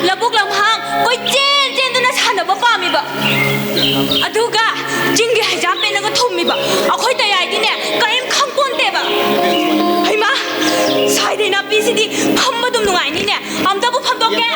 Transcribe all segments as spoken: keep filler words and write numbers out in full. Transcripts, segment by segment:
ꯂꯧꯕꯨꯛ ꯂꯝꯍꯥꯡ ꯀꯣꯏꯆꯦꯟ ꯆꯦꯟꯗꯨꯅ ꯁꯥꯟꯅꯕ ꯄꯥꯝꯃꯤꯕ꯫ ꯑꯗꯨꯒ ꯆꯤꯡꯒꯤ ꯍꯩꯖꯥꯝ ꯄꯦꯠꯅꯒ ꯊꯨꯝꯃꯤꯕ ꯑꯩꯈꯣꯏ ꯇꯌꯥꯏꯗꯤꯅꯦ ꯀꯔꯤꯝ ꯈꯪꯄꯣꯟꯇꯦꯕ꯫ ꯍꯩꯃꯥ, ꯁ꯭ꯋꯥꯏꯗꯩ ꯅꯥꯄꯤꯁꯤꯗꯤ ꯐꯝꯕ ꯑꯗꯨꯝ ꯅꯨꯡꯉꯥꯏꯅꯤꯅꯦ꯫ ꯑꯝꯇꯕꯨ ꯐꯝꯗꯣꯛꯀꯦ꯫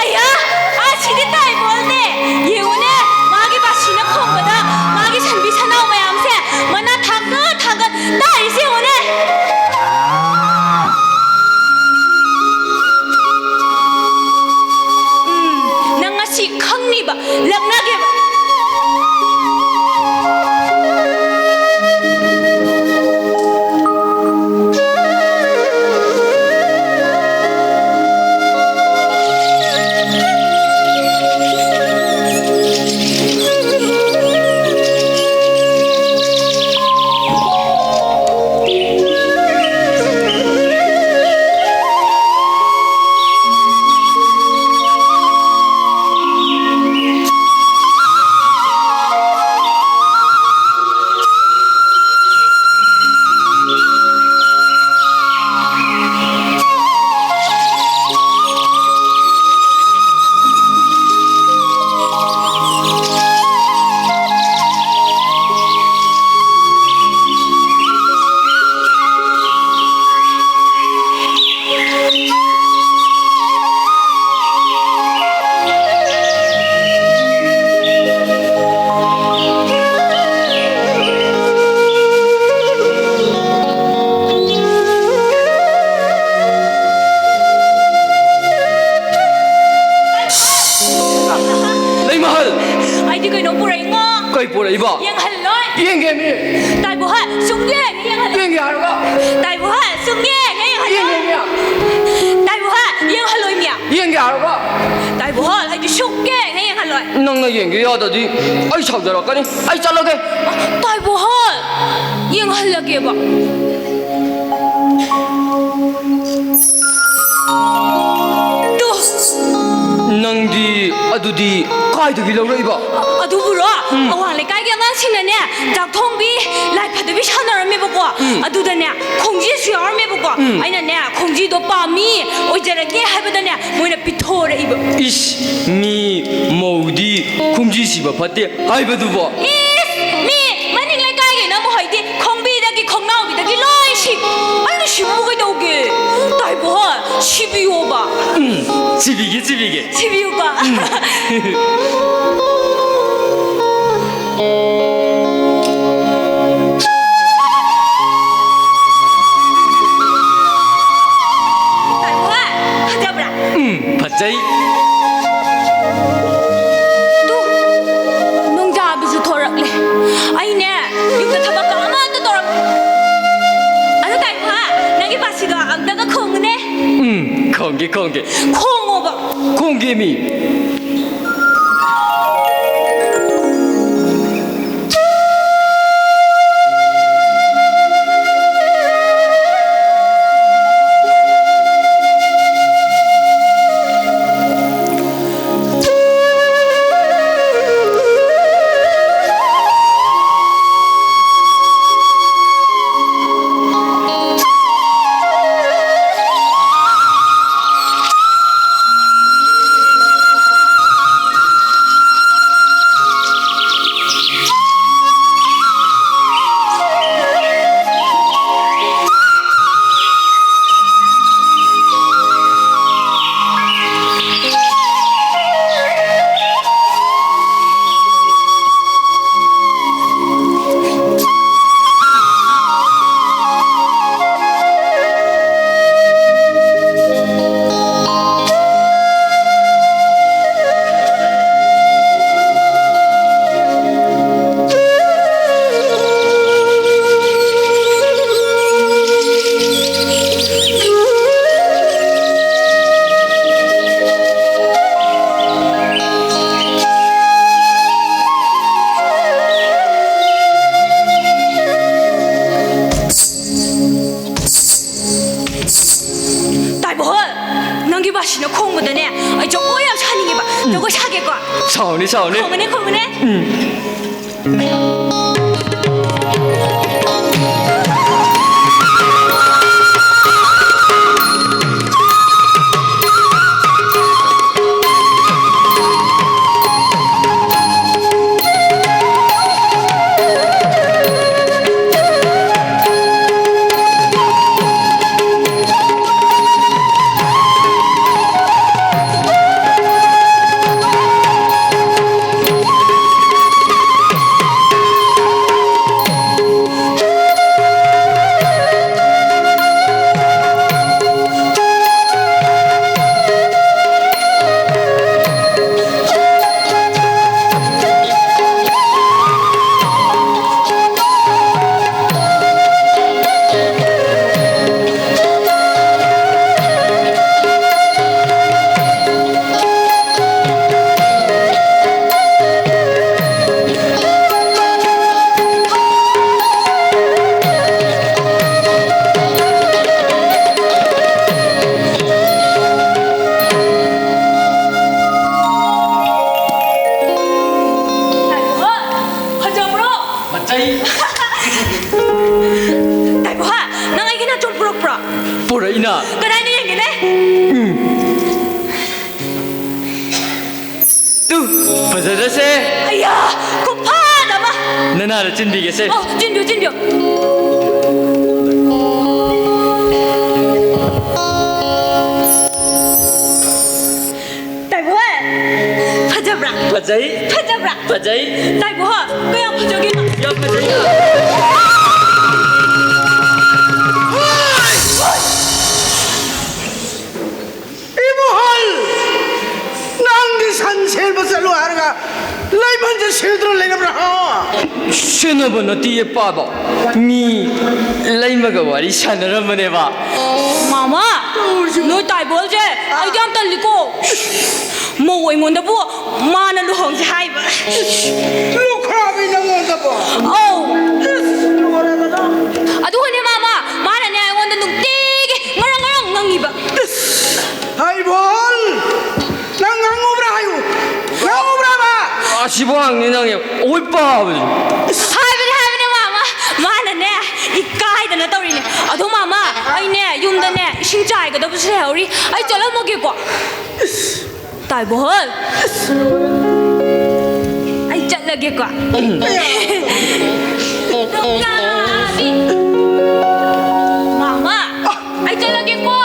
ꯑꯌꯥ! ꯑꯁꯤꯗꯤ ꯇꯥꯏꯕꯣꯜꯅꯦ! ꯌꯦꯡꯉꯨꯅꯦ, ꯃꯥꯒꯤ ꯕꯥꯁꯤꯅ ꯈꯣꯡꯕꯗ ꯃꯥꯒꯤ ꯁꯟꯕꯤ ꯁꯟꯅꯥꯎ ꯃꯌꯥꯝꯁꯦ ꯃꯅꯥ ꯊꯥꯡꯒꯠ ꯊꯥꯡꯒꯠ ꯇꯥꯔꯤꯁꯦ ꯌꯦꯡꯉꯨꯅꯦ! ꯎꯝ, ꯅꯪ ꯉꯁꯤ ꯈꯪꯅꯤꯕ, ꯂꯛꯅꯒꯦꯕ꯫ ꯂꯩꯃꯍꯜ! ꯑꯩꯗꯤ ꯀꯩꯅꯣ ꯄꯨꯔꯛꯏꯉꯣ꯫ ꯀꯩ ꯄꯨꯔꯛꯏꯕ? ꯌꯦꯡꯍꯜꯂꯣꯏ꯫ ꯌꯦꯡꯒꯦꯃꯤ꯫ ꯇꯥꯏꯕꯣꯍꯜ, ꯁꯨꯝ ꯌꯦꯡꯉꯦ, ꯌꯦꯡꯍꯜꯂꯣꯏ꯫ ꯌꯦꯡꯒꯦ ꯍꯥꯏꯔꯒ? ꯇꯥꯏꯕꯣꯍꯜ, ꯁꯨꯝ ꯌꯦꯡꯉꯦ, ꯌꯦꯡꯍꯜꯂꯣꯏ꯫ ꯌꯦꯡꯒꯦꯃꯤ꯫ ꯇꯥꯏꯕꯣꯍꯜ, ꯌꯦꯡꯍꯜꯂꯣꯏꯃꯤ꯫ ꯌꯦꯡꯒꯦ ꯍꯥꯏꯔꯒ? ꯇꯥꯏꯕꯣꯍꯜ, ꯑꯩꯗꯤ ꯁꯨꯛꯌꯦꯡ ꯍꯦꯛ ꯌꯦꯡꯍꯜꯂꯣꯏ꯫ ꯅꯪꯅ ꯌꯦꯡꯒꯦ ꯌꯥꯗ꯭ꯔꯗꯤ ꯑꯩ ꯁꯥꯎꯖꯔꯛꯀꯅꯤ꯫ ꯑꯩ ꯆꯠꯂꯒꯦ꯫ ꯇꯥꯏꯕꯣꯍꯜ, ꯌꯦꯡꯍꯜꯂꯒꯦꯕ꯫ ꯇꯨ꯫ ꯅꯪꯗꯤ ꯑꯗꯨꯗꯤ ꯀꯥꯏꯗꯒꯤ ꯂꯧꯔꯛꯏꯕ? ꯑꯗꯨꯕꯨꯔꯣ, ꯎꯝ꯫ ꯑꯋꯥꯡ ꯂꯩꯀꯥꯏꯒꯤ ꯑꯉꯥꯡꯁꯤꯡꯅꯅꯦ, ꯆꯥꯛ ꯊꯣꯡꯕꯤ, ꯂꯥꯏ ꯐꯗꯕꯤ ꯁꯥꯟꯅꯔꯝꯃꯦꯕꯀꯣ꯫ ꯎꯝ꯫ ꯑꯗꯨꯗꯅꯦ, ꯈꯣꯡꯖꯤꯁꯨ ꯌꯥꯎꯔꯝꯃꯦꯕꯀꯣ꯫ ꯎꯝ꯫ ꯑꯩꯅꯅꯦ, ꯈꯣꯡꯖꯤꯗꯣ ꯄꯥꯝꯃꯤ, ꯑꯣꯏꯖꯔꯒꯦ ꯍꯥꯏꯕꯗꯅꯦ, ꯃꯣꯏꯅ ꯄꯤꯊꯣꯔꯛꯏꯕ꯫ ꯏꯁ, ꯃꯤ ꯃꯧꯗꯤ ꯈꯣꯡꯖꯤ ꯁꯤꯕ ꯐꯠꯇꯦ ꯍꯥꯏꯕꯗꯨꯕꯣ? ꯏꯁ, ꯃꯤ ꯃꯅꯤꯡ ꯂꯩꯀꯥꯏꯒꯤꯅ ꯑꯃꯨꯛ ꯍꯥꯏꯗꯤ ꯈꯣꯡꯕꯤꯗꯒꯤ, ꯈꯣꯡꯅꯥꯎꯕꯤꯗꯒꯤ ꯂꯣꯏ ꯁꯤ꯫ ꯑꯩꯅ ꯁꯤꯕꯨ ꯀꯩꯗꯧꯒꯦ? ꯇꯥꯏꯕꯣ, ꯁꯤꯕꯤꯌꯣꯕ꯫ ꯎꯝ, ꯁꯤꯕꯤꯒꯦ, ꯁꯤꯕꯤꯒꯦ꯫ ꯁꯤꯕꯤꯌꯨꯀꯣ꯫ ꯎꯝ꯫ ꯇꯥꯏꯕꯣ, ꯐꯖꯕ꯭ꯔꯥ? ꯎꯝ, ꯐꯖꯩ꯫ ꯇꯨ, ꯅꯣꯡꯖꯥꯕꯤꯁꯨ ꯊꯣꯔꯛꯂꯦ꯫ ꯑꯩꯅꯦ, ꯌꯨꯝꯗ ꯊꯕꯛ ꯑꯃꯠꯇ ꯇꯧꯔꯛ-, ꯑꯗꯨ ꯇꯥꯏꯕꯣ, ꯅꯪꯒꯤ ꯕꯥꯁꯤꯗꯣ ꯑꯝꯇꯒ ꯈꯣꯡꯉꯨꯅꯦ꯫ ꯎꯝ, ꯈꯣꯡꯒꯦ, ꯈꯣꯡꯒꯦ꯫ ꯈꯣꯡꯉꯣꯕ꯫ ꯈꯣꯡꯒꯦꯃꯤ꯫ ꯁꯥꯎꯅꯤ, ꯁꯥꯎꯅꯤ꯫ ꯈꯣꯡꯉꯨꯅꯦ, ꯈꯣꯡꯉꯨꯅꯦ꯫ ꯎꯝ꯫ ꯐꯖꯕ꯭ꯔꯣ? ꯐꯖꯩ꯫ ꯇꯥꯏꯕꯣꯍꯥ, ꯅꯪ ꯑꯩꯒꯤ ꯅꯥꯆꯣꯝ ꯄꯨꯔꯛꯄ꯭ꯔꯣ? ꯄꯨꯔꯛꯏꯅ꯫ ꯀꯗꯥꯏꯅꯣ ꯌꯦꯡꯒꯦꯅꯦ? ꯎꯝ꯫ ꯇꯨ, ꯐꯖꯗ꯭ꯔꯁꯦ? ꯑꯌꯥ, ꯈꯨꯐꯖ ꯑꯃ! ꯅꯅꯥꯗ ꯆꯤꯟꯕꯤꯒꯦꯁꯦ꯫ ꯑꯣ, ꯆꯤꯟꯕꯤꯌꯨ, ꯆꯤꯟꯕꯤꯌꯨ꯫ ꯇꯥꯏꯕꯣꯍꯦ, ꯐꯖꯕ꯭ꯔꯥ? ꯐꯖꯩ꯫ ꯐꯖꯕ꯭ꯔꯥ? ꯐꯖꯩ꯫ ꯇꯥꯏꯕꯣꯍꯣ, ꯀꯌꯥꯝ ꯐꯖꯒꯦ? ꯌꯥꯝ ꯐꯖꯩ꯫ ꯏꯕꯨꯍꯜ! ꯅꯪꯗꯤ ꯁꯟ ꯁꯦꯟꯕ ꯆꯠꯂꯨ ꯍꯥꯏꯔꯒ ꯂꯩꯃꯟꯁꯦ ꯁꯤꯜꯗ꯭ꯔ ꯂꯩꯔꯕ꯭ꯔꯥ, ꯍꯥ? ꯁꯦꯟꯅꯕ ꯅꯠꯇꯤꯌꯦ, ꯄꯥꯕ꯫ ꯃꯤ ꯂꯩꯃꯒ ꯋꯥꯔꯤ ꯁꯥꯟꯅꯔꯝꯕꯅꯦꯕ꯫ ꯃꯥꯃ, ꯅꯣꯏ ꯇꯥꯏꯕꯣꯜꯁꯦ ꯑꯩꯗꯤ ꯌꯥꯝ ꯇꯜꯂꯤꯀꯣ꯫ ꯃꯧ ꯑꯩꯉꯣꯟꯗꯕꯨ ꯃꯥꯅ ꯂꯨꯍꯣꯡꯁꯦ ꯍꯥꯏꯕ꯫ ꯂꯨꯈ꯭ꯔꯥꯕꯤ ꯅꯪꯉꯣꯟꯗꯕꯣ? ꯑꯧ꯫ ꯑꯗꯨꯒꯅꯦ ꯃꯥꯃ, ꯃꯥꯅꯅꯦ ꯑꯩꯉꯣꯟꯗ ꯅꯨꯡꯇꯤꯒꯤ ꯉꯔꯪ ꯉꯔꯪ ꯉꯪꯉꯤꯕ꯫ ꯍꯩꯕꯣꯜ! ꯅꯪ ꯉꯥꯡꯉꯨꯕ꯭ꯔꯥ ꯍꯥꯏꯌꯨ꯫ ꯉꯥꯡꯉꯨꯕ꯭ꯔꯥ? ꯑꯉꯥꯡꯅꯤ ꯅꯪ ꯌꯥꯝ ꯑꯣꯏ ꯄꯥꯕꯁꯦ꯫ ꯍꯥꯏꯕꯅꯦ, ꯍꯥꯏꯕꯅꯦ, ꯃꯥꯃ꯫ ꯃꯥꯅꯅꯦ, ꯏꯀꯥꯏꯗꯅ ꯇꯧꯔꯤꯅꯦ꯫ ꯑꯗꯣ, ꯃꯥꯃ, ꯑꯩꯅꯦ, ꯌꯨꯝꯗꯅꯦ, ꯏꯁꯤꯡ ꯆꯥꯏꯒꯗꯕꯁꯨ ꯂꯩꯍꯧꯔꯤ꯫ ꯑꯩ ꯆꯠꯂꯝꯃꯒꯦꯀꯣ꯫ ꯇꯥꯏꯕꯣꯍꯜ꯫ ꯑꯩ ꯆꯠꯂꯒꯦꯀꯣ꯫ ꯅꯣꯡꯌꯥꯕꯤ꯫ ꯃꯥꯃ, ꯑꯩ ꯆꯠꯂꯒꯦꯀꯣ꯫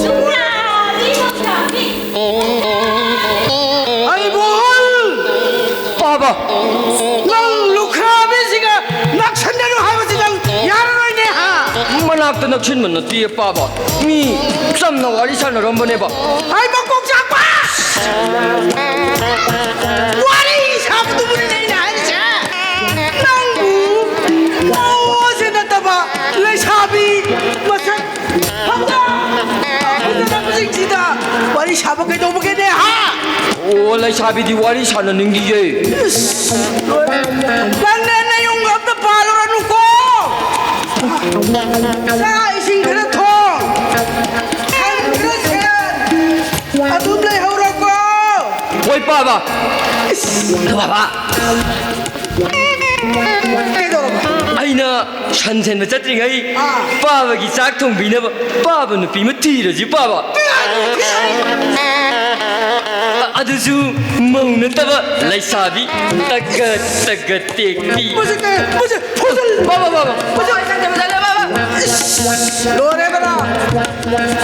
ꯅꯣꯡꯌꯥꯕꯤ, ꯅꯣꯡꯌꯥꯕꯤ꯫ ꯑꯩꯕꯣꯍꯜ! ꯄꯥꯕ! ꯅꯪ ꯂꯨꯈ꯭ꯔꯥꯕꯤꯁꯤꯒ ꯅꯛꯁꯟꯅꯔꯨ ꯍꯥꯏꯕꯁꯤ ꯅꯪ ꯌꯥꯔꯔꯣꯏꯅꯦ, ꯍꯥ? ꯃꯅꯥꯛꯇ ꯅꯛꯁꯤꯟꯕ ꯅꯠꯇꯦ, ꯄꯥꯕ꯫ ꯃꯤ ꯆꯝꯅ ꯋꯥꯔꯤ ꯁꯥꯟꯅꯔꯝꯕꯅꯦꯕ꯫ ꯑꯩ ꯃꯀꯣꯛ ꯆꯥꯛꯄ! ꯋꯥꯔꯤ ꯁꯥꯕꯗꯨꯕꯨꯅꯤꯅꯦ ꯑꯩꯅ ꯍꯥꯏꯔꯤꯁꯦ꯫ ꯅꯪꯕꯨ ꯃꯑꯣꯡꯁꯦ ꯅꯠꯇꯕ ꯂꯩꯁꯥꯕꯤ ꯃꯁꯛ ꯐꯖ-, ꯐꯖꯔꯕꯁꯤꯡꯁꯤꯗ ꯋꯥꯔꯤ ꯁꯥꯕ ꯀꯩꯗꯧꯕꯒꯦꯅꯦ, ꯍꯥ? ꯑꯣ, ꯂꯩꯁꯥꯕꯤꯗꯤ ꯋꯥꯔꯤ ꯁꯥꯟꯅꯅꯤꯡꯗꯤꯌꯦ꯫ ꯏꯁ, ꯂꯣꯏꯔꯦ꯫ ꯅꯪꯅꯦ ꯅꯌꯨꯝꯒ ꯑꯝꯇ ꯄꯥꯜꯂꯨꯔꯅꯨꯀꯣ꯫ ꯆꯥꯛ ꯏꯁꯤꯡ ꯈꯔ ꯊꯣꯡ, ꯈꯪ ꯈꯔ ꯁꯦꯟ, ꯑꯗꯨꯝ ꯂꯩꯍꯧꯔꯣꯀꯣ꯫ ꯍꯣꯏ, ꯄꯥꯕ꯫ ꯏꯁ꯫ ꯄꯥꯕ꯫ ꯀꯩꯗꯧꯔꯕ? ꯑꯩꯅ ꯁꯟ ꯁꯦꯟꯕ ꯆꯠꯇ꯭ꯔꯤꯉꯩ ꯑꯥ꯫ ꯄꯥꯕꯒꯤ ꯆꯥꯛ ꯊꯣꯡꯕꯤꯅꯕ ꯄꯥꯕ ꯅꯨꯄꯤ ꯑꯃ ꯊꯤꯔꯁꯤ, ꯄꯥꯕ꯫ ꯑꯗꯨꯁꯨ ꯃꯧ ꯅꯠꯇꯕ ꯂꯩꯁꯥꯕꯤ ꯇꯒꯠ ꯇꯒꯠ ꯇꯦꯛꯄꯤ꯫ ꯃꯁꯤ ꯀꯩ-, ꯃꯁꯤ ꯐꯣꯖꯜ-, ꯄꯥꯕ, ꯄꯥꯕ꯫ ꯃꯁꯤ ꯏꯁ, ꯂꯣꯏꯔꯦꯗꯅ꯫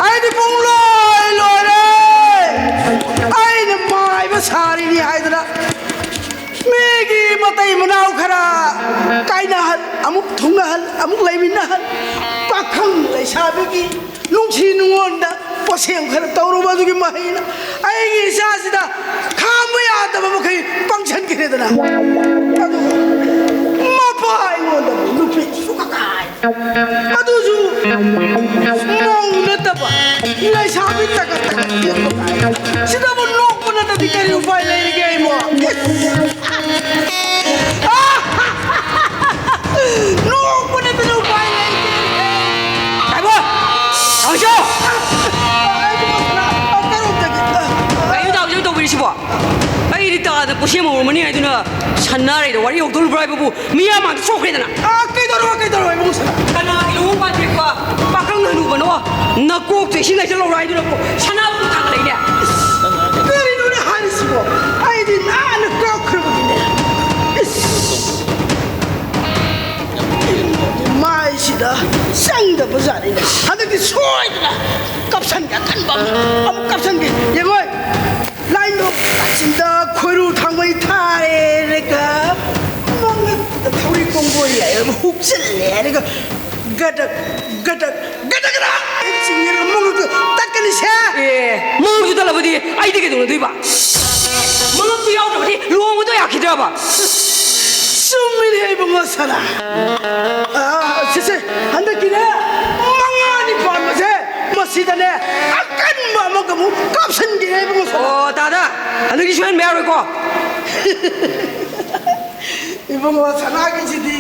ꯑꯩꯗꯤ ꯄꯨꯡ ꯂꯣꯏ ꯂꯣꯏꯔꯦ꯫ ꯑꯩꯅ ꯃꯥꯏꯕ ꯁꯥꯔꯤꯅꯤ ꯍꯥꯏꯗꯅ ꯃꯤꯒꯤ ꯃꯇꯩ ꯃꯅꯥꯎ ꯈꯔ ꯀꯥꯏꯅꯍꯜ, ꯑꯃꯨꯛ ꯊꯨꯡꯅꯍꯜ, ꯑꯃꯨꯛ ꯂꯩꯃꯤꯟꯅꯍꯜ, ꯄꯥꯈꯪ ꯂꯩꯁꯥꯕꯤꯒꯤ ꯅꯨꯡꯁꯤ ꯅꯨꯡꯉꯣꯟꯗ ꯄꯣꯠꯁꯦꯝ ꯈꯔ ꯇꯧꯔꯨꯕ ꯑꯗꯨꯒꯤ ꯃꯍꯩꯅ ꯑꯩꯒꯤ ꯏꯆꯥꯁꯤꯗ ꯈꯥꯡꯕ ꯌꯥꯗꯕ ꯃꯈꯩ ꯄꯪꯁꯟꯈ꯭ꯔꯦꯗꯅ꯫ ꯑꯗꯨꯒ ꯃꯄꯥ ꯑꯩꯉꯣꯟꯗ ꯅꯨꯄꯤ ꯁꯨꯛꯀꯥꯏ꯫ ꯑꯗꯨꯁꯨ ꯃꯧ ꯅꯠꯇꯕ ꯂꯩꯁꯥꯕꯤ ꯇꯒꯠ ꯇꯒꯠ ꯇꯦꯛꯄ ꯀꯥꯏ꯫ ꯁꯤꯗꯕꯨ ꯅꯣꯛꯄ ꯅꯠꯇꯗꯤ ꯀꯔꯤ ꯎꯄꯥꯏ ꯂꯩꯔꯤꯒꯦ ꯑꯩꯕꯣ? ꯅꯣꯛꯄ ꯅꯠꯇꯅ ꯎꯄꯥꯏ ꯂꯩꯇꯦ꯫ ꯇꯥꯏꯕꯣꯟ! ꯇꯥꯎꯖꯧ! ꯀꯩꯅꯣ ꯇꯥꯎꯖꯧ ꯇꯧꯕꯤꯔꯤꯁꯤꯕꯣ? ꯑꯩꯗꯤ ꯇꯥꯗ ꯁꯦꯝ ꯍꯧꯔꯝꯃꯅꯤ ꯍꯥꯏꯗꯨꯅ ꯁꯅꯥꯔꯩꯗ ꯋꯥꯔꯤ ꯍꯧꯗꯣꯔꯤꯕ꯭ꯔꯥ ꯍꯥꯏꯕꯕꯨ ꯃꯤ ꯑꯃꯗ ꯁꯣꯛꯈ꯭ꯔꯦꯗꯅ꯫ ꯑꯥ, ꯀꯩꯗꯧꯔꯕ, ꯀꯩꯗꯧꯔꯕ, ꯏꯕꯨꯡꯉꯣ ꯁꯅꯥ? ꯀꯅꯥꯒꯤ ꯂꯨꯍꯣꯡ ꯄꯥꯟꯊꯦꯛꯄ ꯄꯥꯈꯪ ꯍꯅꯨꯕꯅꯣ? ꯅꯀꯣꯛꯇ ꯏꯁꯤꯡ ꯂꯩꯁꯜꯍꯧꯔꯣ ꯍꯥꯏꯗꯨꯅꯕꯨ ꯁꯅꯥꯕꯨ ꯊꯥꯡꯒꯠꯂꯛꯏꯅꯦ꯫ ꯀꯔꯤꯅꯣꯅꯦ ꯍꯥꯏꯔꯤꯁꯤꯕꯣ? ꯑꯩꯗꯤ ꯅꯥꯟꯅ ꯀꯛꯈ꯭ꯔꯕꯅꯤꯅꯦ꯫ ꯏꯁ! ꯃꯥꯏꯁꯤꯗ ꯆꯪꯗꯕ ꯖꯥꯠꯅꯤꯅꯦ꯫ ꯍꯟꯗꯛꯇꯤ ꯁꯣꯏꯗꯅ ꯀꯥꯞꯁꯟꯒꯦ, ꯑꯀꯟꯕ ꯑꯃ ꯑꯃꯨꯛ ꯀꯥꯞꯁꯟꯒꯦ꯫ ꯌꯦꯡꯉꯣ, ꯂꯥꯏꯟꯗꯣ ꯀꯥꯆꯤꯟꯗ ꯈꯣꯏꯔꯨ ꯊꯥꯡꯃꯩ ꯊꯥꯔꯦ ꯍꯥꯏꯔꯒ, ꯃꯉꯛꯇ ꯊꯧꯔꯤ ꯀꯣꯡꯒꯣꯜ ꯌꯥꯏꯔꯒ ꯍꯨꯛꯆꯤꯜꯂꯦ ꯍꯥꯏꯔꯒ, ꯒꯗꯛ, ꯒꯗꯛ, ꯒꯗꯛ, ꯒꯗꯛ ꯆꯤꯡꯉꯦ, ꯃꯉꯛꯇ ꯇꯠꯀꯅꯤꯁꯦ꯫ ꯑꯦ, ꯃꯉꯛꯇꯨ ꯇꯠꯂꯕꯗꯤ ꯑꯩꯗꯤ ꯀꯩꯗꯧꯅꯗꯣꯏꯕ? ꯃꯉꯛꯇꯨ ꯌꯥꯎꯗ꯭ꯔꯕꯗꯤ ꯂꯨꯍꯣꯡꯕꯗꯣ ꯌꯥꯈꯤꯗ꯭ꯔꯕ? ꯆꯨꯝꯃꯤꯅꯦ ꯏꯕꯨꯡꯉꯣ ꯁꯅꯥ꯫ ꯑꯥ, ꯁꯦ, ꯁꯦ, ꯍꯟꯗꯛꯀꯤꯅꯦ ꯃꯉꯥꯅꯤ ꯄꯥꯟꯕꯁꯦ, ꯃꯁꯤꯗꯅꯦ ꯑꯀꯟꯕ ꯑꯃꯒ ꯑꯃꯨꯛ ꯀꯥꯞꯁꯟꯒꯦ ꯏꯕꯨꯡꯉꯣ ꯁꯅꯥ꯫ ꯑꯣ, ꯇꯥꯗ, ꯍꯟꯗꯛꯇꯤ ꯁꯣꯏꯍꯟꯕ ꯌꯥꯔꯣꯏꯀꯣ꯫ ꯏꯕꯨꯡꯉꯣ ꯁꯅꯥꯒꯤꯁꯤꯗꯤ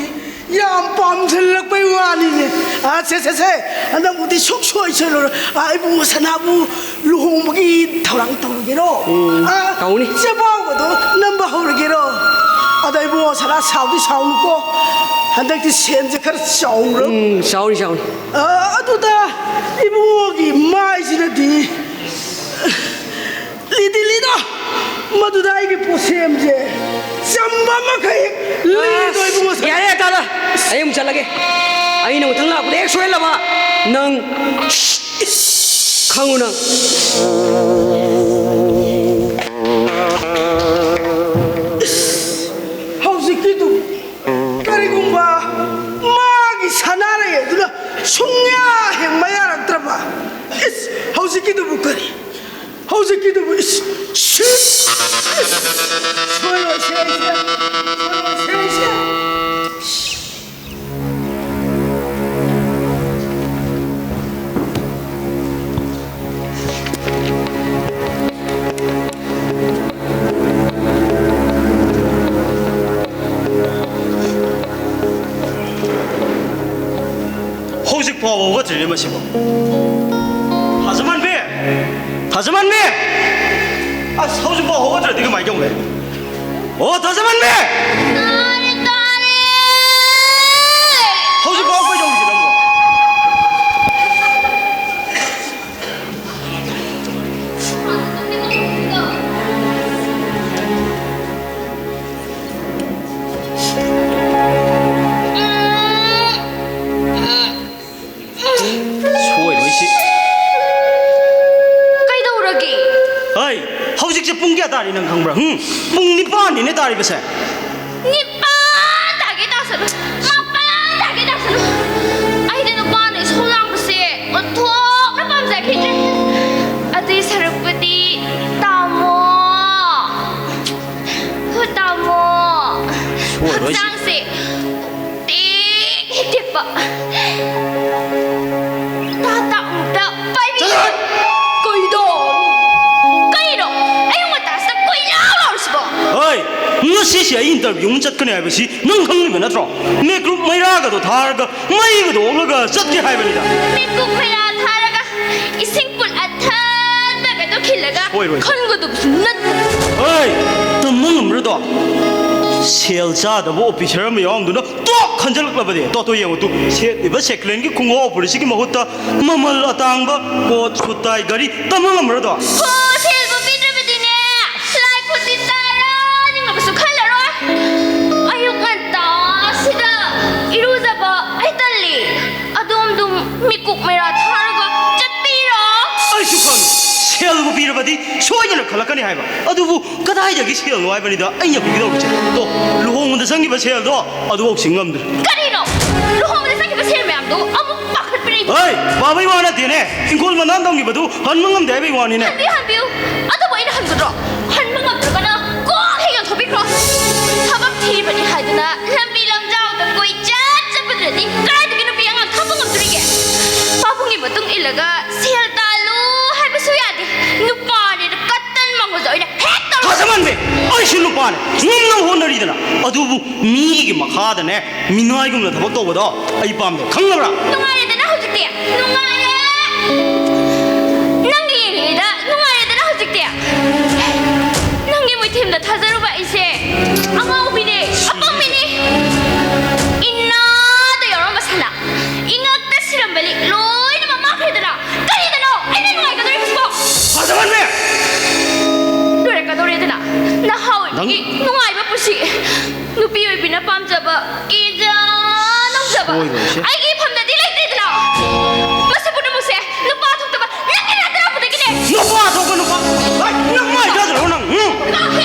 ꯌꯥꯝ ꯄꯥꯝꯁꯤꯜꯂꯛꯄꯩ ꯋꯥꯅꯤꯅꯦ꯫ ꯑꯥ, ꯁꯦ, ꯁꯦ, ꯁꯦ, ꯍꯟꯗꯛꯃꯨꯛꯇꯤ ꯁꯨꯛꯁꯣꯏ ꯁꯣꯏꯔꯔꯣꯏ꯫ ꯑꯥ, ꯏꯕꯨꯡꯉꯣ ꯁꯅꯥꯕꯨ ꯂꯨꯍꯣꯡꯕꯒꯤ ꯊꯧꯔꯥꯡ ꯇꯧꯔꯒꯦꯔꯣ? ꯎꯝ, ꯑꯥ, ꯇꯧꯅꯤ꯫ ꯆꯦꯕꯥꯎꯒꯗꯣ ꯅꯝꯕ ꯍꯧꯔꯒꯦꯔꯣ? ꯑꯗ ꯏꯕꯨꯡꯉꯣ ꯁꯅꯥ, ꯁꯥꯎꯗꯤ ꯁꯥꯎꯅꯨꯀꯣ, ꯍꯟꯗꯛꯇꯤ ꯁꯦꯟꯁꯦ ꯈꯔ ꯆꯥꯎꯔ꯫ ꯎꯝ, ꯆꯥꯎꯅꯤ, ꯆꯥꯎꯅꯤ꯫ ꯑꯥ, ꯑꯗꯨꯗ ꯏꯕꯨꯡꯉꯣꯒꯤ ꯃꯥꯏꯁꯤꯅꯗꯤ ꯂꯤꯗꯤ ꯂꯤꯗꯣ, ꯃꯗꯨꯗ ꯑꯩꯒꯤ ꯄꯣꯠꯁꯦꯝꯁꯦ ꯆꯝꯕ ꯑꯃꯈꯛ ꯍꯦꯛ ꯂꯤꯗꯣ, ꯏꯕꯨꯡꯉꯣ ꯁꯅꯥ꯫ ꯌꯥꯔꯦ, ꯇꯥꯗ, ꯑꯩ ꯑꯃꯨꯛ ꯆꯠꯂꯒꯦ꯫ ꯑꯩꯅ ꯃꯊꯪ ꯂꯥꯛꯄꯗ ꯍꯦꯛ ꯁꯣꯏꯍꯜꯂꯕ ꯅꯪ ꯈꯪꯉꯨ ꯅꯪ꯫ ꯍꯧꯖꯤꯛꯀꯤꯗꯨ ꯀꯔꯤꯒꯨꯝꯕ ꯃꯥꯒꯤ ꯁꯅꯥꯔꯩ ꯑꯗꯨꯅ ꯁꯨꯡꯌꯥ ꯍꯦꯛ ꯃꯌꯥꯔꯛꯇ꯭ꯔꯕ? ꯏꯁ, ꯍꯧꯖꯤꯛꯀꯤꯗꯨꯕꯨ ꯀꯔꯤ? ꯍꯧꯖꯤꯛꯀꯤꯗꯨꯕꯨ ꯏꯁ, ꯁꯤ-, ꯏꯁ, ꯁꯣꯏꯔꯣꯏꯁꯦ ꯑꯩꯁꯦ, ꯁꯣꯏꯔꯣꯏꯁꯦ ꯑꯩꯁꯦ꯫ ꯍꯧꯖꯤꯛ ꯐꯥꯎꯕ ꯍꯧꯒꯠꯇ꯭ꯔꯤꯅꯦ ꯃꯁꯤꯕꯣ꯫ ꯊꯥꯖꯃꯟꯕꯤ! ꯊꯥꯖꯃꯟꯕꯤ! ꯑꯁ, ꯍꯧꯖꯤꯛ ꯐꯥꯎ ꯍꯧꯒꯠꯇ꯭ꯔꯗꯤ ꯀꯃꯥꯏꯅ ꯇꯧꯅꯤ? ꯑꯣ, ꯊꯥꯖꯃꯟꯕꯤ! ꯇꯥꯔꯦ, ꯇꯥꯔꯦ! ꯍꯧꯖꯤꯛꯐꯥꯎ ꯀꯩꯗꯧꯔꯤꯒꯦ ꯅꯪꯕꯣ? ꯁꯣꯏꯔꯣꯏꯁꯤ꯫ ꯀꯩꯗꯧꯔꯒꯦ? ꯍꯩ, ꯍꯧꯖꯤꯛꯁꯦ ꯄꯨꯡ ꯀꯌꯥ ꯇꯥꯔꯤ ꯅꯪ ꯈꯪꯕ꯭ꯔꯥ? ꯍꯨꯝ? ꯄꯨꯡ ꯅꯤꯄꯥꯟꯅꯤꯅꯦ ꯇꯥꯔꯤꯕꯁꯦ꯫ ꯅꯤꯄꯥꯟ ꯇꯥꯒꯦ ꯇꯥꯁꯅꯨ, ꯃꯥꯄꯟ ꯇꯥꯒꯦ ꯇꯥꯁꯅꯨ꯫ ꯑꯩꯗꯤ ꯅꯨꯄꯥꯅ ꯏꯁꯧ ꯂꯥꯡꯕꯁꯦ ꯑꯣꯟꯊꯣꯛꯅ ꯄꯥꯝꯖꯈꯤꯗ꯭ꯔꯦ꯫ ꯑꯗꯨꯏ ꯁꯔꯨꯛꯄꯨꯗꯤ ꯇꯥꯃꯣ, ꯍꯣ ꯇꯥꯃꯣ, ꯁꯣꯏꯔꯣꯏꯁꯤ꯫ ꯍꯛꯆꯥꯡꯁꯦ ꯇꯦꯛ ꯍꯦꯛ ꯇꯦꯛꯄ꯫ ꯇꯥ ꯇꯥ ꯎꯝꯇ ꯄꯥꯏꯕꯤ꯫ ꯆꯠꯂꯣ! ꯀꯩꯗꯣ? ꯀꯩꯅꯣ? ꯑꯌꯨꯛ ꯉꯟꯇꯥꯁꯤꯗ ꯀꯣꯏ ꯂꯥꯎ ꯂꯥꯎꯔꯤꯁꯤꯕꯣ? ꯍꯣꯏ! ꯉꯁꯤꯁꯦ ꯑꯩ interview ꯑꯃ ꯆꯠꯀꯅꯤ ꯍꯥꯏꯕꯁꯤ ꯅꯪ ꯈꯪꯂꯤꯕ ꯅꯠꯇ꯭ꯔꯣ? ꯃꯩꯀ꯭ꯔꯨꯞ ꯃꯩꯔꯥꯒꯗꯣ ꯊꯥꯔꯒ ꯃꯩꯒꯗꯣ ꯑꯣꯛꯂꯒ ꯆꯠꯀꯦ ꯍꯥꯏꯕꯅꯤꯗ꯫ ꯃꯩꯀ꯭ꯔꯨꯞ ꯃꯩꯔꯥ ꯊꯥꯔꯒ ꯏꯁꯤꯡ ꯄꯨꯜ ꯑꯊꯟꯕꯒꯗꯣ ꯈꯤꯜꯂꯒ ꯁꯣꯏꯔꯣꯏ꯫ ꯈꯟꯒꯗꯕꯁꯨ ꯅꯠꯇꯦ꯫ ꯍꯣꯏ! ꯇꯝꯕ ꯉꯝꯕ꯭ꯔꯗꯣ? ꯁꯦꯜ ꯆꯥꯗꯕ officer ꯑꯃ ꯌꯥꯎꯔꯝꯗꯨꯅ ꯇꯣꯛ ꯈꯟꯖꯜꯂꯛꯂꯕꯗꯤ꯫ ꯇꯣ, ꯇꯣ, ꯌꯦꯡꯉꯨ ꯇꯨ꯫ ꯁꯦꯠꯂꯤꯕ ꯁꯦꯀꯦꯟꯒꯤ ꯈꯣꯡꯒ꯭ꯔꯥꯎ ꯐꯨꯔꯤꯠꯁꯤꯒꯤ ꯃꯍꯨꯠꯇ ꯃꯃꯜ ꯑꯇꯥꯡꯕ ꯀꯣꯠ, ꯁꯨꯠ, ꯇꯥꯏ, ꯘꯔꯤ ꯇꯝꯕ ꯉꯝꯃꯔꯣꯏꯗꯣ? ꯍꯣ, ꯁꯦꯜꯕꯨ ꯄꯤꯗ꯭ꯔꯕꯗꯤꯅꯦ, ꯂꯥꯏ ꯈꯨꯠꯇꯤ ꯇꯔꯥ ꯅꯤꯡꯉꯕꯁꯨ ꯈꯜꯂꯔꯣꯏ꯫ ꯑꯌꯨꯛ ꯉꯟꯇꯥꯁꯤꯗ ꯏꯔꯨꯖꯕ ꯑꯩ ꯇꯜꯂꯤ꯫ ꯑꯗꯣꯝꯗꯨꯝ ꯃꯤꯀꯨꯞ ꯃꯩꯔꯥ ꯊꯥꯔꯒ ꯆꯠꯄꯤꯔꯣ꯫ ꯑꯩꯁꯨ ꯈꯪꯉꯤ, ꯁꯦꯜꯕꯨ ꯄꯤꯔꯕꯗꯤ ꯁꯣꯏꯗꯅ ꯈꯜꯂꯛꯀꯅꯤ ꯍꯥꯏꯕ꯫ ꯑꯗꯨꯕꯨ ꯀꯗꯥꯏꯗꯒꯤ ꯁꯦꯜꯅꯣ ꯍꯥꯏꯕꯅꯤꯗ ꯑꯩꯅ ꯄꯤꯒꯗꯧꯔꯤꯁꯦ? ꯇꯣ, ꯂꯨꯍꯣꯡꯕꯗ ꯆꯪꯈꯤꯕ ꯁꯦꯜꯗꯣ ꯑꯗꯨꯐꯥꯎ ꯁꯤꯡ ꯉꯝꯗ꯭ꯔꯦ꯫ ꯀꯔꯤꯅꯣ? ꯂꯨꯍꯣꯡꯕꯗ ꯆꯪꯈꯤꯕ ꯁꯦꯜ ꯃꯌꯥꯝꯗꯣ ꯑꯃꯨꯛ ꯄꯥꯈꯠꯄꯤꯔꯛꯏ꯫ ꯍꯩ, ꯄꯥꯕꯩ ꯋꯥ ꯅꯠꯇꯦꯅꯦ, ꯏꯪꯈꯣꯜ ꯃꯅꯥ ꯇꯝꯈꯤꯕꯗꯨ ꯍꯟꯕ ꯉꯝꯗꯦ ꯍꯥꯏꯕꯩ ꯋꯥꯅꯤꯅꯦ꯫ ꯍꯟꯕꯤꯌꯨ, ꯍꯟꯕꯤꯌꯨ꯫ ꯑꯗꯨꯕꯨ ꯑꯩꯅ ꯍꯟꯒꯗ꯭ꯔꯣ? ꯍꯟꯕ ꯉꯝꯗ꯭ꯔꯒꯅ ꯀꯣꯛ ꯍꯦꯛ ꯌꯣꯟꯊꯣꯛꯄꯤꯈ꯭ꯔꯣ꯫ ꯊꯕꯛ ꯊꯤꯕꯅꯤ ꯍꯥꯏꯗꯨꯅ ꯂꯝꯕꯤ ꯂꯝꯖꯥꯎꯗ ꯀꯣꯏꯆꯠ ꯆꯠꯄꯗꯨꯗꯗꯤ ꯀꯗꯥꯏꯗꯒꯤ ꯅꯨꯄꯤ ꯑꯉꯥꯡ ꯊꯥꯛꯄ ꯉꯝꯗꯣꯔꯤꯒꯦ? ꯄꯥꯕꯨꯡꯒꯤ ꯃꯇꯨꯡ ꯏꯜꯂꯒ ꯁꯦꯜ ꯇꯥꯜꯂꯨ ꯍꯥꯏꯕꯁꯨ ꯌꯥꯗꯦ꯫ ꯅꯨꯄꯥꯅꯦꯅ ꯀꯇꯟ ꯃꯪꯒꯣꯜꯁꯦ ꯑꯣꯏꯅ ꯍꯦꯛ ꯇꯧꯔꯣ꯫ ꯊꯥꯖꯃꯟꯕꯤ, ꯑꯩꯁꯨ ꯅꯨꯄꯥꯅꯦ, ꯉꯝꯅꯕ ꯍꯣꯠꯅꯔꯤꯗꯅ꯫ ꯑꯗꯨꯕꯨ ꯃꯤꯒꯤ ꯃꯈꯥꯗꯅꯦ ꯃꯤꯅꯥꯏꯒꯨꯝꯅ ꯊꯕꯛ ꯇꯧꯕꯗꯣ ꯑꯩ ꯄꯥꯝꯗꯦ, ꯈꯪꯉꯕ꯭ꯔꯥ? ꯅꯨꯡꯉꯥꯏꯔꯦꯗꯅ ꯍꯧꯖꯤꯛꯇꯤ? ꯅꯨꯡꯉꯥꯏꯔꯦ! ꯅꯪꯒꯤ ꯌꯦꯡꯉꯤꯉꯩꯗ ꯅꯨꯡꯉꯥꯏꯔꯦꯗꯅ ꯍꯧꯖꯤꯛꯇꯤ? ꯅꯪꯒꯤ ꯃꯣꯏꯊꯦꯝꯗ ꯊꯥꯖꯔꯨꯕ ꯑꯩꯁꯦ ꯑꯉꯥꯎꯕꯤꯅꯦ, ꯑꯄꯪꯕꯤꯅꯦ꯫ ꯏꯅꯥꯗ ꯌꯥꯎꯔꯝꯕ ꯁꯅꯥ, ꯏꯉꯛꯇ ꯁꯤꯔꯝꯕ ꯂꯤꯛ ꯂꯣꯏꯅꯃꯛ ꯃꯥꯡꯈ꯭ꯔꯦꯗꯅ꯫ ꯀꯔꯤꯗꯅꯣ ꯑꯩꯅ ꯅꯨꯡꯉꯥꯏꯒꯗꯧꯔꯤꯕꯁꯤꯕꯣ? ꯐꯖꯃꯟꯕꯤ! ꯂꯣꯏꯔꯛꯀꯗꯧꯔꯦꯗꯅ ꯅꯍꯥ ꯑꯣꯏꯕꯒꯤ ꯅꯪ ꯅꯨꯡꯉꯥꯏꯕ ꯄꯨꯟꯁꯤ꯫ ꯅꯨꯄꯤ ꯑꯣꯏꯕꯤꯅ ꯄꯥꯝꯖꯕ, ꯀꯦꯖ ꯅꯧꯖꯕ ꯁꯣꯏꯔꯣꯏꯁꯦ꯫ ꯑꯩꯒꯤ ꯏꯐꯝꯗꯗꯤ ꯂꯩꯇ꯭ꯔꯦꯗꯅ꯫ ꯃꯁꯤ ꯄꯨꯝꯅꯃꯛꯁꯦ ꯅꯨꯄꯥ ꯊꯣꯛꯇꯕ ꯅꯪꯒꯤ ꯅꯥꯛꯇ ꯂꯥꯛꯄꯗꯒꯤꯅꯦ꯫ ꯅꯨꯄꯥ ꯊꯣꯛꯄ ꯅꯨꯄꯥ? ꯍꯥꯏ, ꯅꯪ ꯃꯥꯏ ꯆꯥꯗ꯭ꯔꯣ ꯅꯪ? ꯎꯝ?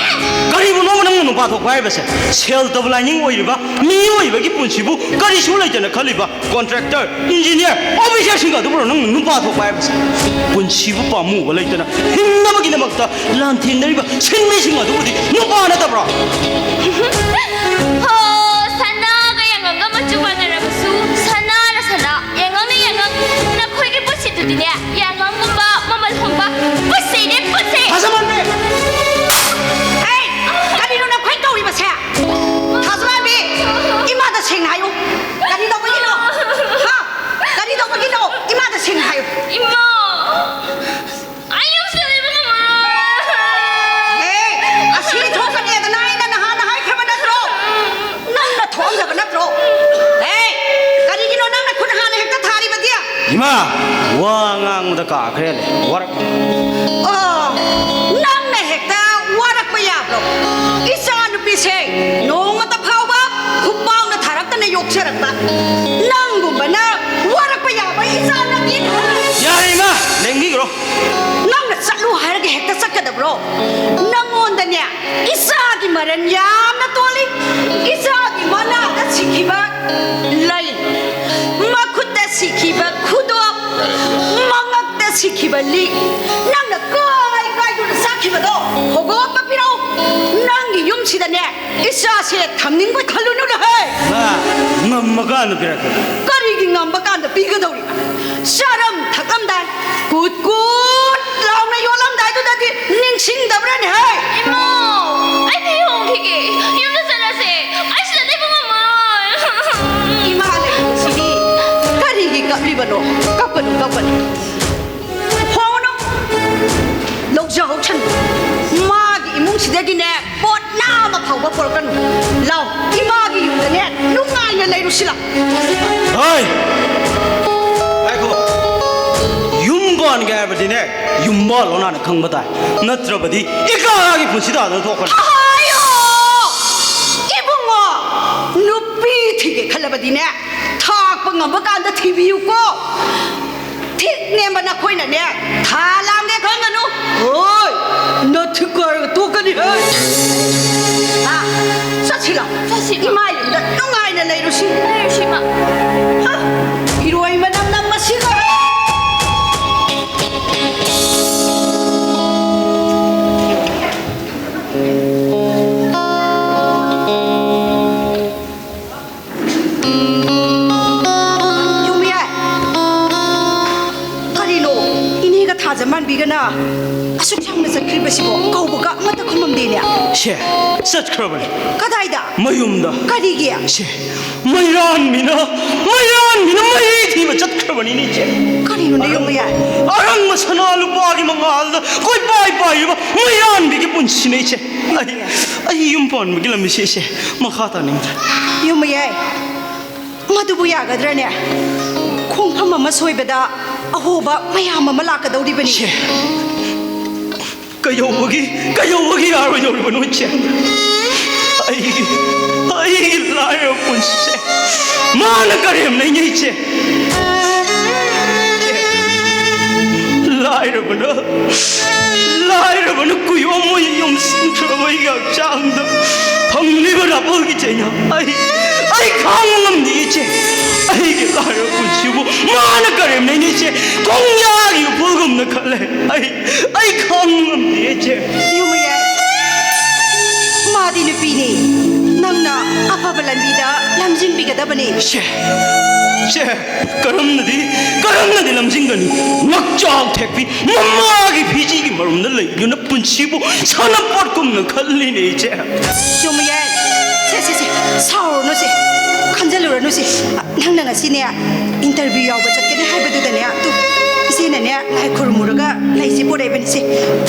ꯀꯔꯤꯕꯨꯅꯣꯕ ꯅꯪꯅ ꯅꯨꯄꯥ ꯊꯣꯛꯄ ꯍꯥꯏꯕꯁꯦ? ꯁꯦꯜ ꯇꯧꯕ ꯂꯥꯏꯅꯤꯡ ꯑꯣꯏꯔꯤꯕ ꯃꯤꯑꯣꯏꯕꯒꯤ ꯄꯨꯟꯁꯤꯕꯨ ꯀꯔꯤꯁꯨ ꯂꯩꯇꯅ ꯈꯜꯂꯤꯕ ꯀꯣꯟꯇ꯭ꯔꯦꯛꯇꯔ, ꯏꯟꯖꯤꯅꯤꯌꯔ, ꯑꯣꯐꯤꯁꯥꯔꯁꯤꯡ ꯑꯗꯨꯕꯨꯔꯣ ꯅꯪꯅ ꯅꯨꯄꯥ ꯊꯣꯛꯄ ꯍꯥꯏꯕꯁꯦ? ꯄꯨꯟꯁꯤꯕꯨ ꯄꯥꯝꯃꯨꯕ ꯂꯩꯇꯅ ꯍꯤꯡꯅꯕꯒꯤꯗꯃꯛꯇ ꯂꯥꯟꯊꯦꯡꯅꯔꯤꯕ ꯁꯤꯟꯃꯤꯁꯤꯡ ꯑꯗꯨꯕꯨꯗꯤ ꯅꯨꯄꯥ ꯅꯠꯇꯕ꯭ꯔꯣ? ꯍꯣ, ꯁꯅꯥꯒ ꯌꯥꯉꯪꯒ ꯃꯆꯨ ꯃꯥꯟꯅꯔꯕꯁꯨ, ꯁꯅꯥꯅ ꯁꯅꯥ, ꯌꯥꯉꯪꯅ ꯌꯥꯉꯪ, ꯅꯈꯣꯏꯒꯤ ꯄꯨꯟꯁꯤꯗꯨꯗꯤꯅꯦ, ꯌꯥꯉꯪꯒꯨꯝꯕ ꯃꯃꯜ ꯍꯣꯡꯕ ꯄꯨꯟꯁꯤꯅꯦ, ꯄꯨꯟꯁꯤ! ꯐꯖꯃꯟꯕꯤ! ꯑꯩ, ꯀꯔꯤꯅꯣ ꯅꯈꯣꯏ ꯇꯧꯔꯤꯕꯁꯦ? ꯊꯥꯖꯃꯥꯟꯕꯤ, ꯏꯃꯥꯗ ꯁꯦꯡꯅ ꯍꯥꯏꯌꯨ꯫ ꯀꯔꯤ ꯇꯧꯕꯒꯤꯅꯣ? ꯍꯥ? ꯀꯔꯤ ꯇꯧꯕꯒꯤꯅꯣ? ꯏꯃꯥꯗ ꯁꯦꯡꯅ ꯍꯥꯏꯌꯨ꯫ ꯏꯃꯥ! ꯑꯩ ꯌꯨꯝꯁꯤꯗ ꯂꯩꯕ ꯉꯝꯃꯔꯣꯏ꯫ ꯑꯦ, ꯑꯁꯤ ꯊꯣꯛꯀꯅꯤꯗꯅ ꯑꯩꯅ ꯅꯍꯥꯟꯅ ꯍꯥꯏꯈ꯭ꯔꯕ ꯅꯠꯇ꯭ꯔꯣ? ꯅꯪꯅ ꯊꯣꯛꯍꯟꯗꯕ ꯅꯠꯇ꯭ꯔꯣ? ꯑꯦ, ꯀꯔꯤꯒꯤꯅꯣ ꯅꯪꯅ ꯈꯨꯠ ꯍꯥꯟꯅ ꯍꯦꯛꯇ ꯊꯥꯔꯤꯕꯗꯤ? ꯏꯃꯥ, ꯋꯥ ꯉꯥꯡꯕꯗ ꯀꯥꯈ꯭ꯔꯦ, ꯋꯥꯔꯛ ꯑꯣ, ꯅꯪꯅ ꯍꯦꯛꯇ ꯋꯥꯔꯛꯄ ꯌꯥꯕ꯭ꯔꯣ? ꯏꯆꯥ ꯅꯨꯄꯤꯁꯦ ꯅꯣꯡꯃꯇ ꯐꯥꯎꯕ ꯈꯨꯄꯥꯛꯅ ꯊꯥꯔꯛꯇꯅ ꯌꯣꯛꯆꯔꯛꯄ ꯅꯪꯒꯨꯝꯕꯅ ꯋꯥꯔꯛꯄ ꯌꯥꯕ ꯏꯆꯥ ꯅꯠꯇꯦ꯫ ꯌꯥꯔꯦ ꯏꯃꯥ, ꯂꯦꯡꯕꯤꯈ꯭ꯔꯣ꯫ ꯅꯪꯅ ꯆꯠꯂꯨ ꯍꯥꯏꯔꯒ ꯍꯦꯛꯇ ꯆꯠꯀꯗꯕ꯭ꯔꯣ? ꯅꯪꯉꯣꯟꯗꯅꯦ ꯏꯆꯥꯒꯤ ꯃꯔꯟ ꯌꯥꯝꯅ ꯇꯣꯜꯂꯤ꯫ ꯏꯆꯥꯒꯤ ꯃꯅꯥꯛꯇ ꯁꯤꯈꯤꯕ ꯂꯩ, ꯃꯈꯨꯠꯇ ꯁꯤꯈꯤꯕ ꯈꯨꯗꯣꯞ, ꯃꯉꯛꯇ ꯁꯤꯈꯤꯕ ꯂꯤꯛ, ꯅꯪꯅ ꯀꯥꯏ ꯀꯥꯏꯗꯨꯅ ꯆꯥꯈꯤꯕꯗꯣ ꯍꯣꯒꯣꯞꯄ ꯄꯤꯔꯛꯎ꯫ ꯅꯪꯒꯤ ꯌꯨꯝꯁꯤꯗꯅꯦ ꯏꯆꯥꯁꯦ ꯊꯝꯅꯤꯡꯕ ꯈꯜꯂꯨꯅꯨꯅꯦꯍꯦ꯫ ꯃꯥ, ꯉꯝꯃꯀꯥꯟꯗ ꯄꯤꯔꯛꯀꯦ꯫ ꯀꯔꯤꯒꯤ ꯉꯝꯕ ꯀꯥꯟꯗ ꯄꯤꯒꯗꯧꯔꯤꯕ? ꯆꯥꯔꯝ ꯊꯛꯂꯝꯗꯥꯏ ꯀꯨꯠ ꯀꯨꯠ ꯂꯥꯎꯅ ꯌꯣꯜꯂꯝꯗꯥꯏꯗꯨꯗꯗꯤ ꯅꯤꯡꯁꯤꯡꯗꯕ꯭ꯔꯅꯦꯍꯦ? ꯏꯃꯥ, ꯑꯩ ꯐꯤ ꯍꯣꯡꯈꯤꯒꯦ꯫ ꯌꯨꯝꯗ ꯆꯠꯂꯁꯦ꯫ ꯑꯩ ꯁꯤꯗ ꯂꯩꯕ ꯉꯝꯃꯔꯣꯏ꯫ ꯏꯃꯥ ꯂꯩꯔꯤꯕꯁꯤꯗꯤ ꯀꯔꯤꯒꯤ ꯀꯞꯂꯤꯕꯅꯣ? ꯀꯞꯀꯅꯨ, ꯀꯞꯀꯅꯨ꯫ ꯍꯣꯡꯉꯨꯅꯨ꯫ ꯂꯧꯖꯍꯧꯁꯅꯨ꯫ ꯃꯥꯒꯤ ꯏꯃꯨꯡꯁꯤꯗꯒꯤꯅꯦ ꯄꯣꯠ ꯅꯥ ꯑꯃ ꯐꯥꯎ ꯄꯣꯔꯛꯀꯅꯨ꯫ ꯂꯥꯎ, ꯏꯃꯥꯒꯤ ꯌꯨꯝꯗꯅꯦ ꯅꯨꯡꯉꯥꯏꯅ ꯂꯩꯔꯨꯁꯤ ꯂꯥꯎ꯫ ꯍꯣꯏ! ꯉꯥꯏꯈꯣ꯫ ꯌꯨꯝ ꯄꯥꯟꯒꯦ ꯍꯥꯏꯕꯗꯤꯅꯦ, ꯌꯨꯝ ꯄꯥꯜꯂꯣ ꯅꯥꯅ ꯈꯪꯕ ꯇꯥꯏ꯫ ꯅꯠꯇ꯭ꯔꯕꯗꯤ ꯏꯀꯥꯒꯤ ꯄꯨꯟꯁꯤ ꯇꯥꯗꯅ ꯊꯣꯛꯀꯅꯤ꯫ ꯑꯍꯥꯌꯣ! ꯏꯕꯨꯡꯉꯣ, ꯅꯨꯄꯤ ꯊꯤꯒꯦ ꯈꯜꯂꯕꯗꯤꯅꯦ, ꯊꯥꯛꯄ ꯉꯝꯕ ꯀꯥꯟꯗ ꯊꯤꯕꯤꯌꯨꯀꯣ꯫ ꯊꯤꯛ ꯅꯦꯝꯕ ꯅꯈꯣꯏꯅꯅꯦ, ꯊꯥ ꯂꯥꯝꯒꯦ ꯈꯟꯒꯅꯨ꯫ ꯍꯣꯏ, ꯅꯊꯤꯛ ꯀꯥꯏꯔꯒ ꯇꯣꯛꯀꯅꯤ ꯍꯦ꯫ ꯍꯥ? ꯆꯠꯁꯤ ꯂꯥꯎ꯫ ꯆꯠꯁꯤ꯫ ꯏꯃꯥ ꯌꯨꯝꯗ ꯅꯨꯡꯉꯥꯏꯅ ꯂꯩꯔꯨꯁꯤ꯫ ꯂꯩꯔꯨꯁꯤ, ꯏꯃꯥ꯫ ꯍꯥ? ꯏꯔꯣꯏ ꯃꯅꯝ ꯅꯝꯕꯁꯤꯒ꯫ ꯌꯨꯝꯌꯥꯏ! ꯀꯔꯤꯅꯣ? ꯏꯅꯦꯒ ꯊꯥꯖ ꯃꯥꯟꯕꯤꯒꯅ ꯑꯁꯨꯛ ꯌꯥꯝꯅ ꯆꯠꯈ꯭ꯔꯤꯕꯁꯤꯕꯣ? ꯀꯧꯕꯒ ꯑꯃꯠꯇ ꯈꯨꯝꯃꯝꯗꯦꯅꯦ꯫ ꯁꯦ, ꯆꯠꯈ꯭ꯔꯕꯅꯦ꯫ ꯀꯗꯥꯏꯗ? ꯃꯌꯨꯝꯗ꯫ ꯀꯔꯤꯒꯤ? ꯁꯦ, ꯃꯩꯔꯥꯟꯕꯤꯅ, ꯃꯩꯔꯥꯟꯕꯤꯅ ꯃꯩ ꯊꯤꯕ ꯆꯠꯈ꯭ꯔꯕꯅꯤꯅꯦ, ꯏꯆꯦ꯫ ꯀꯔꯤꯅꯣꯅꯦ, ꯌꯨꯝꯌꯥꯏ? ꯑꯔꯪꯕ ꯁꯅꯥ ꯂꯨꯄꯥꯒꯤ ꯃꯉꯥꯜꯗ ꯀꯣꯏꯄꯥꯏ ꯄꯥꯏꯔꯤꯕ ꯃꯩꯔꯥꯟꯕꯤꯒꯤ ꯄꯨꯟꯁꯤꯅꯦ, ꯏꯆꯦ꯫ ꯑꯩ, ꯑꯩ ꯌꯨꯝ ꯄꯥꯟꯕꯒꯤ ꯂꯝꯕꯤꯁꯦ, ꯏꯆꯦ, ꯃꯈꯥ ꯇꯥꯅꯤꯡꯗ꯭ꯔꯦ꯫ ꯌꯨꯝꯌꯥꯏ, ꯃꯗꯨꯕꯨ ꯌꯥꯒꯗ꯭ꯔꯅꯦ? ꯈꯣꯡꯐꯝ ꯑꯃ ꯁꯣꯏꯕꯗ ꯑꯍꯣꯕ ꯃꯌꯥꯝ ꯑꯃ ꯂꯥꯛꯀꯗꯧꯔꯤꯕꯅꯤ꯫ ꯏꯆꯦ, ꯀꯩꯗꯧꯕꯒꯤ, ꯀꯩꯗꯧꯕꯒꯤ ꯌꯥꯔꯣꯏꯗꯧꯔꯤꯕꯅꯣ, ꯏꯆꯦ? ꯑꯩꯒꯤ, ꯑꯩꯒꯤ ꯂꯥꯏꯔꯕ ꯄꯨꯟꯁꯤꯁꯦ ꯃꯥꯅ ꯀꯔꯦꯝꯅꯩꯅꯦ, ꯏꯆꯦ꯫ ꯂꯥꯏꯔꯕꯅ, ꯂꯥꯏꯔꯕꯅ ꯀꯨꯌꯣꯝ ꯑꯣꯏꯅ ꯌꯣꯝꯁꯤꯟꯈ꯭ꯔꯕ ꯑꯩꯒꯤ ꯍꯛꯆꯥꯡꯗ ꯐꯪꯂꯤꯕ ꯅꯥꯄꯜꯒꯤ ꯆꯩꯅꯥ ꯑꯩ, ꯑꯩ ꯈꯥꯡꯕ ꯉꯝꯗꯦ, ꯏꯆꯦ꯫ ꯑꯩꯒꯤ ꯂꯥꯏꯔꯕ ꯄꯨꯟꯁꯤꯕꯨ ꯃꯥꯅ ꯀꯔꯦꯝꯅꯩꯅꯦ, ꯏꯆꯦ꯫ ꯈꯣꯡꯌꯥꯒꯤ ꯎꯐꯨꯜꯒꯨꯝꯅ ꯈꯜꯂꯦ꯫ ꯑꯩ, ꯑꯩ ꯈꯥꯡꯕ ꯉꯝꯗꯦ, ꯏꯆꯦ꯫ ꯌꯨꯝꯌꯥꯏ, ꯃꯥꯗꯤ ꯅꯨꯄꯤꯅꯤ꯫ ꯅꯪꯅ ꯑꯐꯕ ꯂꯝꯕꯤꯗ ꯂꯝꯖꯤꯡꯕꯤꯒꯗꯕꯅꯤ꯫ ꯏꯆꯦ, ꯏꯆꯦ, ꯀꯔꯝꯅꯗꯤ, ꯀꯔꯝꯅꯗꯤ ꯂꯝꯖꯤꯡꯒꯅꯤ? ꯉꯛꯆꯥꯎ ꯊꯦꯛꯄꯤ ꯃꯃꯥꯒꯤ ꯐꯤꯖꯤꯒꯤ ꯃꯔꯨꯝꯗ ꯂꯩꯗꯨꯅ ꯄꯨꯟꯁꯤꯕꯨ ꯁꯥꯟꯅꯄꯣꯠꯀꯨꯝꯅ ꯈꯜꯂꯤꯅꯦ, ꯏꯆꯦ꯫ ꯌꯨꯝꯌꯥꯏ, ꯁꯦ, ꯁꯦ, ꯁꯦ, ꯁꯥꯎꯔꯨꯅꯨꯁꯦ, ꯈꯟꯖꯜꯂꯨꯔꯅꯨꯁꯦ꯫ ꯅꯪꯅ ꯉꯁꯤꯅꯦ interview ꯌꯥꯎꯕ ꯆꯠꯀꯅꯤ ꯍꯥꯏꯕꯗꯨꯗꯅꯦ, ꯇꯨ, ꯏꯆꯦꯅꯅꯦ ꯂꯥꯏ ꯈꯨꯔꯨꯝꯃꯨꯔꯒ ꯂꯩꯁꯦ ꯄꯨꯔꯛꯏꯕꯅꯤꯁꯦ꯫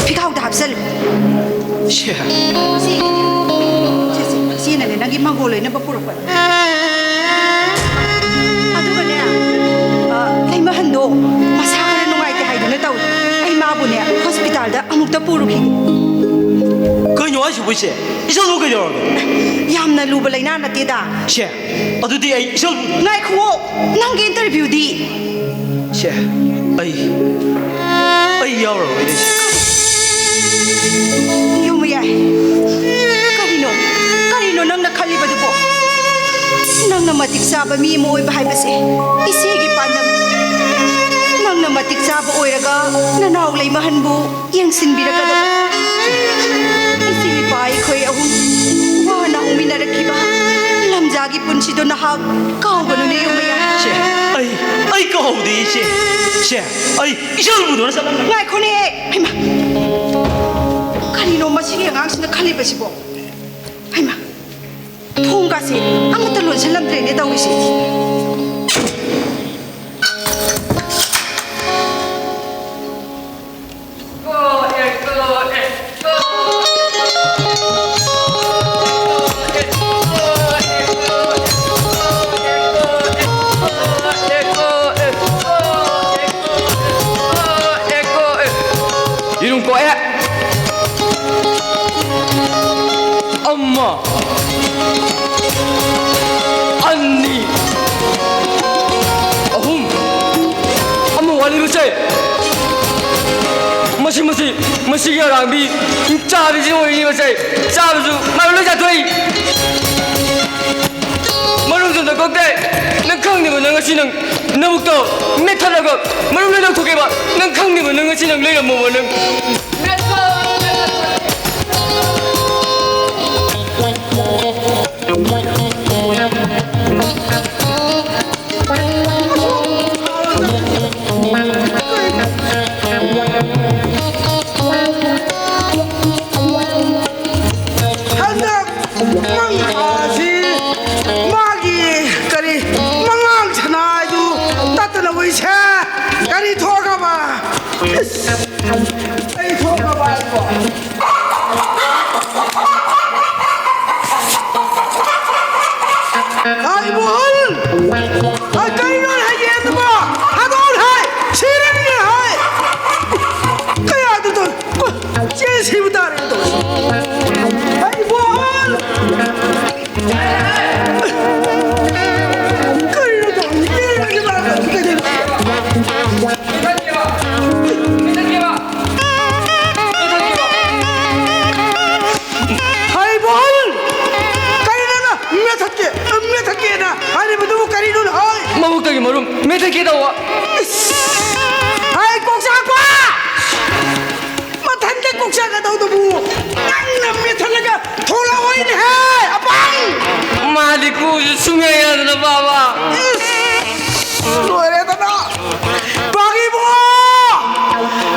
ꯐꯤꯈꯥꯎꯗ ꯍꯥꯞꯆꯜꯂꯨ꯫ ꯏꯆꯦ꯫ ꯃꯪꯒꯣꯜ ꯂꯣꯏꯅꯕ ꯄꯨꯔꯛꯄ꯫ ꯑꯗꯨꯒꯅꯦ, ꯑ, ꯂꯩꯃꯍꯟꯗꯣ ꯃꯁꯥ ꯈꯔ ꯅꯨꯡꯉꯥꯏꯇꯦ ꯍꯥꯏꯗꯨꯅ ꯇꯧꯏ꯫ ꯑꯩ ꯃꯥꯕꯨꯅꯦ ꯍꯣꯁꯄꯤꯇꯥꯜꯗ ꯑꯃꯨꯛꯇ ꯄꯨꯔꯨꯈꯤꯒꯦ꯫ ꯀꯩꯅꯣ ꯍꯥꯏꯁꯤꯕꯨ, ꯏꯆꯦ? ꯏꯆꯜꯕꯨ ꯀꯩꯗꯧꯔꯒꯦ? ꯌꯥꯝꯅ ꯂꯨꯕ ꯂꯥꯏꯅꯥ ꯅꯠꯇꯦꯗ꯫ ꯏꯆꯦ, ꯑꯗꯨꯗꯤ ꯑꯩ ꯏꯆꯜ ꯉꯥꯏꯈꯨꯑꯣ, ꯅꯪꯒꯤ ꯏꯟꯇꯔꯚꯤꯌꯨꯗꯤ? ꯁꯦ, ꯑꯩ, ꯑꯩ ꯌꯥꯎꯔꯔꯣꯏꯗ, ꯏꯆꯦ꯫ ꯌꯨꯝ ꯌꯥꯏ꯫ ꯀꯔꯤꯅꯣ? ꯀꯔꯤꯅꯣ ꯅꯪꯅ ꯈꯜꯂꯤꯕꯗꯨꯕꯣ? ꯅꯪꯅ ꯃꯇꯤꯛ ꯆꯥꯕ ꯃꯤ ꯑꯃ ꯑꯣꯏꯕ ꯍꯥꯏꯕꯁꯦ ꯏꯆꯦꯒꯤ ꯄꯥꯟꯗꯝ꯫ ꯅꯪꯅ ꯃꯇꯤꯛ ꯆꯥꯕ ꯑꯣꯏꯔꯒ ꯅꯅꯥꯎ ꯂꯩꯃꯍꯟꯕꯨ ꯌꯦꯡꯁꯤꯟꯕꯤꯔꯛꯀꯗꯕ꯫ ꯏꯆꯦ ꯏꯄꯥ ꯑꯩꯈꯣꯏ ꯑꯍꯨꯝ ꯋꯥꯅ ꯍꯧꯃꯤꯟꯅꯔꯛꯈꯤꯕ ꯂꯝꯖꯥꯒꯤ ꯄꯨꯟꯁꯤꯗꯣ ꯅꯍꯥꯛ ꯀꯥꯎꯒꯅꯨꯅꯦ, ꯌꯨꯝ ꯃꯌꯥꯏ꯫ ꯁꯦ, ꯑꯩ, ꯑꯩ ꯀꯥꯎꯗꯦ, ꯏꯆꯦ꯫ ꯁꯦ, ꯑꯩ ꯏꯆꯜꯕꯨ ꯎꯅ ꯆꯠꯂꯝꯃꯦ꯫ ꯉꯥꯏꯈꯣꯅꯦ, ꯍꯩꯃꯥ꯫ ꯀꯔꯤꯅꯣ ꯃꯁꯤꯒꯤ ꯑꯉꯥꯡꯁꯤꯅ ꯈꯜꯂꯤꯕꯁꯤꯕꯣ? ꯍꯩꯃꯥ꯫ ꯊꯣꯡꯒꯥꯁꯦ ꯑꯃꯠꯇ ꯂꯣꯟꯁꯤꯜꯂꯝꯗ꯭ꯔꯦꯅꯦ ꯇꯧꯔꯤꯁꯦ꯫ ꯌꯦꯔꯨꯝ ꯀꯣꯛꯑꯦ꯫ ꯑꯃ꯫ ꯑꯅꯤ꯫ ꯑꯍꯨꯝ꯫ ꯑꯃ ꯋꯥꯠꯂꯤꯕꯁꯦ꯫ ꯃꯁꯤ, ꯃꯁꯤ, ꯃꯁꯤꯒꯤ ꯑꯔꯥꯡꯕꯤ ꯆꯥꯕꯤꯁꯤ ꯑꯣꯏꯔꯤꯕꯁꯦ꯫ ꯆꯥꯕꯁꯨ ꯃꯔꯨ ꯂꯣꯏ ꯆꯥꯊꯣꯛꯏ꯫ ꯃꯔꯨꯝꯁꯨ ꯑꯝꯇ ꯀꯣꯛꯇꯦ꯫ ꯅꯪ ꯈꯪꯗꯦꯕ, ꯅꯪ ꯉꯁꯤ ꯅꯪ ꯅꯕꯨꯛꯇꯣ ꯃꯦꯠꯊꯠꯂꯒ ꯃꯔꯨꯝ ꯂꯣꯏ ꯂꯧꯊꯣꯛꯀꯦꯕ꯫ ꯅꯪ ꯈꯪꯗꯦꯕ, ꯅꯪ ꯉꯁꯤ ꯅꯪ ꯂꯩꯔꯝꯃꯣꯕ ꯅꯪ꯫ ꯍꯟꯗꯛ ꯃꯪ ꯊꯥꯁꯤ ꯃꯥꯒꯤ ꯀꯔꯤ ꯃꯉꯥꯡ ꯁꯅꯥꯗꯨ ꯇꯠꯇꯅ ꯎꯏꯁꯦ꯫ ꯀꯔꯤ ꯊꯣꯛꯑꯕ? ꯏꯁ, ꯀꯔꯤ ꯊꯣꯛꯑꯕ ꯍꯥꯏꯕꯣ? ꯃꯦꯠꯊꯠꯀꯦ ꯇꯧꯕ꯫ ꯍꯥꯏ, ꯀꯣꯛꯆꯥꯛꯄ! ꯃꯊꯟꯇ ꯀꯣꯛꯆꯥꯛꯀꯗꯧꯗꯨꯕꯨ ꯅꯪꯅ ꯃꯦꯠꯊꯠꯂꯒ ꯊꯣꯛꯂꯛꯑꯣꯏꯅꯦꯍꯦ, ꯑꯄꯪ! ꯃꯥꯗꯤ ꯀꯨꯁꯨ ꯁꯨꯡꯌꯥ ꯌꯥꯗꯅ, ꯕꯥꯕꯥ꯫ ꯏꯁ! ꯂꯣꯏꯔꯦꯗꯅ! ꯄꯥꯒꯤ ꯏꯕꯨꯡꯉꯣ!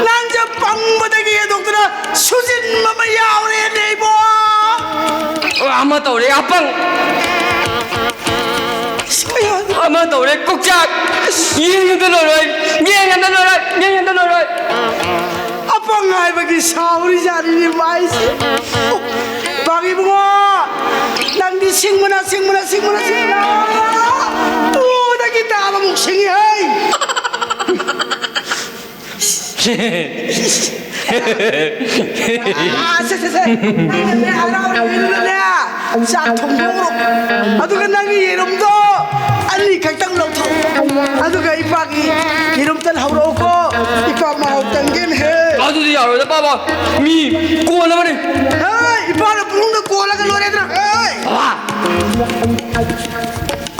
ꯅꯪꯁꯦ ꯄꯪꯕꯗꯒꯤ ꯍꯦꯟꯗꯣꯛꯇꯅ ꯁꯨꯖꯤꯟꯕ ꯑꯃ ꯌꯥꯎꯔꯦꯅꯦ, ꯏꯕꯣ! ꯑꯃ ꯇꯧꯔꯦ, ꯑꯄꯪ! ꯑꯃ ꯇꯧꯔꯦ, ꯀꯣꯛꯆꯥꯛ! ꯌꯦꯡꯉꯗ ꯂꯣꯏꯔꯣꯏ! ꯌꯦꯡꯉꯗ ꯂꯣꯏꯔꯣꯏ! ꯌꯦꯡꯉꯗ ꯂꯣꯏꯔꯣꯏ! ꯑꯄꯪ ꯍꯥꯏꯕꯒꯤ ꯁꯥꯎꯔꯤꯖꯥꯠꯅꯤꯅꯦ ꯃꯥꯏꯁꯦ꯫ ꯄꯥꯒꯤ ꯏꯕꯨꯡꯉꯣ, ꯅꯪꯗꯤ ꯁꯤꯡꯕꯅ, ꯁꯤꯡꯕꯅ, ꯁꯤꯡꯕꯅ, ꯁꯤꯡꯕꯅ꯫ ꯇꯨꯗꯒꯤ ꯇꯥꯕꯃꯨꯛ ꯁꯤꯡꯉꯤ ꯍꯩ꯫ ꯑꯥ, ꯁꯦ, ꯁꯦ, ꯁꯦ꯫ ꯅꯪꯅꯅꯦ, ꯍꯔꯥꯎꯔꯤꯉꯩꯗꯨꯗꯅꯦ, ꯆꯥꯛ ꯊꯣꯡꯗꯣꯛꯎꯔꯣ꯫ ꯑꯗꯨꯒ ꯅꯪꯒꯤ ꯌꯦꯔꯨꯝꯗꯣ ꯑꯅꯤꯈꯛꯇꯪ ꯂꯧꯊꯣꯛ꯫ ꯑꯗꯨꯒ ꯏꯄꯥꯒꯤ ꯌꯦꯔꯨꯝꯇꯪ ꯍꯧꯔꯛꯎꯀꯣ꯫ ꯏꯄꯥ ꯃꯍꯥꯎ ꯇꯪꯒꯦꯅꯦꯍꯦ꯫ ꯑꯗꯨꯗꯤ ꯌꯥꯔꯣꯏꯗ, ꯄꯥꯕ꯫ ꯃꯤ ꯀꯣꯟꯅꯕꯅꯤ꯫ ꯍꯦ, ꯏꯄꯥꯅ ꯄꯨꯡꯗ ꯀꯣꯜꯂꯒ ꯂꯣꯏꯔꯦꯗꯅ꯫ ꯍꯦ꯫ ꯕꯥꯕꯥ꯫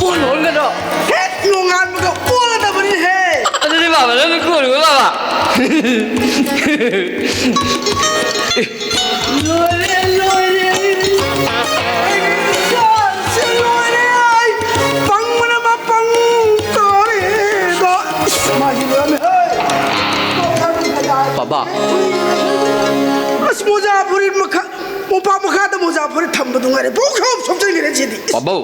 ꯀꯣꯟ ꯍꯣꯟꯒꯗ꯭ꯔꯣ? ꯍꯦꯛ ꯅꯣꯡꯉꯥꯟꯕꯒ ꯑꯣꯜꯂꯗꯕꯅꯤꯍꯦ꯫ ꯑꯗꯨꯗꯤ ꯕꯥꯕꯥ, ꯅꯪ ꯀꯣꯟꯒꯣ, ꯕꯥꯕꯥ꯫ ꯂꯣꯏꯔꯦ, ꯂꯣꯏꯔꯦ꯫ ꯑꯩꯒꯤ ꯏꯆꯥꯁꯦ ꯂꯣꯏꯔꯦ꯫ ꯑꯩ ꯄꯪꯕꯅ ꯃꯄꯪ ꯇꯥꯔꯦꯗꯣ꯫ ꯏꯁ, ꯃꯥꯒꯤ ꯂꯣꯏꯔꯝꯃꯦ, ꯍꯦ꯫ ꯕꯥꯕꯥ꯫ ꯑꯁ, ꯃꯣꯖꯥ ꯐꯨꯔꯤꯠ ꯃꯈꯥ ꯃꯣꯝꯄꯥꯛ ꯃꯈꯥꯗ ꯃꯣꯖꯥ ꯐꯨꯔꯤꯠ ꯊꯝꯕꯗꯨ ꯉꯥꯏꯔꯦ꯫ ꯄꯨꯡꯁꯨꯝ ꯁꯨꯝꯖꯤꯟꯈ꯭ꯔꯦ ꯁꯤꯗꯤ꯫ ꯄꯥꯕꯧ꯫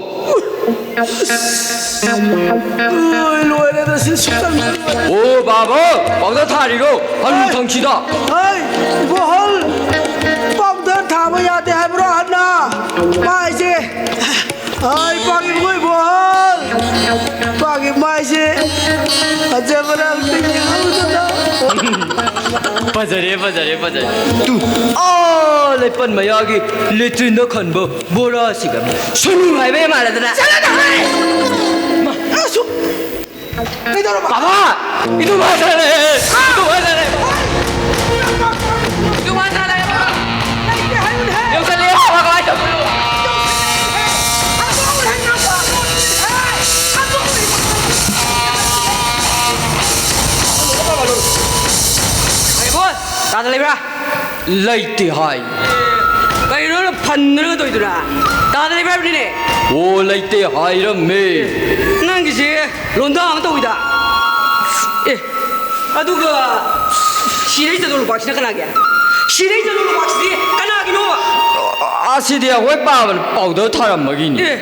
ꯂꯣꯏ ꯂꯣꯏꯔꯦꯗ ꯁꯤ ꯁꯨꯝꯖꯤꯟꯈ꯭ꯔꯦ꯫ ꯑꯣ ꯕꯥꯕꯧ, ꯄꯥꯎꯗ ꯊꯥꯔꯤꯔꯣ? ꯍꯜꯂꯨ ꯍꯣꯏ꯫ ꯊꯪꯁꯤꯗ꯫ ꯍꯣꯏ, ꯏꯕꯣꯍꯜ, ꯄꯥꯎꯗ ꯊꯥꯕ ꯌꯥꯗꯦ ꯍꯥꯏꯕ꯭ꯔꯣ ꯍꯟꯅ? ꯃꯥꯏꯁꯦ꯫ ꯍꯣꯏ, ꯄꯥꯒꯤ ꯃꯣꯏ ꯏꯕꯣꯍꯜ꯫ ꯄꯥꯒꯤ ꯃꯥꯏꯁꯦ꯫ ꯐꯖꯕꯅ ꯑꯝꯇ ꯌꯦꯡꯍꯧꯗꯅ꯫ ꯐꯖꯔꯦ, ꯐꯖꯔꯦ, ꯐꯖꯔꯦ꯫ ꯇꯨ, ꯑꯥ, ꯂꯩꯄꯟ ꯃꯌꯥꯒꯤ ꯂꯦꯇ꯭ꯔꯤꯟꯗ ꯈꯟꯕ ꯕꯣꯔꯥꯁꯤꯒ ꯁꯨꯅꯨ ꯍꯥꯏꯕ ꯃꯥꯜꯂꯗꯅ꯫ ꯆꯠꯂꯣꯗ, ꯍꯣꯏ! ꯃꯥ, ꯑꯁꯨꯛ! ꯀꯩꯗꯧꯔꯕ? ꯕꯥꯕꯥ! ꯏꯇꯨ ꯃꯥ ꯆꯠꯂꯦ! ꯏꯇꯨ ꯃꯥ ꯆꯠꯂꯦ! ꯏꯇꯨ ꯃꯥ ꯆꯠꯂꯦ! ꯂꯩꯇꯦ ꯍꯥꯏꯕꯅꯦ! ꯌꯧꯁꯜꯂꯦ! ꯕꯥꯕꯥ, ꯀꯃꯥꯏ ꯇꯧꯕꯅꯣ? ꯍꯥꯡꯗꯣꯛꯎꯅꯦ! ꯍꯥꯡꯗꯣꯛꯎꯅꯦ! ꯑꯥꯗ ꯂꯩꯕ꯭ꯔꯥ? ꯂꯩꯇꯦ ꯍꯥꯏ꯫ ꯀꯩꯅꯣ ꯅꯪ ꯐꯟꯗꯅꯒ ꯇꯧꯔꯤꯗꯨꯅ? ꯇꯥꯗ ꯂꯩꯕ꯭ꯔꯥ ꯍꯥꯏꯕꯅꯤꯅꯦ꯫ ꯑꯣ, ꯂꯩꯇꯦ ꯍꯥꯏꯔꯝꯃꯦ꯫ ꯅꯪꯒꯤꯁꯦ ꯂꯣꯟꯗꯥ ꯑꯃ ꯇꯧꯏꯗ꯫ ꯑꯦ, ꯑꯗꯨꯒ ꯁꯤꯔꯩ ꯆꯗꯣ ꯂꯨꯄꯥꯁꯤꯅ ꯀꯅꯥꯒꯤ? ꯁꯤꯔꯩ ꯆꯗꯣ ꯂꯨꯄꯥꯁꯤꯗꯤ ꯀꯅꯥꯒꯤꯅꯣꯕ? ꯑꯁꯤꯗꯤ ꯑꯩꯈꯣꯏ ꯄꯥꯕꯅ ꯄꯥꯎꯗꯔ ꯊꯥꯔꯝꯕꯒꯤꯅꯤ꯫ ꯑꯦ,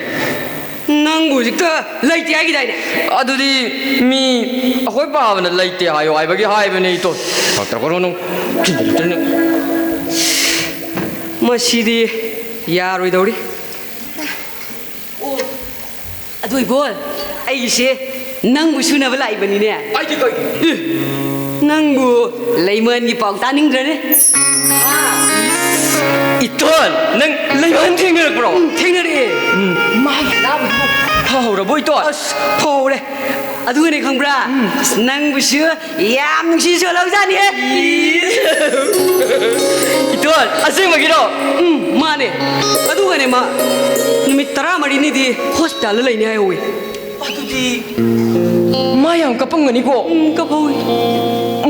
ꯅꯪꯕꯨ ꯍꯧꯖꯤꯛꯇ ꯂꯩꯇꯦ ꯍꯥꯏꯈꯤꯗꯥꯏꯅꯦ? ꯑꯗꯨꯗꯤ ꯃꯤ ꯑꯩꯈꯣꯏ ꯄꯥꯕꯅ ꯂꯩꯇꯦ ꯍꯥꯏꯌꯣ ꯍꯥꯏꯕꯒꯤ ꯍꯥꯏꯕꯅꯦ, ꯏꯇꯣ꯫ ꯗꯥꯛꯇꯔ ꯀꯣꯔꯣꯅꯣ ꯊꯤꯟꯖꯤꯜꯂꯛꯇ꯭ꯔꯦꯅꯦ꯫ ꯃꯁꯤꯗꯤ ꯌꯥꯔꯣꯏꯗꯧꯔꯤ꯫ ꯑꯣ, ꯑꯗꯨ ꯏꯕꯣꯜ, ꯑꯩꯒꯤꯁꯦ ꯅꯪꯕꯨ ꯁꯨꯅꯕ ꯂꯥꯛꯏꯕꯅꯤꯅꯦ꯫ ꯑꯩꯗꯤ ꯀꯩꯒꯤ? ꯑꯦ, ꯅꯪꯕꯨ ꯂꯩꯃꯟꯒꯤ ꯄꯥꯎ ꯇꯥꯅꯤꯡꯗ꯭ꯔꯅꯦ? ꯏꯇꯣꯟ, ꯅꯪ ꯂꯩꯃꯟ ꯊꯦꯡꯅꯔꯛꯄ꯭ꯔꯣ? ꯎꯝ, ꯊꯦꯡꯅꯔꯛꯑꯦ꯫ ꯎꯝ, ꯃꯥꯒꯤ ꯑꯅꯥꯕꯗꯨꯕꯨ ꯐꯍꯧꯔꯕꯣ, ꯏꯇꯣꯟ? ꯑꯁ, ꯐꯍꯧꯔꯦ꯫ ꯑꯗꯨꯒꯅꯦ ꯈꯪꯕ꯭ꯔꯥ? ꯎꯝ꯫ ꯑꯁ, ꯅꯪꯕꯨꯁꯨ ꯌꯥꯝ ꯅꯨꯡꯁꯤꯁꯨ ꯂꯧꯖꯥꯠꯅꯤꯍꯦ꯫ ꯏꯇꯣꯟ, ꯑꯁꯦꯡꯕꯒꯤꯔꯣ? ꯎꯝ, ꯃꯥꯅꯦ꯫ ꯑꯗꯨꯒꯅꯦ ꯃꯥ ꯅꯨꯃꯤꯠ ꯇꯔꯥꯃꯔꯤꯅꯤꯗꯤ ꯍꯣꯁꯄꯤꯇꯥꯜꯗ ꯂꯩꯅꯤ ꯍꯥꯏꯍꯧꯋꯤ꯫ ꯑꯗꯨꯗꯤ ꯃꯥ ꯌꯥꯝ ꯀꯞꯄꯝꯒꯅꯤꯀꯣ? ꯎꯝ, ꯀꯞꯍꯧꯋꯤ꯫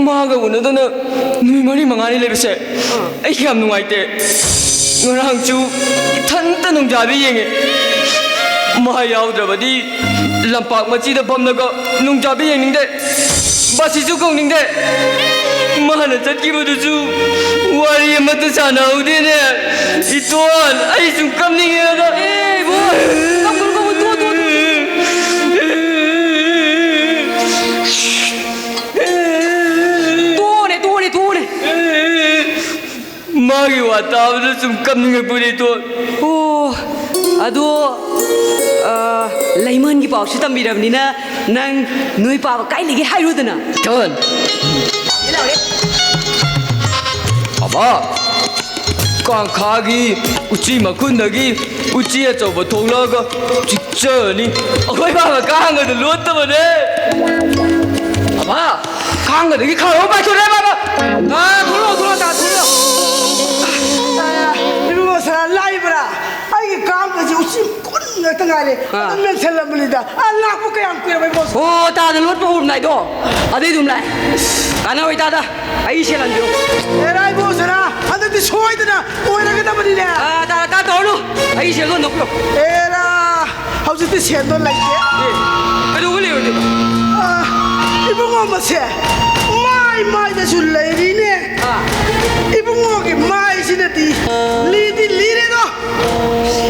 ꯃꯥꯒ ꯎꯅꯗꯅ ꯅꯨꯃꯤꯠ ꯃꯔꯤ ꯃꯉꯥꯅꯤ ꯂꯩꯕꯁꯦ ꯑꯥ꯫ ꯑꯩ ꯌꯥꯝ ꯅꯨꯡꯉꯥꯏꯇꯦ꯫ ꯉꯔꯥꯡꯁꯨ ꯏꯊꯟꯇ ꯅꯨꯡꯖꯥꯕꯤ ꯌꯦꯡꯉꯦ꯫ ꯃꯥ ꯌꯥꯎꯗ꯭ꯔꯕꯗꯤ ꯂꯝꯄꯥꯛ ꯃꯆꯤꯗ ꯐꯝꯂꯒ ꯅꯨꯡꯖꯥꯕꯤ ꯌꯦꯡꯅꯤꯡꯗꯦ꯫ ꯕꯥꯁꯤꯁꯨ ꯀꯧꯅꯤꯡꯗꯦ꯫ ꯃꯥꯅ ꯆꯠꯈꯤꯕꯗꯨꯁꯨ ꯋꯥꯔꯤ ꯑꯃꯠꯇ ꯁꯥꯟꯅꯍꯧꯗꯦꯅꯦ꯫ ꯏꯇꯣꯟ, ꯑꯩ ꯁꯨꯝ ꯀꯞꯅꯤꯡꯉꯦꯗ꯫ ꯑꯦ, ꯏꯕꯣ, ꯀꯞꯀꯅꯨ, ꯀꯞꯀꯅꯨ, ꯇꯣꯛꯑꯣ, ꯇꯣꯛꯑꯣ, ꯇꯣꯛꯑꯣ꯫ ꯇꯣꯛꯑꯣꯅꯦ, ꯇꯣꯛꯑꯣꯅꯦ, ꯇꯣꯛꯑꯣꯅꯦ꯫ ꯃꯥꯒꯤ ꯋꯥ ꯇꯥꯕꯗ ꯁꯨꯝ ꯀꯞꯅꯤꯡꯉꯛꯄꯅꯦ, ꯏꯇꯣꯟ꯫ ꯑꯣ, ꯑꯗꯣ, ꯑ, ꯂꯩꯃꯟꯒꯤ ꯄꯥꯎꯁꯨ ꯇꯝꯕꯤꯔꯕꯅꯤꯅ, ꯅꯪ ꯅꯣꯏ ꯄꯥꯕ ꯀꯥꯏ ꯂꯩꯒꯦ ꯍꯥꯏꯔꯨꯗꯅ꯫ ꯏꯇꯣꯟ꯫ ꯕꯥꯕꯥ, ꯀꯥꯡꯈꯥꯒꯤ ꯎꯆꯤ ꯃꯈꯨꯟꯗꯒꯤ ꯎꯆꯤ ꯑꯆꯧꯕ ꯊꯣꯛꯂꯛꯑꯒ ꯆꯤꯛꯆꯅꯤ꯫ ꯑꯩꯈꯣꯏ ꯄꯥꯕ ꯀꯥꯡꯒꯗ ꯂꯣꯠꯇꯕꯅꯦ꯫ ꯕꯥꯕꯥ, ꯀꯥꯡꯒꯗꯒꯤ ꯈꯥꯔꯣ ꯄꯥꯏꯊꯣꯔꯛꯑꯦ, ꯕꯥꯕꯥ꯫ ꯇꯥ, ꯊꯣꯛꯂꯛꯑꯣ, ꯊꯣꯛꯂꯛꯑꯣ, ꯇꯥ, ꯊꯣꯛꯂꯛꯑꯣ꯫ ꯏꯕꯨꯡꯉꯣ ꯁꯅꯥ, ꯂꯥꯛꯏꯕ꯭ꯔꯥ? ꯑꯩꯒꯤ ꯀꯥꯡꯒꯁꯦ ꯎꯆꯤ ꯀꯨꯟꯅ ꯉꯥꯏꯔꯦ꯫ ꯑꯥ꯫ ꯑꯗꯨꯝ ꯂꯦꯡꯁꯜꯂꯝꯕꯅꯤꯗ꯫ ꯑꯥ, ꯂꯥꯛꯄ ꯀꯌꯥꯝ ꯀꯨꯏꯔꯕ ꯏꯕꯣ? ꯑꯣ, ꯇꯥꯗ ꯂꯣꯠꯄ ꯍꯧꯔꯝꯗꯥꯏꯗꯣ ꯑꯗꯩ ꯑꯗꯨꯝ ꯂꯥꯛꯑꯦ꯫ ꯀꯥꯟꯅꯔꯣꯏ ꯇꯥꯗ, ꯑꯩ ꯁꯦꯜ ꯍꯟꯕꯤꯔꯣ꯫ ꯑꯦꯔꯥ ꯏꯕꯣ ꯁꯅꯥ, ꯍꯟꯗꯛꯇꯤ ꯁꯣꯏꯗꯅ ꯑꯣꯏꯔꯒꯗꯕꯅꯤꯅꯦ꯫ ꯑꯥ, ꯇꯥ, ꯇꯥ ꯇꯧꯔꯅꯨ, ꯑꯩ ꯁꯦꯜꯗꯣ ꯍꯟꯗꯣꯛꯄꯤꯔꯣ꯫ ꯑꯦꯔꯥ, ꯍꯧꯖꯤꯛꯇꯤ ꯁꯦꯜꯗꯣ ꯂꯩꯇꯦ꯫ ꯑꯦ, ꯀꯩꯗꯧꯕ ꯂꯩꯔꯣꯏꯗꯣꯏꯕ? ꯑꯥ, ꯏꯕꯨꯡꯉꯣ ꯃꯁꯦ ꯃꯥꯏ ꯃꯥꯏꯗꯁꯨ ꯂꯩꯔꯤꯅꯦ꯫ ꯑꯥ꯫ ꯏꯕꯨꯡꯉꯣꯒꯤ ꯃꯥꯏꯁꯤꯅꯗꯤ ꯂꯤꯗꯤ ꯂꯤꯔꯦꯗꯣ,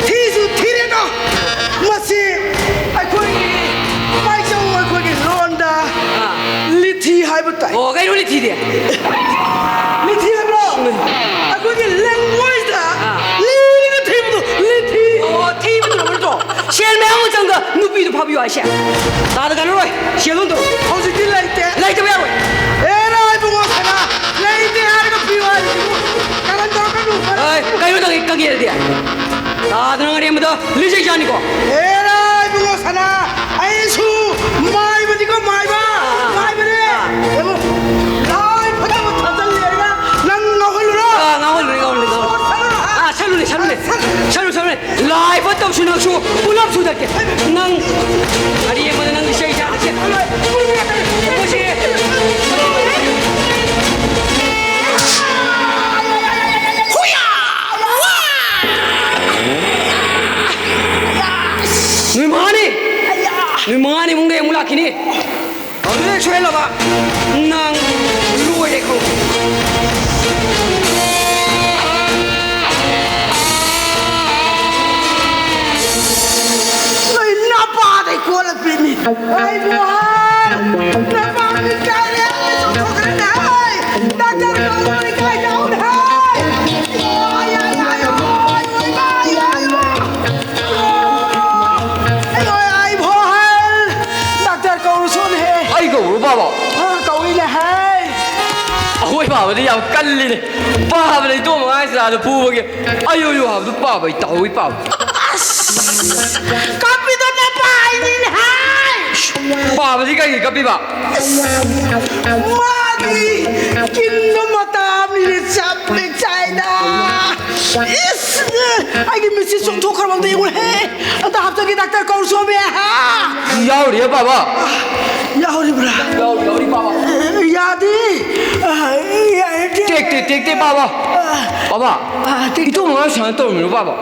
ꯊꯤꯁꯨ ꯊꯤꯔꯦꯗꯣ, ꯃꯁꯤ ꯑꯩꯈꯣꯏꯒꯤ ꯃꯥꯏꯆꯧ ꯑꯩꯈꯣꯏꯒꯤ ꯂꯣꯟꯗ ꯑꯥ꯫ ꯂꯤꯊꯤ ꯍꯥꯏꯕ ꯇꯥꯏ꯫ ꯑꯣ, ꯀꯩꯅꯣ ꯂꯤꯊꯤꯗꯤ? ꯂꯤꯊꯤ ꯍꯥꯏꯕ꯭ꯔꯣ? ꯑꯩꯈꯣꯏꯒꯤ languageꯗ ꯑꯥ꯫ ꯂꯤꯔꯒ ꯊꯤꯕꯗꯣ ꯂꯤꯊꯤ꯫ ꯑꯣ, ꯊꯤꯕꯗꯨ ꯅꯠꯇ꯭ꯔꯣ? ꯁꯦꯜ ꯃꯌꯥꯝ ꯑꯃ ꯆꯪꯒ ꯅꯨꯄꯤꯗꯨ ꯐꯥꯕꯤꯌꯨ ꯍꯥꯏꯁꯦ? ꯇꯥꯗ ꯀꯥꯟꯅꯔꯣꯏ, ꯁꯦꯜ ꯍꯨꯟꯗꯣꯛꯑꯣ꯫ ꯍꯧꯖꯤꯛꯇꯤ ꯂꯩꯇꯦ꯫ ꯂꯩꯇꯕ ꯌꯥꯔꯣꯏ꯫ ꯑꯦꯔꯥ ꯏꯕꯨꯡꯉꯣ ꯁꯅꯥ, ꯂꯩꯇꯦ ꯍꯥꯏꯔꯒ ꯄꯤꯌꯨ ꯍꯥꯏꯔꯤꯁꯤꯕꯨ ꯀꯔꯟ ꯇꯧꯔꯛꯀꯅꯨ꯫ ꯑꯦ, ꯀꯩꯅꯣ ꯅꯪꯒꯤ ꯀꯪꯒꯦꯜꯗꯤ? ꯇꯥꯗ ꯅꯪ ꯑꯔꯦꯝꯕꯗ ꯂꯤꯆꯩꯖꯥꯅꯤꯀꯣ꯫ ꯑꯦꯔꯥ ꯏꯕꯨꯡꯉꯣ ꯁꯅꯥ, ꯑꯩꯁꯨ ꯃꯥꯏꯕꯅꯤꯀꯣ, ꯃꯥꯏꯕ꯫ ꯑꯥ, ꯑꯥ, ꯃꯥꯏꯕꯅꯦ꯫ ꯑꯥ꯫ ꯌꯦꯡꯉꯨ, ꯂꯥꯏ ꯐꯠꯇꯕ ꯊꯥꯖꯜꯂꯦ ꯍꯥꯏꯅ ꯅꯪ ꯉꯥꯎꯍꯜꯂꯨꯔꯣ꯫ ꯑꯥ, ꯉꯥꯎꯍꯜꯂꯨꯔꯦ, ꯉꯥꯎꯍꯜꯂꯨꯔꯦ, ꯉꯥꯎꯍꯜꯂꯨꯔꯦ꯫ ꯑꯥ, ꯁꯠꯂꯨꯅꯦ, ꯁꯠꯂꯨꯅꯦ꯫ ꯁꯠꯂꯨ, ꯁꯠꯂꯨꯅꯦ꯫ ꯂꯥꯏ ꯐꯠꯇꯕꯁꯨ ꯅꯪꯁꯨ ꯄꯨꯂꯞ ꯁꯨꯗꯠꯀꯦ꯫ ꯅꯪ ꯑꯔꯦꯝꯕꯗ ꯅꯪꯒꯤ ꯆꯩ ꯆꯥꯔꯁꯦ꯫ ꯃꯁꯤ ꯅꯨꯃꯤꯠ ꯃꯉꯥꯅꯤ꯫ ꯅꯨꯃꯤꯠ ꯃꯉꯥꯅꯤ ꯏꯃꯨꯡꯗ ꯑꯃꯨꯛ ꯂꯥꯛꯈꯤꯅꯤ꯫ ꯑꯗꯨꯗ ꯁꯣꯏꯍꯜꯂꯕ ꯅꯪ ꯂꯣꯏꯔꯦ ꯈꯪꯉꯨ꯫ ꯅꯣꯏ ꯅꯄꯥꯗꯩ ꯀꯣꯜꯂ ꯄꯤꯅꯤ꯫ ꯑꯩ ꯃꯣꯍꯟ! ꯅꯄꯥꯗꯤ ꯀꯥꯏꯔꯦ? ꯆꯠꯊꯣꯛꯈ꯭ꯔꯦꯅꯦ ꯍꯥꯏ! ꯗꯥꯛꯇꯔ ꯀꯧꯔꯣꯏ ꯀꯥꯏ ꯇꯧꯅꯦ ꯍꯥꯏ! ꯑꯣ, ꯑꯌꯥ, ꯑꯌꯥ, ꯑꯌꯥ, ꯑꯣ, ꯑꯌꯥ, ꯑꯌꯥ, ꯑꯌꯥ, ꯑꯌꯥ! ꯑꯩ ꯃꯣꯍꯟ! ꯗꯥꯛꯇꯔ ꯀꯧꯔꯨꯁꯣꯟ ꯍꯦ! ꯑꯩ ꯀꯧꯕ꯭ꯔꯣ, ꯄꯥꯕ? ꯑ, ꯀꯧꯏꯅꯦ ꯍꯥꯏ! ꯑꯩꯈꯣꯏ ꯄꯥꯕꯗꯤ ꯌꯥꯝ ꯀꯜꯂꯤꯅꯦ꯫ ꯄꯥꯕꯅ ꯏꯇꯣꯝ ꯑꯉꯥꯡ ꯆꯥꯗ ꯐꯨꯕꯒꯤ ꯑꯌꯣ ꯌꯣ ꯍꯥꯏꯕꯗꯨ ꯄꯥꯕ ꯑꯩ ꯇꯥꯍꯧꯏ ꯄꯥꯕ꯫ ꯑꯁ! ꯀꯞꯄꯤꯗꯣ ꯅꯄꯥ ꯑꯩꯅꯤꯅꯦ ꯍꯥꯏ! ꯄꯥꯕꯗꯤ ꯀꯩꯒꯤ ꯀꯞꯄꯤꯕ? ꯑꯁ! ꯃꯥꯗꯤ ꯀꯤꯟꯗꯣ ꯃꯇꯥ ꯑꯃꯅꯤꯅꯦ ꯆꯞꯄꯦ ꯆꯥꯏꯗ꯫ ꯏꯁ! ꯑꯩꯒꯤ ꯃꯤꯠꯁꯤ ꯆꯣꯡꯊꯣꯛꯈ꯭ꯔꯕ ꯑꯝꯇ ꯌꯦꯡꯉꯨꯍꯦ! ꯑꯝꯇ ꯍꯥꯞꯆꯒꯦ, ꯗꯥꯛꯇꯔ ꯀꯧꯔꯨ ꯁꯣꯝꯕꯤ! ꯍꯥ! ꯌꯥꯎꯔꯤꯌꯦ, ꯕꯥꯕꯥ꯫ ꯌꯥꯎꯔꯤꯕ꯭ꯔꯥ? ꯌꯥꯎꯔꯤ, ꯌꯥꯎꯔꯤ, ꯕꯥꯕꯥ꯫ ꯑꯦ, ꯌꯥꯗꯦ꯫ ꯑ, ꯌꯥꯗꯦ꯫ ꯇꯦꯛꯇꯦ, ꯇꯦꯛꯇꯦ, ꯕꯥꯕꯥ꯫ ꯑ, ꯕꯥꯕꯥ, ꯑ, ꯇꯦꯛꯇꯦ꯫ ꯏꯇꯣꯝ ꯑꯉꯥꯡ ꯁꯨꯃꯥꯏꯅ ꯇꯧꯔꯝꯃꯤꯔꯣ, ꯕꯥꯕꯥ?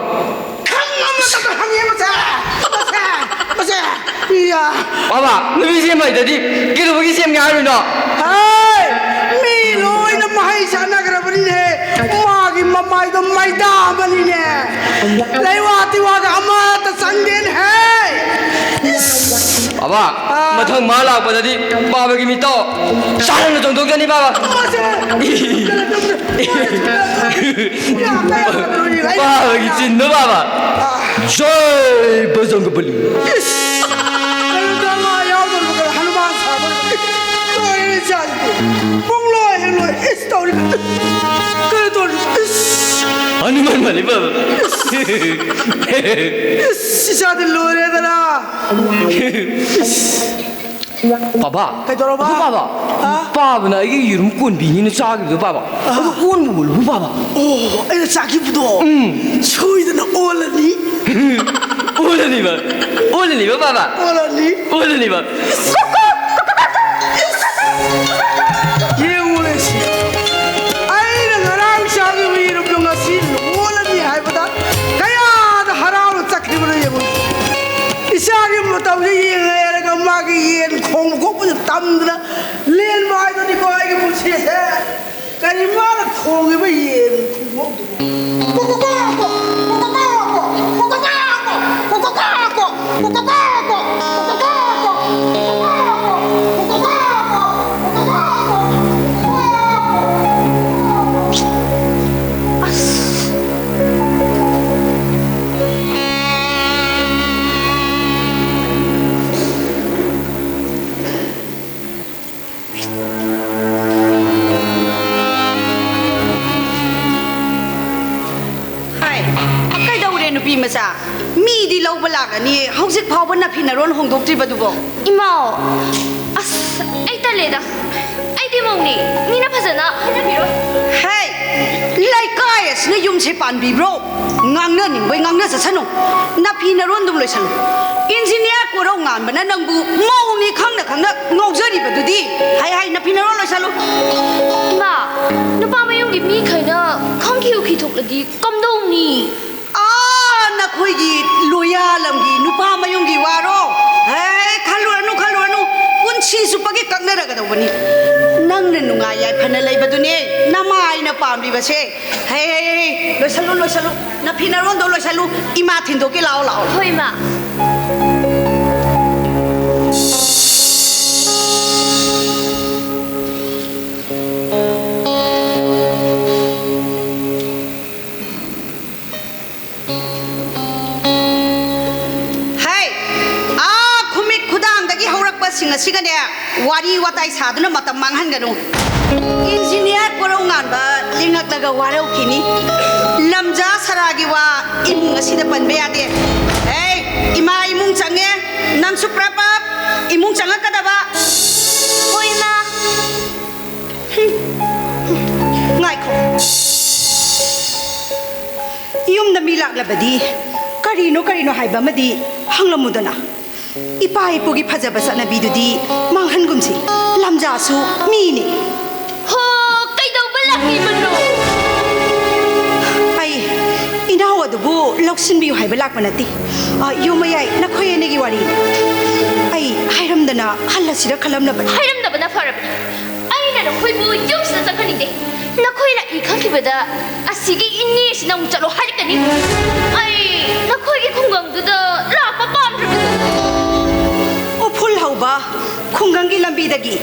ꯈꯪꯉꯝꯃꯒ ꯍꯪꯉꯦ, ꯃꯁꯦ꯫ ꯃꯁꯦ, ꯃꯁꯦ꯫ ꯏꯌꯥ꯫ ꯕꯥꯕꯥ, ꯅꯨꯄꯤ ꯁꯦꯝꯕ ꯍꯩꯇ꯭ꯔꯗꯤ ꯀꯩꯗꯧꯕꯒꯤ ꯁꯦꯝꯒꯦ ꯍꯥꯏꯔꯤꯅꯣ? ꯍꯩ! ꯃꯤ ꯂꯣꯏꯅ ꯃꯍꯩ ꯆꯥꯟꯅꯈ꯭ꯔꯕꯅꯤꯅꯦ꯫ ꯃꯥꯒꯤ ꯃꯃꯥꯏꯗꯣ ꯃꯩꯗꯥ ꯑꯃꯅꯤꯅꯦ꯫ ꯂꯩꯋꯥ ꯇꯤꯋꯥꯒ ꯑꯃꯠꯇ ꯆꯪꯗꯦꯅꯦ, ꯍꯩ! ꯏꯁ! ꯕꯥꯕꯥ, ꯑꯥ꯫ ꯃꯊꯪ ꯃꯥ ꯂꯥꯛꯄꯗꯗꯤ ꯕꯥꯕꯥꯒꯤ ꯃꯤꯠꯇꯣ ꯆꯥꯔꯅ ꯆꯣꯡꯊꯣꯛꯆꯅꯤ, ꯕꯥꯕꯥ꯫ ꯃꯁꯦ! ꯕꯥꯕꯥꯒꯤ ꯆꯤꯟꯗꯣ, ꯕꯥꯕꯥ꯫ ꯑꯥ꯫ ꯖꯣꯏ ꯕꯖꯔꯪꯒ ꯕꯂꯤ꯫ ꯏꯁ! ꯀꯩꯅꯣ, ꯗ꯭ꯔꯃꯥ ꯌꯥꯎꯗꯧꯔꯤꯕ ꯀꯩꯅꯣ, ꯍꯅꯨꯃꯥꯟ ꯁꯥꯗꯧꯔꯤꯕ? ꯂꯣꯏꯔꯦ ꯏꯆꯥꯁꯤꯗꯤ꯫ ꯄꯨꯡ ꯂꯣꯏ ꯍꯦꯛ ꯂꯣꯏ꯫ ꯏꯁ, ꯇꯧꯔꯤꯕ꯫ ꯀꯩꯅꯣ ꯇꯧꯔꯤꯕ? ꯏꯁ! ꯍꯅꯨꯃꯥꯟ ꯃꯥꯜꯂꯤ, ꯕꯥꯕꯥ꯫ ꯏꯁ! ꯏꯁ, ꯏꯆꯥꯗꯤ ꯂꯣꯏꯔꯦꯗꯅ꯫ ꯏꯁ! ꯕꯥꯕꯥ꯫ ꯀꯩꯗꯧꯔꯕ? ꯑꯗꯨ ꯕꯥꯕꯥ, ꯍꯥ? ꯕꯥꯕꯥꯅ ꯑꯩꯒꯤ ꯌꯦꯔꯨꯝ ꯀꯣꯟꯕꯤꯅꯤꯅ ꯆꯥꯈꯤꯕꯗꯣ, ꯕꯥꯕꯥ꯫ ꯑꯥ꯫ ꯑꯗꯨ ꯑꯣꯟꯕꯨ ꯑꯣꯜꯂꯕꯣ, ꯕꯥꯕꯥ? ꯑꯣ, ꯑꯩꯅ ꯆꯥꯈꯤꯕꯗꯣ꯫ ꯎꯝ꯫ ꯁꯣꯏꯗꯅ ꯑꯣꯜꯂꯅꯤ꯫ ꯑꯣꯜꯂꯅꯤꯕ? ꯑꯣꯜꯂꯅꯤꯕ, ꯕꯥꯕꯥ? ꯑꯣꯜꯂꯅꯤ꯫ ꯑꯣꯜꯂꯅꯤꯕ? ꯌꯦꯡꯉꯨꯅꯦ ꯁꯤ꯫ ꯑꯩꯅ ꯉꯔꯥꯡ ꯆꯥꯈꯤꯕ ꯌꯦꯔꯨꯝꯗꯣ ꯉꯁꯤ ꯑꯣꯜꯂꯅꯤ ꯍꯥꯏꯕꯗ ꯀꯌꯥꯗ ꯍꯔꯥꯎꯅ ꯆꯠꯈꯤꯕꯅꯣ ꯌꯦꯡꯉꯨ꯫ ꯏꯆꯥꯒꯤ ꯃꯇꯧꯁꯦ ꯌꯦꯡꯉꯦ ꯍꯥꯏꯔꯒ ꯃꯥꯒꯤ ꯌꯦꯟ ꯈꯣꯡꯕ ꯈꯣꯠꯄꯁꯦ ꯇꯝꯗꯅ ꯂꯦꯟꯕ ꯍꯥꯏꯗꯨꯅꯤꯀꯣ ꯑꯩꯒꯤ ꯄꯨꯟꯁꯤꯁꯦ꯫ ꯀꯔꯤ ꯃꯥꯅ ꯈꯣꯡꯉꯤꯕ ꯌꯦꯟ ꯈꯨꯡꯉꯧꯗꯨꯕꯨ? ꯑꯁ! ꯍꯥꯏ, ꯀꯩꯗꯧꯔꯦ ꯅꯨꯄꯤ ꯃꯆꯥ? ꯃꯤꯗꯤ ꯂꯧꯕ ꯂꯥꯛꯀꯅꯤ, ꯍꯧꯖꯤꯛ ꯐꯥꯎꯕ ꯅꯐꯤ ꯅꯔꯣꯟ ꯍꯣꯡꯗꯣꯛꯇ꯭ꯔꯤꯕꯗꯨꯕꯣ? ꯏꯃꯥꯎ, ꯑꯁ, ꯑꯩ ꯇꯜꯂꯦꯗ꯫ ꯑꯩꯗꯤ ꯃꯧꯅꯤ꯫ ꯃꯤꯅ ꯐꯖꯅ ꯍꯥꯏꯅꯕꯤꯔꯣꯏ꯫ ꯍꯦ! ꯂꯩꯀꯥꯏ ꯑꯁꯤꯅ ꯌꯨꯝꯁꯦ ꯄꯥꯟꯕꯤꯕ꯭ꯔꯣ? ꯉꯥꯡꯅꯅꯤꯡꯕꯩ ꯉꯥꯡꯅ ꯆꯠꯁꯅꯨ꯫ ꯅꯐꯤ ꯅꯔꯣꯟꯗꯨꯝ ꯂꯣꯏꯁꯜꯂꯨ꯫ ꯏꯟꯖꯤꯅꯤꯌꯥꯔ ꯀꯣꯔꯧ ꯉꯥꯟꯕꯅ ꯅꯪꯕꯨ ꯃꯧꯅꯤ ꯈꯪꯅ ꯈꯪꯅ ꯉꯥꯎꯖꯔꯤꯕꯗꯨꯗꯤ꯫ ꯍꯥꯏ ꯍꯥꯏ, ꯅꯐꯤ ꯅꯔꯣꯟ ꯂꯣꯏꯁꯜꯂꯨ꯫ ꯏꯃꯥ, ꯅꯨꯄꯥ ꯃꯌꯨꯝꯒꯤ ꯃꯤꯈꯩꯅ ꯈꯪꯈꯤ ꯎꯈꯤ ꯊꯣꯛꯂꯗꯤ ꯀꯝꯗꯧꯅꯤ? ꯑꯥ, ꯅꯈꯣꯏꯒꯤ ꯂꯣꯌꯥꯂꯝꯒꯤ ꯅꯨꯄꯥ ꯃꯌꯨꯝꯒꯤ ꯋꯥꯔꯣ? ꯍꯦ, ꯈꯜꯂꯨꯔꯅꯨ, ꯈꯜꯂꯨꯔꯅꯨ꯫ ꯄꯨꯟꯁꯤ ꯆꯨꯞꯄꯒꯤ ꯀꯛꯅꯔꯒꯗꯧꯕꯅꯤ꯫ ꯅꯪꯅ ꯅꯨꯡꯉꯥꯏ ꯌꯥꯏꯐꯅ ꯂꯩꯕꯗꯨꯅꯦ ꯅꯃꯥ ꯑꯩꯅ ꯄꯥꯝꯂꯤꯕꯁꯦ꯫ ꯍꯦ, ꯍꯦ, ꯍꯦ, ꯍꯦ, ꯂꯣꯏꯁꯜꯂꯨ, ꯂꯣꯏꯁꯜꯂꯨ꯫ ꯅꯐꯤ ꯅꯔꯣꯟꯗꯣ ꯂꯣꯏꯁꯜꯂꯨ꯫ ꯏꯃꯥ ꯊꯤꯟꯗꯣꯛꯀꯦ, ꯂꯥꯛꯑꯣ, ꯂꯥꯛꯑꯣ꯫ ꯍꯣꯏ, ꯏꯃꯥ꯫ ꯍꯩ! ꯑꯥ, ꯈꯨꯃꯤꯠ ꯈꯨꯗꯥꯡꯗꯒꯤ ꯍꯧꯔꯛꯄꯁꯤꯡ ꯑꯁꯤꯒꯅꯦ, ꯋꯥꯔꯤ ꯋꯥꯇꯥꯏ ꯁꯥꯗꯨꯅ ꯃꯇꯝ ꯃꯥꯡꯍꯟꯒꯅꯨ꯫ ꯏꯟꯖꯤꯅꯤꯌꯥꯔ ꯀꯣꯔꯧ ꯉꯥꯟꯕ ꯂꯤꯡꯉꯛꯂꯒ ꯋꯥꯔꯧꯈꯤꯅꯤ꯫ ꯂꯝꯖꯥ ꯁꯔꯥꯒꯤ ꯋꯥ ꯏꯃꯨꯡ ꯑꯁꯤꯗ ꯄꯟꯕ ꯌꯥꯗꯦ꯫ ꯍꯩ! ꯏꯃꯥ ꯏꯃꯨꯡ ꯆꯪꯉꯦ, ꯅꯪꯁꯨ ꯄ꯭ꯔꯞ ꯄ꯭ꯔꯞ ꯏꯃꯨꯡ ꯆꯪꯉꯛꯀꯗꯕ꯫ ꯍꯣꯏ, ꯏꯃꯥ꯫ ꯍꯨꯝ꯫ ꯉꯥꯏꯈꯣ꯫ ꯌꯨꯝꯗ ꯃꯤ ꯂꯥꯛꯂꯕꯗꯤ ꯀꯔꯤꯅꯣ ꯀꯔꯤꯅꯣ ꯍꯥꯏꯕ ꯑꯃꯗꯤ ꯍꯪꯂꯝꯃꯨꯗꯅ꯫ ꯏꯄꯥ ꯏꯄꯨꯒꯤ ꯐꯖꯕ ꯆꯠꯅꯕꯤꯗꯨꯗꯤ ꯃꯥꯡꯍꯟꯒꯨꯝꯁꯤ꯫ ꯂꯝꯖꯥꯁꯨ ꯃꯤꯅꯤ꯫ ꯍꯣ, ꯀꯩꯗꯧꯕ ꯂꯥꯛꯄꯤꯕꯅꯣ? ꯑꯩ ꯏꯅꯥꯎ ꯑꯗꯨꯕꯨ ꯂꯧꯁꯤꯟꯕꯤꯌꯨ ꯍꯥꯏꯕ ꯂꯥꯛꯄ ꯅꯠꯇꯦ꯫ ꯑ, ꯌꯨꯝ ꯃꯌꯥꯏ ꯅꯈꯣꯏ ꯑꯅꯤꯒꯤ ꯋꯥꯔꯤꯅꯤ꯫ ꯑꯩ ꯍꯥꯏꯔꯝꯗꯅ ꯍꯜꯂꯁꯤꯔ ꯈꯜꯂꯝꯂꯕꯅꯤ꯫ ꯍꯥꯏꯔꯝꯗꯕꯅ ꯐꯔꯕꯅꯤ꯫ ꯑꯩꯅ ꯅꯈꯣꯏꯕꯨ ꯌꯨꯝꯁꯤꯗ ꯆꯪꯍꯟꯅꯤꯡꯗꯦ꯫ ꯅꯈꯣꯏꯅ ꯑꯩ ꯈꯪꯈꯤꯕꯗ ꯑꯁꯤꯒꯤ ꯏꯅꯦꯁꯤꯅ ꯑꯃꯨꯛ ꯆꯠꯂꯣ ꯍꯥꯏꯔꯛꯀꯅꯤ꯫ ꯑꯩ ꯅꯈꯣꯏꯒꯤ ꯈꯨꯡꯒꯪꯗꯨꯗ ꯂꯥꯛꯄ ꯄꯥꯝꯗ꯭ꯔꯕꯅꯤ꯫ ꯎꯐꯨꯜ ꯍꯧꯕ ꯈꯨꯡꯒꯪꯒꯤ ꯂꯝꯕꯤꯗꯒꯤ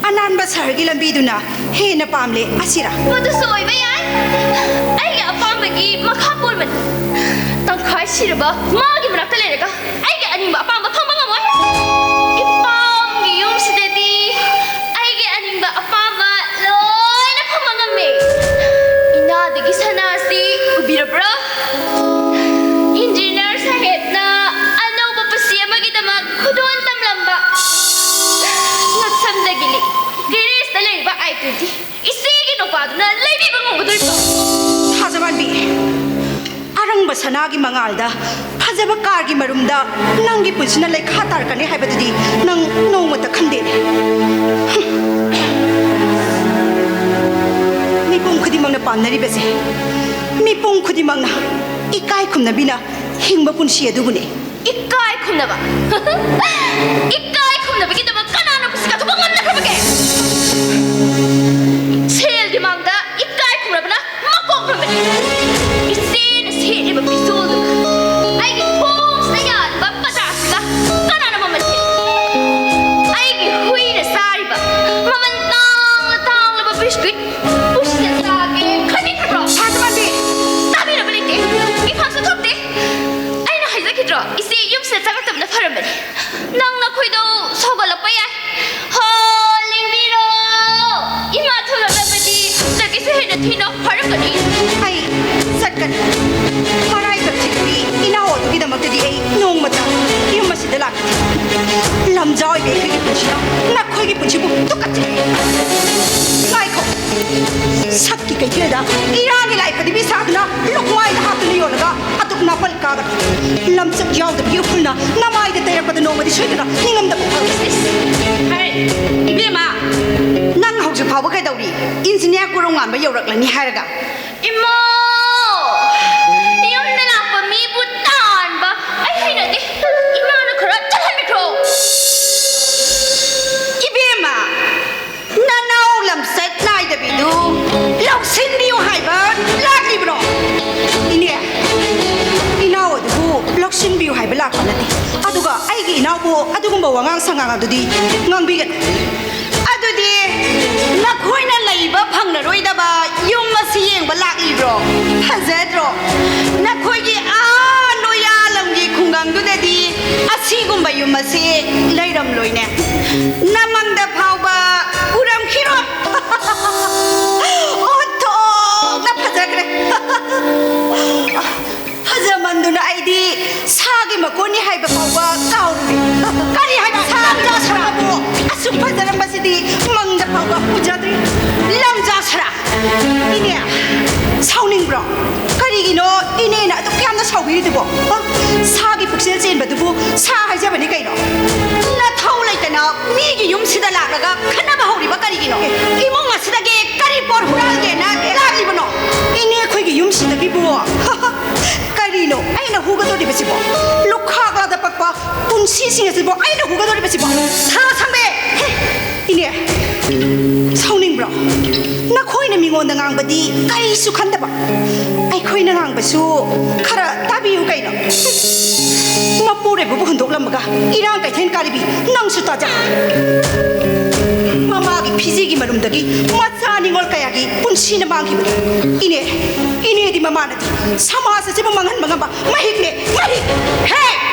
ꯑꯅꯥꯟꯕ ꯁꯍꯔꯒꯤ ꯂꯝꯕꯤꯗꯨꯅ ꯍꯦꯟꯅ ꯄꯥꯝꯂꯦ ꯑꯁꯤꯔꯥ? ꯃꯗꯨꯁꯨ ꯑꯣꯏꯕ ꯌꯥꯏ꯫ ꯑꯩꯒꯤ ꯑꯄꯥꯝꯕꯒꯤ ꯃꯈꯥ ꯄꯣꯟꯕꯅꯤ꯫ ꯇꯪꯈꯥꯏ ꯁꯤꯔꯕ ꯃꯥꯒꯤ ꯃꯅꯥꯛꯇ ꯂꯩꯔꯒ ꯑꯩꯒꯤ ꯑꯅꯤꯡꯕ ꯑꯄꯥꯝꯕ ꯐꯪꯕ ꯉꯝꯃꯣꯏ꯫ ꯏꯄꯥꯝꯒꯤ ꯌꯨꯝꯁꯤꯗꯗꯤ ꯑꯩꯒꯤ ꯑꯅꯤꯡꯕ ꯑꯄꯥꯝꯕ ꯂꯣꯏꯅ ꯐꯪꯕ ꯉꯝꯃꯦ꯫ ꯏꯅꯥꯗꯒꯤ ꯁꯅꯥꯁꯤ ꯎꯕꯤꯔꯕ꯭ꯔꯥ? ꯏꯟꯖꯤꯅꯤꯌꯔ ꯁꯥꯍꯦꯕꯅ ꯑꯅꯧꯕ ꯄꯨꯟꯁꯤ ꯑꯃꯒꯤꯗꯃꯛ ꯈꯨꯗꯣꯜ ꯇꯝꯂꯝꯕ꯫ ꯉꯛꯁꯝ ꯇꯧꯒꯗꯣꯔꯤꯕꯣ? ꯊꯥꯖꯃꯥꯟꯕꯤ, ꯑꯔꯪꯕ ꯁꯅꯥꯒꯤ ꯃꯉꯥꯜꯗ ꯐꯖꯕ ꯀꯥꯔꯒꯤ ꯃꯔꯨꯝꯗ ꯅꯪꯒꯤ ꯄꯨꯟꯁꯤꯅ ꯂꯩꯈꯥ ꯇꯥꯔꯛꯀꯅꯤ ꯍꯥꯏꯕꯗꯨꯗꯤ ꯅꯪ ꯅꯣꯡꯃꯇ ꯈꯟꯗꯦꯅꯦ꯫ ꯍꯨꯝ꯫ ꯃꯤꯄꯨꯝ ꯈꯨꯗꯤꯡꯃꯛꯅ ꯄꯥꯝꯅꯔꯤꯕꯁꯦ, ꯃꯤꯄꯨꯝ ꯈꯨꯗꯤꯡꯃꯛꯅ ꯏꯀꯥꯏ ꯈꯨꯝꯅꯕꯤꯅ ꯍꯤꯡꯕ ꯄꯨꯟꯁꯤ ꯑꯗꯨꯕꯨꯅꯦ꯫ ꯏꯀꯥꯏ ꯈꯨꯝꯅꯕ? ꯏꯀꯥꯏ ꯈꯨꯝꯅꯕꯒꯤꯗꯃꯛ ꯀꯅꯥꯅ ꯄꯨꯟꯁꯤ ꯀꯠꯊꯣꯛꯄ ꯉꯝꯅꯈ꯭ꯔꯕꯒꯦ? ꯁꯦꯜꯒꯤ ꯃꯥꯡꯗ ꯏꯀꯥꯏ ꯈꯨꯝꯅꯕꯅ ꯃꯀꯣꯛ ꯂꯨꯝꯕꯅꯤ꯫ ꯏꯆꯦꯅ ꯁꯦꯠꯂꯤꯕ ꯐꯤꯖꯣꯜꯗꯨꯒ ꯑꯩꯒꯤ ꯈꯣꯡꯁꯤꯗ ꯌꯥꯜꯂꯤꯕ ꯄꯇꯥꯁꯤꯒ ꯀꯅꯥꯅ ꯃꯃꯜ ꯊꯤꯅꯤ? ꯑꯩꯒꯤ ꯍꯨꯏꯅ ꯆꯥꯔꯤꯕ ꯃꯃꯜ ꯇꯥꯡꯂ ꯇꯥꯡꯂꯕ ꯕꯤꯁꯀ꯭ꯋꯤꯠ ꯄꯨꯟꯁꯤꯗ ꯆꯥꯒꯦ ꯈꯟꯕꯤꯈ꯭ꯔꯕ꯭ꯔꯣ? ꯊꯥꯖꯃꯥꯟꯕꯤ! ꯇꯥꯕꯤꯅꯕ ꯂꯩꯇꯦ꯫ ꯏꯐꯝꯁꯨ ꯊꯣꯛꯇꯦ꯫ ꯑꯩꯅ ꯍꯥꯏꯖꯈꯤꯗ꯭ꯔꯣ, ꯏꯆꯦ ꯌꯨꯝꯁꯤꯗ ꯆꯪꯉꯛꯇꯕꯅ ꯐꯔꯝꯕꯅꯤ꯫ ꯅꯪ ꯅꯈꯣꯏꯗꯧ ꯁꯧꯒꯠꯂꯛꯄ ꯌꯥꯏ꯫ ꯍꯣ, ꯂꯦꯡꯕꯤꯔꯣ! ꯏꯃꯥ ꯊꯣꯛꯂꯛꯂꯕꯗꯤ ꯍꯟꯗꯛꯀꯤꯁꯨ ꯍꯦꯟꯅ ꯊꯤꯅ ꯐꯥꯔꯛꯀꯅꯤ꯫ ꯑꯩ ꯆꯠꯀꯅꯤ꯫ ꯃꯔꯥꯏꯕꯛ ꯊꯤꯕꯤ ꯏꯅꯥꯎ ꯑꯗꯨꯒꯤꯗꯃꯛꯇꯗꯤ ꯑꯩ ꯅꯣꯡꯃꯇ ꯌꯨꯝ ꯑꯁꯤꯗ ꯂꯥꯛꯈꯤꯗꯦ꯫ ꯂꯝꯖꯥꯎ ꯑꯣꯏꯕꯤ ꯑꯩꯈꯣꯏꯒꯤ ꯄꯨꯟꯁꯤꯅ ꯅꯈꯣꯏꯒꯤ ꯄꯨꯟꯁꯤꯕꯨ ꯇꯨꯀꯠꯆꯩ꯫ ꯉꯥꯏꯈꯣ! ꯁꯛꯀꯤ ꯀꯩꯊꯦꯜꯗ ꯏꯔꯥꯡꯒꯤ ꯂꯥꯏ ꯐꯗꯤꯕꯤ ꯁꯥꯗꯨꯅ ꯂꯨꯛꯃꯥꯏꯗ ꯍꯥꯞꯇꯨꯅ ꯌꯣꯜꯂꯒ ꯑꯗꯨꯛ ꯅꯥꯄꯜ ꯀꯥꯒꯗ꯭ꯔꯣ? ꯂꯝꯆꯠ ꯌꯥꯎꯗꯕꯒꯤ ꯎꯐꯨꯜꯅ ꯅꯃꯥꯏꯗ ꯇꯩꯔꯛꯄꯗ ꯅꯣꯡꯃꯗꯤ ꯁꯣꯏꯗꯅ ꯅꯤꯡꯉꯝꯗꯕ ꯐꯥꯎꯔꯛꯀꯅꯤ꯫ ꯍꯩ, ꯏꯕꯦꯝꯃ! ꯅꯪ ꯍꯧꯖꯤꯛ ꯐꯥꯎꯕ ꯀꯩꯗꯧꯔꯤ? ꯏꯟꯖꯤꯅꯤꯌꯥꯔ ꯀꯨꯔꯣꯝꯉꯥꯟꯕ ꯌꯧꯔꯛꯂꯅꯤ ꯍꯥꯏꯔꯒ? ꯏꯃꯥ! ꯌꯨꯝꯗ ꯂꯥꯛꯄ ꯃꯤꯕꯨ ꯇꯥꯟꯕ ꯑꯩ ꯍꯩꯅꯗꯦ꯫ ꯏꯃꯥꯅ ꯈꯔ ꯆꯠꯍꯟꯕꯤꯈ꯭ꯔꯣ꯫ ꯏꯕꯦꯝꯃ! ꯅꯅꯥꯎ ꯂꯝꯆꯠ ꯅꯥꯏꯗꯕꯤꯗꯨ ꯂꯧꯁꯤꯟꯕꯤꯌꯨ ꯍꯥꯏꯕ ꯂꯥꯛꯂꯤꯕ꯭ꯔꯣ? ꯏꯅꯦ, ꯏꯅꯥꯎ ꯑꯗꯨꯕꯨ ꯂꯧꯁꯤꯟꯕꯤꯌꯨ ꯍꯥꯏꯕ ꯂꯥꯛꯄ ꯅꯠꯇꯦ꯫ ꯑꯗꯨꯒ ꯑꯩꯒꯤ ꯏꯅꯥꯎꯕꯨ ꯑꯗꯨꯒꯨꯝꯕ ꯋꯥꯉꯥꯡ ꯁꯉꯥꯡ ꯑꯗꯨꯗꯤ ꯉꯥꯡꯕꯤꯒꯅꯨ꯫ ꯑꯗꯨꯗꯤ ꯅꯈꯣꯏꯅ ꯂꯩꯕ ꯐꯪꯂꯔꯣꯏꯗꯕ ꯌꯨꯝ ꯑꯁꯤ ꯌꯦꯡꯕ ꯂꯥꯛꯂꯤꯕ꯭ꯔꯣ? ꯐꯖꯗ꯭ꯔꯣ? ꯅꯈꯣꯏꯒꯤ ꯑꯥ ꯅꯣꯌꯥ ꯂꯝꯒꯤ ꯈꯨꯡꯒꯪꯗꯨꯗꯗꯤ ꯑꯁꯤꯒꯨꯝꯕ ꯌꯨꯝ ꯑꯁꯤ ꯂꯩꯔꯝꯂꯣꯏꯅꯦ꯫ ꯅꯃꯪꯗ ꯐꯥꯎꯕ ꯎꯔꯝꯈꯤꯔꯣꯏ꯫ ꯑꯣꯟꯊꯣꯛꯅ ꯐꯖꯈ꯭ꯔꯦ꯫ ꯐꯖꯃꯟꯗꯨꯅ ꯑꯩꯗꯤ ꯁꯥꯒꯤ ꯃꯀꯣꯟꯅꯤ ꯍꯥꯏꯕ ꯐꯥꯎꯕ ꯀꯥꯎꯔꯨꯔꯦ꯫ ꯀꯔꯤ ꯍꯥꯏꯕ? ꯁꯥ ꯂꯝꯖꯥ ꯁꯔꯥꯕꯨ ꯑꯁꯨꯛ ꯐꯖꯔꯝꯕꯁꯤꯗꯤ ꯃꯪꯗ ꯐꯥꯎꯕ ꯎꯖꯗ꯭ꯔꯤ꯫ ꯂꯝꯖꯥ ꯁꯔꯥ! ꯏꯅꯦ, ꯁꯥꯎꯕꯤꯔꯤꯗꯨꯕꯣ? ꯍ? ꯁꯥꯒꯤ ꯄꯨꯛꯆꯦꯜ ꯆꯦꯟꯕꯗꯨꯕꯨ ꯁꯥ ꯍꯥꯏꯖꯕꯅꯤ ꯀꯩꯅꯣ? ꯅꯊꯧ ꯂꯩꯇꯅ ꯃꯤꯒꯤ ꯌꯨꯝꯁꯤꯗ ꯂꯥꯛꯂꯒ ꯈꯠꯅꯕ ꯍꯧꯔꯤꯕ ꯀꯔꯤꯒꯤꯅꯣ? ꯏꯃꯨꯡ ꯑꯁꯤꯗꯒꯤ ꯀꯔꯤ ꯄꯣꯠ ꯍꯨꯔꯥꯟꯒꯦꯅ ꯂꯥꯛꯂꯤꯕꯅꯣ? ꯏꯅꯦ, ꯑꯩꯈꯣꯏꯒꯤ ꯌꯨꯝꯁꯤꯗꯒꯤꯕꯨ ꯀꯔꯤꯅꯣ ꯑꯩꯅ ꯍꯨꯒꯗꯧꯔꯤꯕꯁꯤꯕꯣ? ꯂꯨꯈꯥꯛ ꯂꯥꯗ ꯄꯛꯄ ꯄꯨꯟꯁꯤꯁꯤꯡ ꯑꯁꯤꯕꯨ ꯑꯩꯅ ꯍꯨꯒꯗꯧꯔꯤꯕꯁꯤꯕꯣ? ꯊꯔꯣ ꯁꯪꯕꯤ! ꯏꯅꯦ, ꯁꯥꯎꯅꯤꯡꯕ꯭ꯔꯣ? ꯅꯈꯣꯏꯅ ꯃꯤꯉꯣꯟꯗ ꯉꯥꯡꯕꯗꯤ ꯀꯔꯤꯁꯨ ꯈꯟꯗꯕ, ꯑꯩꯈꯣꯏꯅ ꯉꯥꯡꯕꯁꯨ ꯈꯔ ꯇꯥꯕꯤꯌꯨ ꯀꯩꯅꯣ꯫ ꯃꯄꯨꯔꯣꯏꯕꯕꯨ ꯍꯨꯟꯗꯣꯛꯂꯝꯃꯒ ꯏꯔꯥꯡ ꯀꯩꯊꯦꯜ ꯀꯥꯔꯤꯕꯤ ꯅꯪꯁꯨ ꯇꯥꯖ꯫ ꯃꯃꯥꯒꯤ ꯐꯤꯖꯤꯒꯤ ꯃꯔꯨꯝꯗꯒꯤ ꯃꯆꯥ ꯅꯤꯉꯣꯜ ꯀꯌꯥꯒꯤ ꯄꯨꯟꯁꯤꯅ ꯃꯥꯡꯈꯤꯕꯅꯤ꯫ ꯏꯅꯦ, ꯏꯅꯦꯗꯤ ꯃꯃꯥꯅꯗꯤ ꯁꯃꯥꯖ ꯑꯁꯤꯕꯨ ꯃꯥꯡꯍꯟꯕ ꯉꯝꯕ ꯃꯍꯤꯛꯅꯦ, ꯃꯍꯤꯛ꯫ ꯍꯦ!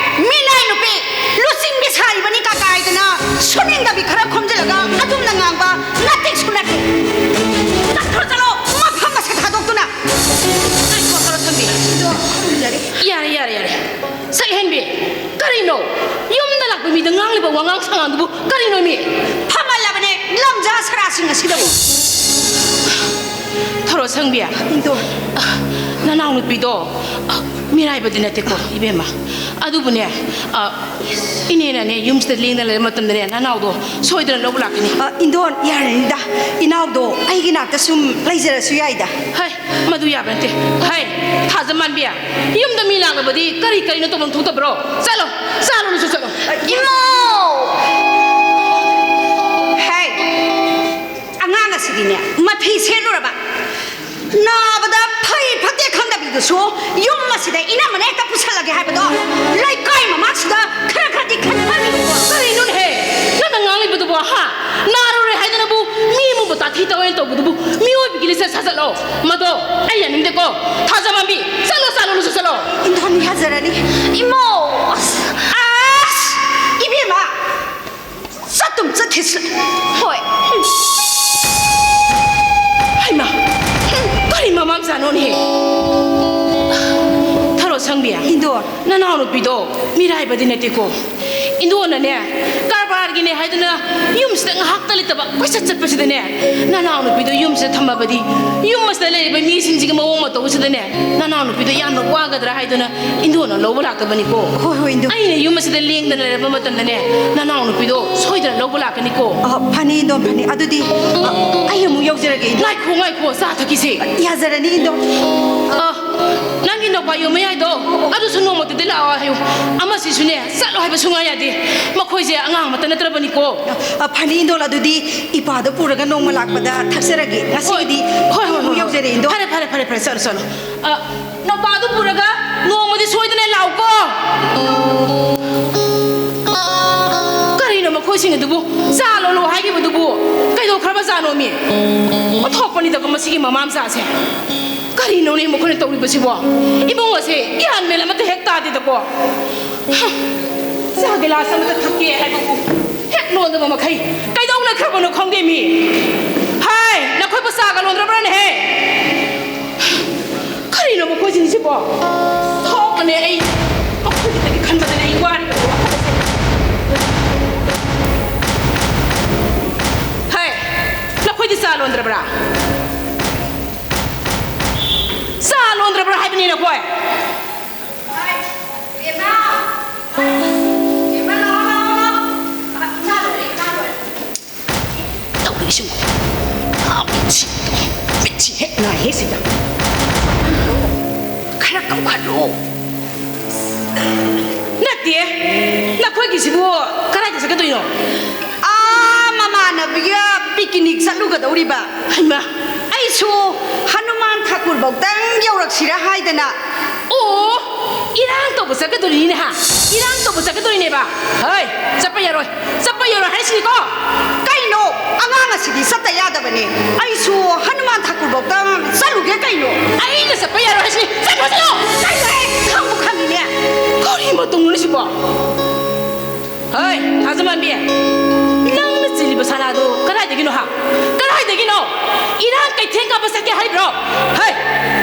ꯃꯤꯅꯥꯏ ꯅꯨꯄꯤ! ꯂꯨꯆꯤꯡꯕꯤ ꯁꯥꯔꯤꯕꯅꯤ ꯀꯥꯀꯥꯏꯗꯅ ꯁꯨꯅꯤꯡꯗꯕꯤ ꯈꯔ ꯈꯣꯝꯖꯤꯜꯂꯒ ꯑꯗꯨꯝꯅ ꯉꯥꯡꯕ ꯅꯠꯇꯦꯁꯨ ꯅꯠꯇꯦ꯫ ꯆꯠꯈ꯭ꯔꯣ, ꯆꯠꯂꯣ, ꯃꯐꯝ ꯑꯁꯤ ꯊꯥꯗꯣꯛꯇꯨꯅ꯫ ꯉꯥꯏꯈꯣ, ꯊꯔꯣ ꯁꯪꯕꯤ꯫ ꯌꯥꯔꯦ, ꯌꯥꯔꯦ, ꯌꯥꯔꯦ꯫ ꯁꯛꯍꯦꯟꯕꯤ, ꯀꯔꯤꯅꯣ? ꯌꯨꯝꯗ ꯂꯥꯛꯄ ꯃꯤꯗ ꯉꯥꯡꯂꯤꯕ ꯋꯥꯉꯥꯡ ꯁꯉꯥꯡꯗꯨꯕꯨ ꯀꯔꯤꯅꯣ ꯃꯤ? ꯐꯝꯍꯜꯂꯕꯅꯦ ꯂꯝꯖꯥ ꯁꯔꯥꯁꯤꯡ ꯑꯁꯤꯗꯕꯨ꯫ ꯊꯔꯣ ꯁꯪꯕꯤ꯫ ꯏꯟꯗꯣ꯫ ꯅꯅꯥꯎꯅꯨꯄꯤꯗꯣ, ꯑ, ꯃꯤꯔꯥꯏꯕꯗꯤ ꯅꯠꯇꯦꯀꯣ, ꯏꯕꯦꯝꯃ꯫ ꯑꯗꯨꯕꯨꯅꯦ, ꯑ, ꯏꯅꯦꯅꯅꯦ, ꯌꯨꯝꯁꯤꯗ ꯂꯦꯡꯗꯅ ꯂꯩꯕ ꯃꯇꯝꯗꯅꯦ, ꯅꯅꯥꯎꯗꯣ ꯁꯣꯏꯗꯅ ꯂꯧꯕ ꯂꯥꯛꯀꯅꯤ꯫ ꯑ, ꯏꯟꯗꯣꯟ, ꯌꯥꯔꯅꯤꯗ꯫ ꯏꯅꯥꯎꯗꯣ ꯑꯩꯒꯤ ꯅꯥꯛꯇ ꯁꯨꯝ ꯂꯩꯖꯔꯁꯨ ꯌꯥꯏꯗ꯫ ꯍꯩ, ꯃꯗꯨ ꯌꯥꯕ ꯅꯠꯇꯦ꯫ ꯍꯩ, ꯊꯥꯖꯃꯥꯟꯕꯤ, ꯌꯨꯝꯗ ꯃꯤ ꯂꯥꯛꯂꯕꯗꯤ ꯀꯔꯤ ꯀꯔꯤꯅꯣ ꯇꯧꯐꯝ ꯊꯣꯛꯇꯕ꯭ꯔꯣ? ꯆꯠꯂꯣ, ꯆꯥ ꯂꯣꯜꯂꯨꯆꯣ ꯆꯠꯂꯣ꯫ ꯏꯃꯧ! ꯍꯩ, ꯑꯉꯥꯡ ꯑꯁꯤꯗꯤꯅꯦ, ꯃꯐꯤ ꯁꯦꯠꯂꯨꯔꯕ, ꯅꯥꯕꯗ ꯐꯩ ꯐꯠꯇꯦ ꯈꯪꯗꯕꯤꯗꯨꯁꯨ ꯌꯨꯝ ꯑꯁꯤꯗ ꯏꯅꯝꯃꯅ ꯍꯦꯛꯇ ꯄꯨꯁꯜꯂꯒꯦ ꯍꯥꯏꯕꯗꯣ, ꯂꯩꯀꯥꯏ ꯃꯃꯥꯡꯁꯤꯗ ꯈꯔ ꯈꯔꯗꯤ ꯈꯟꯊꯕꯤꯌꯨꯀꯣ꯫ ꯀꯔꯤꯅꯣꯅꯦꯍꯦ? ꯅꯪꯅ ꯉꯥꯡꯂꯤꯕꯗꯨꯕꯣ, ꯍꯥ? ꯅꯥꯔꯨꯔꯦ ꯍꯥꯏꯗꯅꯕꯨ ꯃꯤ ꯑꯃꯕꯨ ꯇꯥꯊꯤ ꯇꯧꯑꯦꯅ ꯇꯧꯕꯗꯨꯕꯨ ꯃꯤꯑꯣꯏꯕꯒꯤ ꯂꯤꯆꯠ ꯁꯥꯖꯠꯂꯣ? ꯃꯗꯣ ꯑꯩ ꯌꯥꯅꯤꯡꯗꯦꯀꯣ꯫ ꯊꯥꯖꯃꯥꯟꯕꯤ, ꯆꯠꯂꯣ, ꯆꯥ ꯂꯣꯜꯂꯨꯆꯣ ꯆꯠꯂꯣ꯫ ꯏꯟꯗꯣꯟ ꯌꯥꯖꯔꯅꯤ꯫ ꯏꯃꯧ! ꯑꯁ! ꯑꯁ! ꯏꯕꯦꯝꯃ! ꯆꯠꯇꯨꯝ ꯆꯠꯈꯤꯁꯤ꯫ ꯍꯣꯏ꯫ ꯍꯩꯃꯥ! ꯀꯔꯤ ꯃꯃꯥ ꯃꯆꯥꯅꯣꯅꯦꯍꯦ? ꯊꯔꯣ ꯁꯪꯕꯤ꯫ ꯏꯟꯗꯣꯟ꯫ ꯅꯅꯥꯎꯅꯨꯄꯤꯗꯣ ꯃꯤꯔꯥꯏꯕꯗꯤ ꯅꯠꯇꯦꯀꯣ꯫ ꯏꯟꯗꯣꯅꯅꯦ, ꯀꯔꯕꯥꯔꯒꯤꯅꯦ ꯍꯥꯏꯗꯨꯅ ꯌꯨꯝꯁꯤꯗ ꯉꯥꯏꯍꯥꯛꯇ ꯂꯩꯇꯕ ꯀꯣꯏꯆꯠ ꯆꯠꯄꯁꯤꯗꯅꯦ, ꯅꯅꯥꯎꯅꯨꯄꯤꯗꯣ ꯌꯨꯝꯁꯤꯗ ꯊꯝꯃꯕꯗꯤ, ꯌꯨꯝ ꯑꯁꯤꯗ ꯂꯩꯔꯤꯕ ꯃꯤꯁꯤꯡꯁꯤꯒꯤ ꯃꯑꯣꯡ ꯃꯇꯧꯁꯤꯗꯅꯦ, ꯅꯅꯥꯎꯅꯨꯄꯤꯗꯣ ꯌꯥꯝꯅ ꯋꯥꯒꯗ꯭ꯔꯥ ꯍꯥꯏꯗꯨꯅ ꯏꯟꯗꯣꯅ ꯂꯧꯕ ꯂꯥꯛꯇꯕꯅꯤꯀꯣ꯫ ꯍꯣꯏ, ꯍꯣꯏ, ꯏꯟꯗꯣ꯫ ꯑꯩꯅ ꯌꯨꯝ ꯑꯁꯤꯗ ꯂꯦꯡꯗꯅ ꯂꯩꯔꯕ ꯃꯇꯝꯗꯅꯦ, ꯅꯅꯥꯎꯅꯨꯄꯤꯗꯣ ꯁꯣꯏꯗꯅ ꯂꯧꯕ ꯂꯥꯛꯀꯅꯤꯀꯣ꯫ ꯑ, ꯐꯅꯤ, ꯏꯟꯗꯣ, ꯐꯅꯤ꯫ ꯑꯗꯨꯗꯤ, ꯑ, ꯑꯩ ꯑꯃꯨꯛ ꯌꯧꯖꯔꯒꯦ, ꯏꯟꯗꯣ꯫ ꯉꯥꯏꯈꯣ, ꯉꯥꯏꯈꯣ, ꯆꯥ ꯊꯛꯈꯤꯁꯦ꯫ ꯌꯥꯖꯔꯅꯤ, ꯏꯟꯗꯣ꯫ ꯑ, ꯅꯪꯒꯤ ꯅꯧꯄꯥ ꯌꯣꯟ ꯃꯌꯥꯏꯗꯣ, ꯑꯗꯨꯁꯨ ꯅꯣꯡꯃꯇꯗꯤ ꯂꯥꯛꯑꯣ ꯍꯥꯏꯌꯨ꯫ ꯑꯃꯁꯤꯁꯨꯅꯦ, ꯆꯠꯂꯣ ꯍꯥꯏꯕ ꯁꯨꯡꯌꯥ ꯌꯥꯗꯦ꯫ ꯃꯈꯣꯏꯁꯦ ꯑꯉꯥꯡ ꯑꯃꯠꯇ ꯅꯠꯇ꯭ꯔꯕꯅꯤꯀꯣ꯫ ꯑ, ꯐꯅꯤ, ꯏꯟꯗꯣꯜ꯫ ꯑꯗꯨꯗꯤ ꯏꯄꯥꯗꯣ ꯄꯨꯔꯒ ꯅꯣꯡꯃ ꯂꯥꯛꯄꯗ ꯊꯛꯆꯔꯒꯦ꯫ ꯉꯁꯤꯒꯤꯗꯤ ꯍꯣꯏ, ꯍꯣꯏ, ꯍꯣꯏ, ꯑꯃꯨꯛ ꯍꯣꯏ꯫ ꯌꯧꯖꯔꯦ, ꯏꯟꯗꯣꯜ꯫ ꯐꯔꯦ, ꯐꯔꯦ, ꯐꯔꯦ, ꯐꯔꯦ, ꯆꯠꯂꯣ, ꯆꯠꯂꯣ꯫ ꯑ, ꯅꯧꯄꯥꯗꯨ ꯄꯨꯔꯒ ꯅꯣꯡꯃꯗꯤ ꯁꯣꯏꯗꯅ ꯂꯥꯛꯎꯀꯣ꯫ ꯀꯔꯤꯅꯣ ꯃꯈꯣꯏꯁꯤꯡ ꯑꯗꯨꯕꯨ? ꯆꯥ ꯂꯣꯜꯂꯣ ꯍꯥꯏꯈꯤꯕꯗꯨꯕꯨ ꯀꯩꯗꯧꯈ꯭ꯔꯕ ꯖꯥꯠꯅꯣꯃꯤ? ꯑꯣꯟꯊꯣꯛꯄꯅꯤꯗꯀꯣ ꯃꯁꯤꯒꯤ ꯃꯃꯥ ꯃꯆꯥꯁꯦ꯫ ꯀꯔꯤꯅꯣꯅꯦ ꯃꯈꯣꯏꯅ ꯇꯧꯔꯤꯕꯁꯤꯕꯣ? ꯏꯃꯨꯡ ꯑꯁꯦ ꯒ꯭ꯌꯥꯟ ꯃꯦꯟ ꯑꯃꯠꯇ ꯍꯦꯛ ꯇꯥꯗꯦꯗꯀꯣ꯫ ꯍꯝ, ꯆꯥ ꯒꯤꯂꯥꯁ ꯑꯃꯇ ꯊꯛꯀꯦ ꯍꯥꯏꯕꯕꯨ ꯍꯦꯛ ꯂꯣꯟꯗꯕ ꯃꯈꯩ ꯀꯩꯗꯧ ꯂꯩꯈ꯭ꯔꯕꯅꯣ ꯈꯪꯗꯦ ꯃꯤ꯫ ꯍꯥꯏ, ꯅꯈꯣꯏꯕꯨ ꯆꯥꯒ ꯂꯣꯟꯗ꯭ꯔꯕ꯭ꯔꯥꯅꯦꯍꯦ? ꯀꯔꯤꯅꯣ ꯃꯈꯣꯏꯁꯤꯡꯁꯤꯕꯣ? ꯊꯣꯛꯀꯅꯦ ꯑꯩ꯫ ꯃꯈꯣꯏꯒꯤꯗꯒꯤ ꯈꯟꯕꯗꯅꯦ ꯑꯩ ꯋꯥꯔꯤꯕ ꯋꯥꯈꯜ ꯑꯁꯦ꯫ ꯍꯥꯏ, ꯅꯈꯣꯏꯗꯤ ꯆꯥ ꯂꯣꯟꯗ꯭ꯔꯕ꯭ꯔꯥ? ꯆꯥ ꯂꯣꯟꯗ꯭ꯔꯕ꯭ꯔꯥ ꯍꯥꯏꯕꯅꯤ ꯅꯈꯣꯏ? ꯇꯧꯔꯤꯁꯤꯕꯨ? ꯑꯥ, ꯃꯤꯠꯁꯤ, ꯃꯤꯠꯁꯤ ꯍꯦꯛ ꯅꯥꯏꯍꯦ ꯁꯤꯗ꯫ ꯈꯔ ꯀꯧꯈꯠꯂꯣ꯫ ꯅꯠꯇꯦ, ꯅꯈꯣꯏꯒꯤꯁꯤꯕꯨ ꯀꯗꯥꯏꯗ ꯆꯠꯀꯗꯣꯏꯅꯣ? ꯑꯥ, ꯃꯃꯥꯟꯅꯕꯤꯒ ꯄꯤꯀꯤꯅꯤꯛ ꯆꯠꯂꯨꯒꯗꯧꯔꯤꯕ꯫ ꯍꯩꯃꯥ! ꯑꯩꯁꯨ ꯍꯅꯨꯃꯥꯟ ꯊꯥꯀꯨꯔꯐꯧꯗꯪ ꯌꯧꯔꯛꯁꯤꯔꯥ ꯍꯥꯏꯗꯅ꯫ ꯑꯣ, ꯏꯔꯥꯡ ꯇꯧꯕ ꯆꯠꯀꯗꯣꯔꯤꯅꯤꯅꯦ ꯍꯥ? ꯏꯔꯥꯡ ꯇꯧꯕ ꯆꯠꯀꯗꯣꯔꯤꯅꯦꯕ? ꯍꯩ, ꯆꯠꯄ ꯌꯥꯔꯣꯏ, ꯆꯠꯄ ꯌꯥꯔꯣꯏ ꯍꯥꯏꯁꯤꯅꯤꯀꯣ꯫ ꯀꯩꯅꯣ, ꯑꯉꯥꯡ ꯑꯁꯤꯗꯤ ꯆꯠꯇ ꯌꯥꯗꯕꯅꯦ꯫ ꯑꯩꯁꯨ ꯍꯅꯨꯃꯥꯟ ꯊꯥꯀꯨꯔꯐꯧꯗꯪ ꯆꯠꯂꯨꯒꯦ ꯀꯩꯅꯣ꯫ ꯑꯩꯅ ꯆꯠꯄ ꯌꯥꯔꯣꯏ ꯍꯥꯏꯁꯤꯅꯤ꯫ ꯆꯠꯈ꯭ꯔꯣ, ꯆꯠꯂꯣ! ꯀꯩꯅꯣꯍꯦ, ꯈꯪꯕꯨ ꯈꯪꯉꯤꯅꯦ꯫ ꯀꯔꯤ ꯃꯇꯧꯅꯣꯅꯦ ꯁꯤꯕꯣ? ꯍꯩ, ꯊꯥꯖꯃꯥꯟꯕꯤ, ꯅꯪꯅ ꯆꯤꯜꯂꯤꯕ ꯁꯅꯥꯗꯣ ꯀꯗꯥꯏꯗꯒꯤꯅꯣ ꯍꯥ? ꯀꯗꯥꯏꯗꯒꯤꯅꯣ? ꯏꯔꯥꯡ ꯀꯩꯊꯦꯜ ꯀꯥꯕ ꯆꯠꯀꯦ ꯍꯥꯏꯕ꯭ꯔꯣ? ꯍꯩ,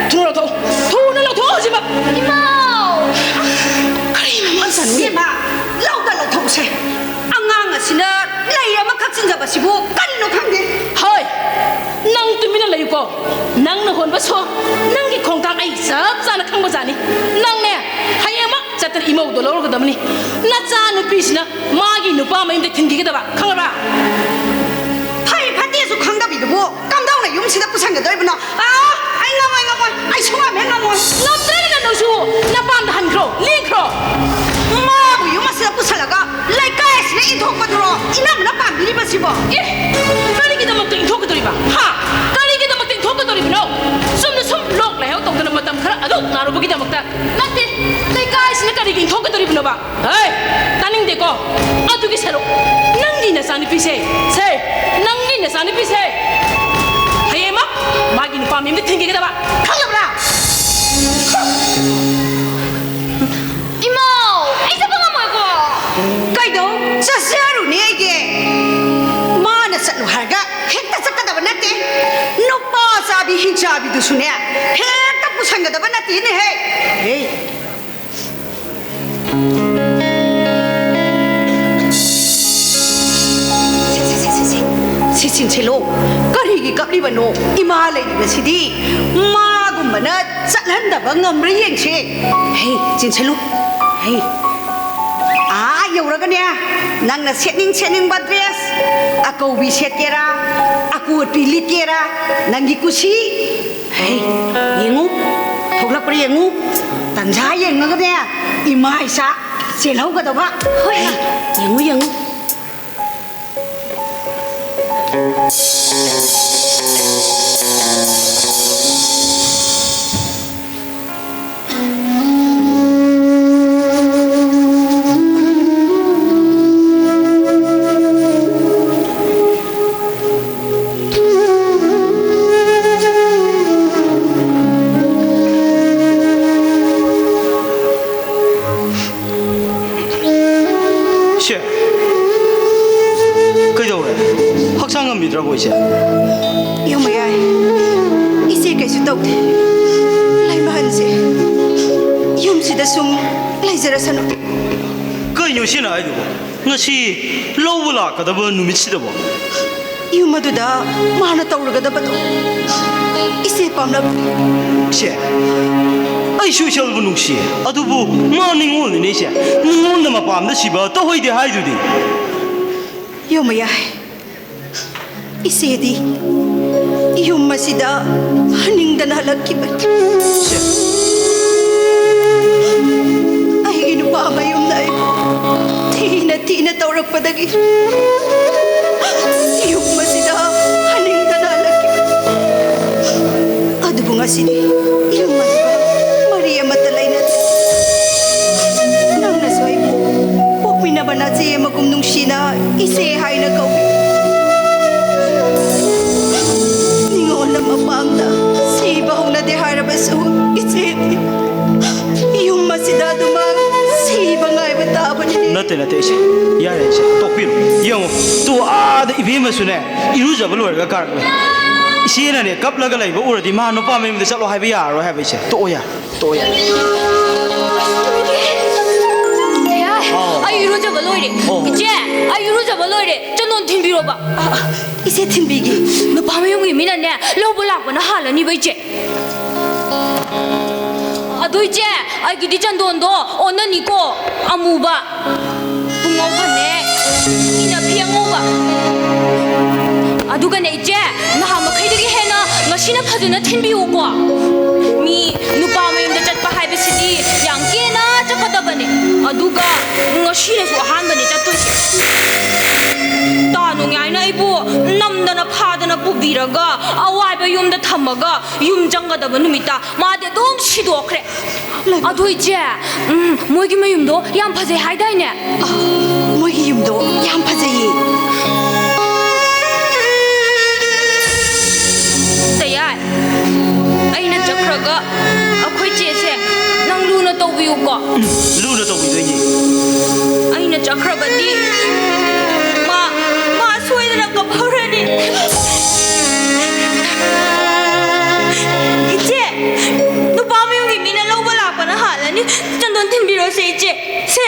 ꯊꯨꯅ ꯂꯧꯊꯣꯛꯎ, ꯊꯨꯅ ꯂꯧꯊꯣꯛꯎ ꯍꯧꯖꯤꯛꯃꯛ! ꯏꯃꯥꯎ! ꯀꯔꯤ ꯃꯃꯥ ꯃꯆꯥꯅꯣꯅꯦ? ꯏꯃꯥ, ꯂꯧꯗ ꯂꯧꯊꯣꯛꯎꯁꯦ꯫ ꯁꯤꯅ ꯂꯩ ꯑꯃ ꯀꯛꯆꯤꯟꯖꯕꯁꯤꯕꯨ ꯀꯔꯤꯅꯣ ꯈꯪꯗꯦ꯫ ꯍꯣꯏ, ꯅꯪ ꯇꯨꯃꯤꯟꯅ ꯂꯩꯌꯨꯀꯣ꯫ ꯅꯪꯅ ꯍꯣꯟꯕ ꯁꯣ, ꯅꯪꯒꯤ ꯈꯣꯡꯊꯥꯡ ꯑꯩ ꯆꯞ ꯆꯥꯅ ꯈꯪꯕꯖꯥꯠꯅꯤ꯫ ꯅꯪꯅꯦ, ꯍꯌꯦꯡꯃꯛ ꯆꯠꯇꯅ ꯏꯃꯧꯗꯣ ꯂꯧꯔꯒꯗꯕꯅꯤ꯫ ꯅꯆꯥ ꯅꯨꯄꯤꯁꯤꯅ ꯃꯥꯒꯤ ꯅꯨꯄꯥ ꯃꯌꯨꯝꯗ ꯊꯤꯟꯈꯤꯒꯗꯕ, ꯈꯪꯉꯕ? ꯐꯩ ꯐꯠꯇꯦꯁꯨ ꯈꯪꯗꯕꯤꯗꯨꯕꯨ ꯀꯝꯗꯧꯅ ꯌꯨꯝꯁꯤꯗ ꯄꯨꯁꯟꯒꯗꯧꯔꯤꯕꯅꯣ? ꯑꯥ, ꯑꯩ ꯉꯝꯃꯣꯏ, ꯉꯝꯃꯣꯏ, ꯑꯩ ꯁꯨꯡꯉꯝ ꯍꯦꯛ ꯉꯝꯃꯣꯏ꯫ ꯉꯝꯗ꯭ꯔꯒꯅ ꯅꯪꯁꯨ ꯅꯄꯥꯝꯗ ꯍꯟꯈ꯭ꯔꯣ, ꯂꯦꯡꯈ꯭ꯔꯣ꯫ ꯃꯥꯕꯨ ꯌꯨꯝ ꯑꯁꯤꯗ ꯄꯨꯁꯜꯂꯒ ꯂꯩꯀꯥꯏ ꯑꯁꯤꯅ ꯏꯟꯊꯣꯛꯄꯗꯨꯔꯣ ꯏꯅꯝꯃꯅ ꯄꯥꯝꯕꯤꯔꯤꯕꯁꯤꯕꯣ? ꯑꯦ, ꯀꯔꯤꯒꯤꯗꯃꯛꯇ ꯏꯟꯊꯣꯛꯀꯗꯧꯔꯤꯕ? ꯍꯥ? ꯀꯔꯤꯒꯤꯗꯃꯛꯇ ꯏꯟꯊꯣꯛꯀꯗꯧꯔꯤꯕꯅꯣ? ꯆꯨꯝꯅ ꯁꯨꯝ ꯂꯣꯛ ꯂꯥꯏꯍꯧ ꯇꯧꯗꯅ ꯃꯇꯝ ꯈꯔ ꯑꯗꯨ ꯅꯥꯔꯨꯕꯒꯤꯗꯃꯛꯇ ꯅꯠꯇꯦ꯫ ꯂꯩꯀꯥꯏꯁꯤꯅ ꯀꯔꯤꯒꯤ ꯏꯟꯊꯣꯛꯀꯗꯧꯔꯤꯕꯅꯣꯕ? ꯍꯦ, ꯇꯥꯅꯤꯡꯗꯦꯀꯣ꯫ ꯑꯗꯨꯒꯤ ꯁꯔꯨꯛ ꯅꯪꯒꯤ ꯅꯆꯥꯅꯨꯄꯤꯁꯦ, ꯁꯦ, ꯅꯪꯒꯤ ꯅꯆꯥꯅꯨꯄꯤꯁꯦ ꯍꯌꯦꯡꯃꯛ ꯃꯥꯒꯤ ꯅꯨꯄꯥ ꯃꯌꯨꯝꯗ ꯊꯤꯟꯈꯤꯒꯗꯕ, ꯈꯪꯉꯕ꯭ꯔꯥ? ꯏꯃꯧ, ꯑꯩ ꯆꯠꯄ ꯉꯝꯃꯣꯏꯀꯣ꯫ ꯀꯩꯗꯧ ꯆꯠꯁꯦ ꯍꯥꯏꯔꯨꯅꯦ ꯑꯩꯒꯤ? ꯃꯥꯅ ꯆꯠꯂꯨ ꯍꯥꯏꯔꯒ ꯍꯦꯛꯇ ꯆꯠꯀꯗꯕ ꯅꯠꯇꯦ꯫ ꯅꯨꯄꯥ ꯆꯥꯕꯤ ꯍꯤꯡꯆꯥꯕꯤꯗꯨꯁꯨꯅꯦ ꯍꯦꯛꯇ ꯄꯨꯁꯟꯒꯗꯕ ꯅꯠꯇꯦꯅꯦꯍꯦ꯫ ꯍꯦ꯫ ꯁꯤ, ꯁꯤ, ꯁꯤ, ꯁꯤ, ꯁꯤ꯫ ꯁꯤ ꯆꯤꯟꯁꯤꯜꯂꯨ꯫ ꯀꯔꯤꯒꯤ ꯀꯞꯂꯤꯕꯅꯣ? ꯏꯃꯥ ꯂꯩꯔꯤꯕꯁꯤꯗꯤ ꯃꯥꯒꯨꯝꯕꯅ ꯆꯠꯍꯟꯗꯕ ꯉꯝꯕ꯭ꯔꯥ ꯌꯦꯡꯁꯤ꯫ ꯍꯦ, ꯆꯤꯟꯁꯤꯜꯂꯨ꯫ ꯍꯦ꯫ ꯑꯥ ꯌꯧꯔꯒꯅꯦ, ꯅꯪꯅ ꯁꯦꯠꯅꯤꯡ ꯁꯦꯠꯅꯤꯡꯕ ꯗ꯭ꯔꯦꯁ, ꯑꯀꯧꯕꯤ ꯁꯦꯠꯀꯦꯔꯥ, ꯑꯀꯣꯠꯄꯤ ꯂꯤꯠꯀꯦꯔꯥ, ꯅꯪꯒꯤ ꯀꯨꯁꯤ꯫ ꯍꯦ, ꯌꯦꯡꯉꯨ, ꯊꯣꯛꯂꯛꯄ꯭ꯔꯥ ꯌꯦꯡꯉꯨ, ꯇꯟꯖꯥ ꯌꯦꯡꯉꯒꯅꯦ, ꯏꯃꯥ ꯏꯆꯥ ꯆꯦꯜꯍꯧꯒꯗꯕ꯫ ꯍꯣꯏ, ꯍꯦ, ꯌꯦꯡꯉꯨ, ꯌꯦꯡꯉꯨ꯫ ꯏꯆꯦ, ꯀꯩꯗꯧꯔꯦ? ꯍꯛꯆꯥꯡ ꯉꯝꯕꯤꯗ꯭ꯔꯕꯣ, ꯏꯆꯦ? ꯌꯨꯝ ꯃꯌꯥꯏ, ꯏꯆꯦ ꯀꯩꯁꯨ ꯇꯧꯗꯦ꯫ ꯂꯩꯃꯍꯟꯁꯦ ꯌꯨꯝꯁꯤꯗ ꯁꯨꯝ ꯂꯩꯖꯔꯁꯅꯨ꯫ ꯀꯩꯅꯣ ꯏꯆꯦꯅ ꯍꯥꯏꯗꯨꯕꯣ? ꯉꯁꯤ ꯂꯧꯕ ꯂꯥꯛꯀꯗꯕ ꯅꯨꯃꯤꯠꯁꯤꯗꯕꯣ? ꯌꯨꯝ ꯑꯗꯨꯗ ꯃꯥꯅ ꯇꯧꯔꯒꯗꯕꯗꯣ ꯏꯆꯦ ꯄꯥꯝꯂꯛꯇ꯭ꯔꯦ꯫ ꯏꯆꯦ, ꯑꯩꯁꯨ ꯏꯆꯜꯕꯨ ꯅꯨꯡꯁꯤ, ꯑꯗꯨꯕꯨ ꯃꯥ ꯅꯤꯡꯉꯣꯜꯅꯤꯅꯦ ꯏꯆꯦ꯫ ꯅꯤꯡꯉꯣꯜꯅ ꯃꯄꯥꯝꯗ ꯁꯤꯕ ꯇꯧꯍꯩꯗꯦ ꯍꯥꯏꯗꯨꯗꯤ꯫ ꯌꯣꯃꯌꯥꯏ, ꯏꯆꯦꯗꯤ ꯌꯨꯝ ꯑꯁꯤꯗ ꯍꯟꯅꯤꯡꯗꯅ ꯍꯜꯂꯛꯈꯤꯕꯅꯤ꯫ ꯑꯩꯒꯤ ꯅꯨꯄꯥ ꯃꯌꯨꯝꯅ ꯑꯩꯕꯨ ꯊꯤꯅ ꯊꯤꯅ ꯇꯧꯔꯛꯄꯗꯒꯤ ꯌꯨꯝ ꯑꯁꯤꯗ ꯍꯟꯅꯤꯡꯗꯅ ꯍꯜꯂꯛꯈꯤꯕꯅꯤ꯫ ꯑꯗꯨꯕꯨ ꯉꯁꯤꯗꯤ ꯌꯨꯝ ꯑꯗꯨꯒ ꯃꯔꯤ ꯑꯃꯠꯇ ꯂꯩꯅꯗꯦ꯫ ꯅꯪꯅꯁꯨ ꯑꯩꯕꯨ ꯄꯣꯛꯃꯤꯟꯅꯕ ꯅꯆꯦ ꯑꯃꯒꯨꯝ ꯅꯨꯡꯁꯤꯅ ꯏꯆꯦ ꯍꯥꯏꯅ ꯀꯧꯏ꯫ ꯅꯤꯉꯣꯜꯅ ꯃꯄꯥꯝꯗ ꯁꯤꯕ ꯍꯧꯅꯗꯦ ꯍꯥꯏꯔꯕꯁꯨ, ꯏꯆꯦꯗꯤ ꯌꯨꯝ ꯑꯁꯤꯗ ꯑꯗꯨꯃꯛ ꯁꯤꯕ ꯉꯥꯏꯕ ꯇꯥꯕꯅꯤ꯫ ꯅꯠꯇꯦ, ꯅꯠꯇꯦ, ꯏꯆꯦ꯫ ꯌꯥꯔꯦ, ꯏꯆꯦ꯫ ꯇꯣꯛꯄꯤꯔꯣ꯫ ꯌꯦꯡꯉꯣ, ꯇꯨ ꯑꯥꯗ ꯏꯕꯦꯝꯃꯁꯨꯅꯦ, ꯏꯔꯨꯖꯕ ꯂꯣꯏꯔꯒ ꯀꯥꯔꯛꯂꯦ꯫ ꯏꯆꯦꯅꯅꯦ, ꯀꯞꯂꯒ ꯂꯩꯕ ꯎꯔꯗꯤ ꯃꯥ ꯅꯨꯄꯥ ꯃꯌꯨꯝꯗ ꯆꯠꯂꯣ ꯍꯥꯏꯕ ꯌꯥꯔꯔꯣꯏ ꯍꯥꯏꯕ, ꯏꯆꯦ꯫ ꯇꯣꯛꯑꯣ, ꯌꯥꯔꯦ꯫ ꯇꯣꯛꯑꯣ, ꯌꯥꯔꯦ꯫ ꯌꯥꯏ, ꯑꯥꯎ꯫ ꯑꯩ ꯏꯔꯨꯖꯕ ꯂꯣꯏꯔꯦ꯫ ꯑꯣ꯫ ꯏꯆꯦ, ꯑꯩ ꯏꯔꯨꯖꯕ ꯂꯣꯏꯔꯦ꯫ ꯆꯟꯗꯣꯟ ꯊꯤꯟꯕꯤꯔꯣꯕ꯫ ꯑ, ꯑ, ꯏꯆꯦ ꯊꯤꯟꯕꯤꯒꯦ꯫ ꯅꯨꯄꯥ ꯃꯌꯨꯝꯒꯤ ꯃꯤꯅꯅꯦ, ꯂꯧꯕ ꯂꯥꯛꯄꯅ ꯍꯥꯜꯂꯅꯤꯕ, ꯏꯆꯦ꯫ ꯑꯗꯨ ꯏꯆꯦ, ꯑꯩꯒꯤꯗꯤ ꯆꯟꯗꯣꯟꯗꯣ ꯑꯣꯟꯅꯅꯤꯀꯣ, ꯑꯃꯨꯕ ꯄꯨꯡꯉꯧ ꯐꯅꯦꯛ, ꯏꯅꯐꯤ ꯑꯉꯧꯕ꯫ ꯑꯗꯨꯒꯅꯦ ꯏꯆꯦ, ꯅꯍꯥꯟ ꯃꯈꯩꯗꯒꯤ ꯍꯦꯟꯅ ꯉꯁꯤꯅ ꯐꯖꯅ ꯊꯤꯟꯕꯤꯌꯨꯀꯣ꯫ ꯃꯤ ꯅꯨꯄꯥ ꯃꯌꯨꯝꯗ ꯆꯠꯄ ꯍꯥꯏꯕꯁꯤꯗꯤ ꯌꯥꯝ ꯀꯦꯅ ꯆꯠꯀꯗꯕꯅꯦ꯫ ꯑꯗꯨꯒ ꯉꯁꯤꯅꯁꯨ ꯑꯍꯥꯟꯕꯅꯦ ꯆꯠꯇꯣꯏꯁꯦ꯫ ꯇꯥ ꯅꯣꯡꯌꯥꯏꯅ ꯑꯩꯕꯨ ꯅꯝꯗꯅ ꯐꯥꯗꯅ ꯄꯨꯕꯤꯔꯒ ꯑꯋꯥꯏꯕ ꯌꯨꯝꯗ ꯊꯝꯃꯒ ꯌꯨꯝ ꯆꯪꯒꯗꯕ ꯅꯨꯃꯤꯠꯇ ꯃꯥꯗꯤ ꯑꯗꯨꯝ ꯁꯤꯗꯣꯛꯈ꯭ꯔꯦ꯫ ꯂꯩꯃ꯫ ꯑꯗꯣ ꯏꯆꯦ, ꯎꯝ, ꯃꯣꯏꯒꯤ ꯃꯌꯨꯝꯗꯣ ꯌꯥꯝ ꯐꯖꯩ ꯍꯥꯏꯗꯥꯏꯅꯦ? ꯑ, ꯃꯣꯏꯒꯤ ꯌꯨꯝꯗꯣ ꯌꯥꯝ ꯐꯖꯩꯌꯦ꯫ ꯇꯌꯥꯏ, ꯑꯩꯅ ꯆꯠꯈ꯭ꯔꯒ ꯑꯩꯈꯣꯏ ꯆꯦꯁꯦ ꯅꯪ ꯂꯨꯅ ꯇꯧꯕꯤꯌꯨꯀꯣ꯫ ꯎꯝ, ꯂꯨꯅ ꯇꯧꯕꯤꯗꯣꯏꯅꯦ꯫ ꯑꯩꯅ ꯆꯠꯈ꯭ꯔꯕꯗꯤ ꯃꯥ, ꯃꯥ ꯁꯣꯏꯗꯅ ꯀꯞꯍꯧꯔꯅꯤ꯫ ꯏꯆꯦ, ꯅꯨꯄꯥ ꯃꯌꯨꯝꯒꯤ ꯃꯤꯅ ꯂꯧꯕ ꯂꯥꯛꯄꯅ ꯍꯥꯜꯂꯅꯤ꯫ ꯆꯟꯗꯣꯟ ꯊꯤꯟꯕꯤꯔꯣꯁꯦ, ꯏꯆꯦ꯫ ꯁꯦ꯫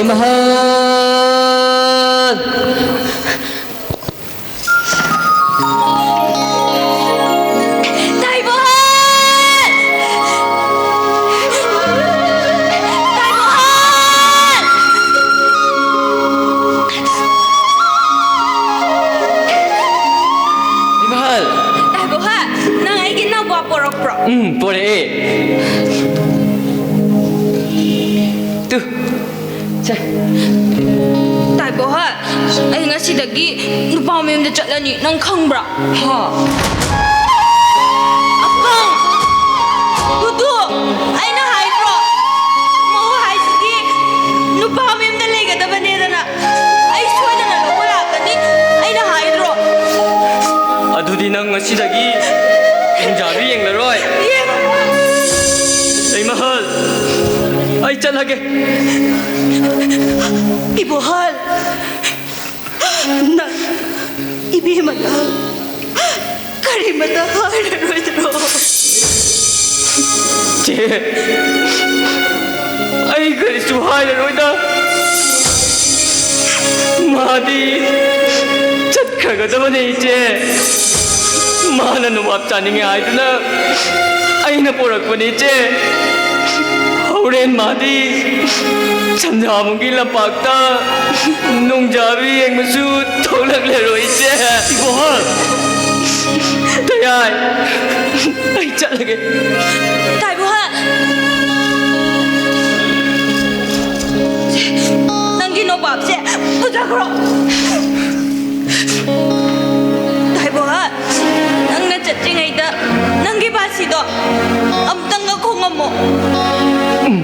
ꯏꯃꯥꯍꯜ! ꯇꯥꯏꯕꯣꯍꯜ! ꯇꯥꯏꯕꯣꯍꯜ! ꯏꯃꯥꯍꯜ! ꯇꯥꯏꯕꯣꯍꯜ, ꯅꯪ ꯑꯩꯒꯤ ꯅꯥꯎꯄꯥ ꯄꯣꯔꯛꯄ꯭ꯔꯣ? ꯎꯝ, ꯄꯣꯔꯛꯑꯦ꯫ ꯇꯨ, ꯁꯦ꯫ ꯇꯥꯏꯕꯣꯍꯜ, ꯑꯩ ꯉꯁꯤꯗꯒꯤ ꯅꯨꯄꯥ ꯃꯌꯨꯝꯗ ꯆꯠꯂꯅꯤ, ꯅꯪ ꯈꯪꯕ꯭ꯔꯥ? ꯍꯥ? ꯑꯄꯪ! ꯗꯨꯗꯨ, ꯑꯩꯅ ꯍꯥꯏꯗ꯭ꯔꯣ? ꯃꯧ ꯍꯥꯏꯁꯤꯗꯤ ꯅꯨꯄꯥ ꯃꯌꯨꯝꯗ ꯂꯩꯒꯗꯕꯅꯦꯗꯅ꯫ ꯑꯩ ꯁꯣꯏꯗꯅ ꯂꯧꯕ ꯂꯥꯛꯀꯅꯤ, ꯑꯩꯅ ꯍꯥꯏꯗ꯭ꯔꯣ? ꯑꯗꯨꯗꯤ ꯅꯪ ꯉꯁꯤꯗꯒꯤ ꯅꯨꯡꯖꯥꯕꯤ ꯌꯦꯡꯂꯔꯣꯏ? ꯌꯦꯡꯉꯔꯣꯏ꯫ ꯏꯃꯥꯍꯜ, ꯑꯩ ꯆꯠꯂꯒꯦ꯫ ꯏꯕꯣꯍꯜ, ꯅꯪ ꯏꯕꯦꯝꯃꯗ ꯀꯔꯤꯃꯇ ꯍꯥꯏꯔꯔꯣꯏꯗ꯭ꯔꯣ? ꯆꯦ, ꯑꯩ ꯀꯔꯤꯁꯨ ꯍꯥꯏꯔꯔꯣꯏꯗ꯫ ꯃꯥꯗꯤ ꯆꯠꯈ꯭ꯔꯒꯗꯕꯅꯦ, ꯏꯆꯦ꯫ ꯃꯥꯅ ꯅꯣꯕꯥꯞ ꯆꯥꯅꯤꯡꯉꯦ ꯍꯥꯏꯗꯨꯅ ꯑꯩꯅ ꯄꯣꯔꯛꯄꯅꯦ, ꯏꯆꯦ꯫ ꯍꯣꯔꯦꯟ ꯃꯥꯗꯤ ꯁꯟꯖꯥꯕꯨꯡꯒꯤ ꯂꯝꯄꯥꯛꯇ ꯅꯣꯡꯖꯥꯕꯤ ꯌꯦꯡꯕꯁꯨ ꯊꯣꯛꯂꯛꯂꯔꯣꯏ, ꯏꯆꯦ꯫ ꯏꯕꯣꯍꯜ! ꯇꯌꯥꯏ, ꯑꯩ ꯆꯠꯂꯒꯦ꯫ ꯇꯥꯏꯕꯣꯍꯜ! ꯅꯪꯒꯤ ꯅꯣꯕꯥꯞꯁꯦ ꯄꯨꯖꯈ꯭ꯔꯣ꯫ ꯇꯥꯏꯕꯣꯍꯜ, ꯅꯪꯅ ꯆꯠꯇ꯭ꯔꯤꯉꯩꯗ ꯅꯪꯒꯤ ꯕꯥꯁꯤꯗꯣ ꯑꯝꯇꯪꯒ ꯈꯣꯡꯉꯝꯃꯣ꯫ ꯎꯝ,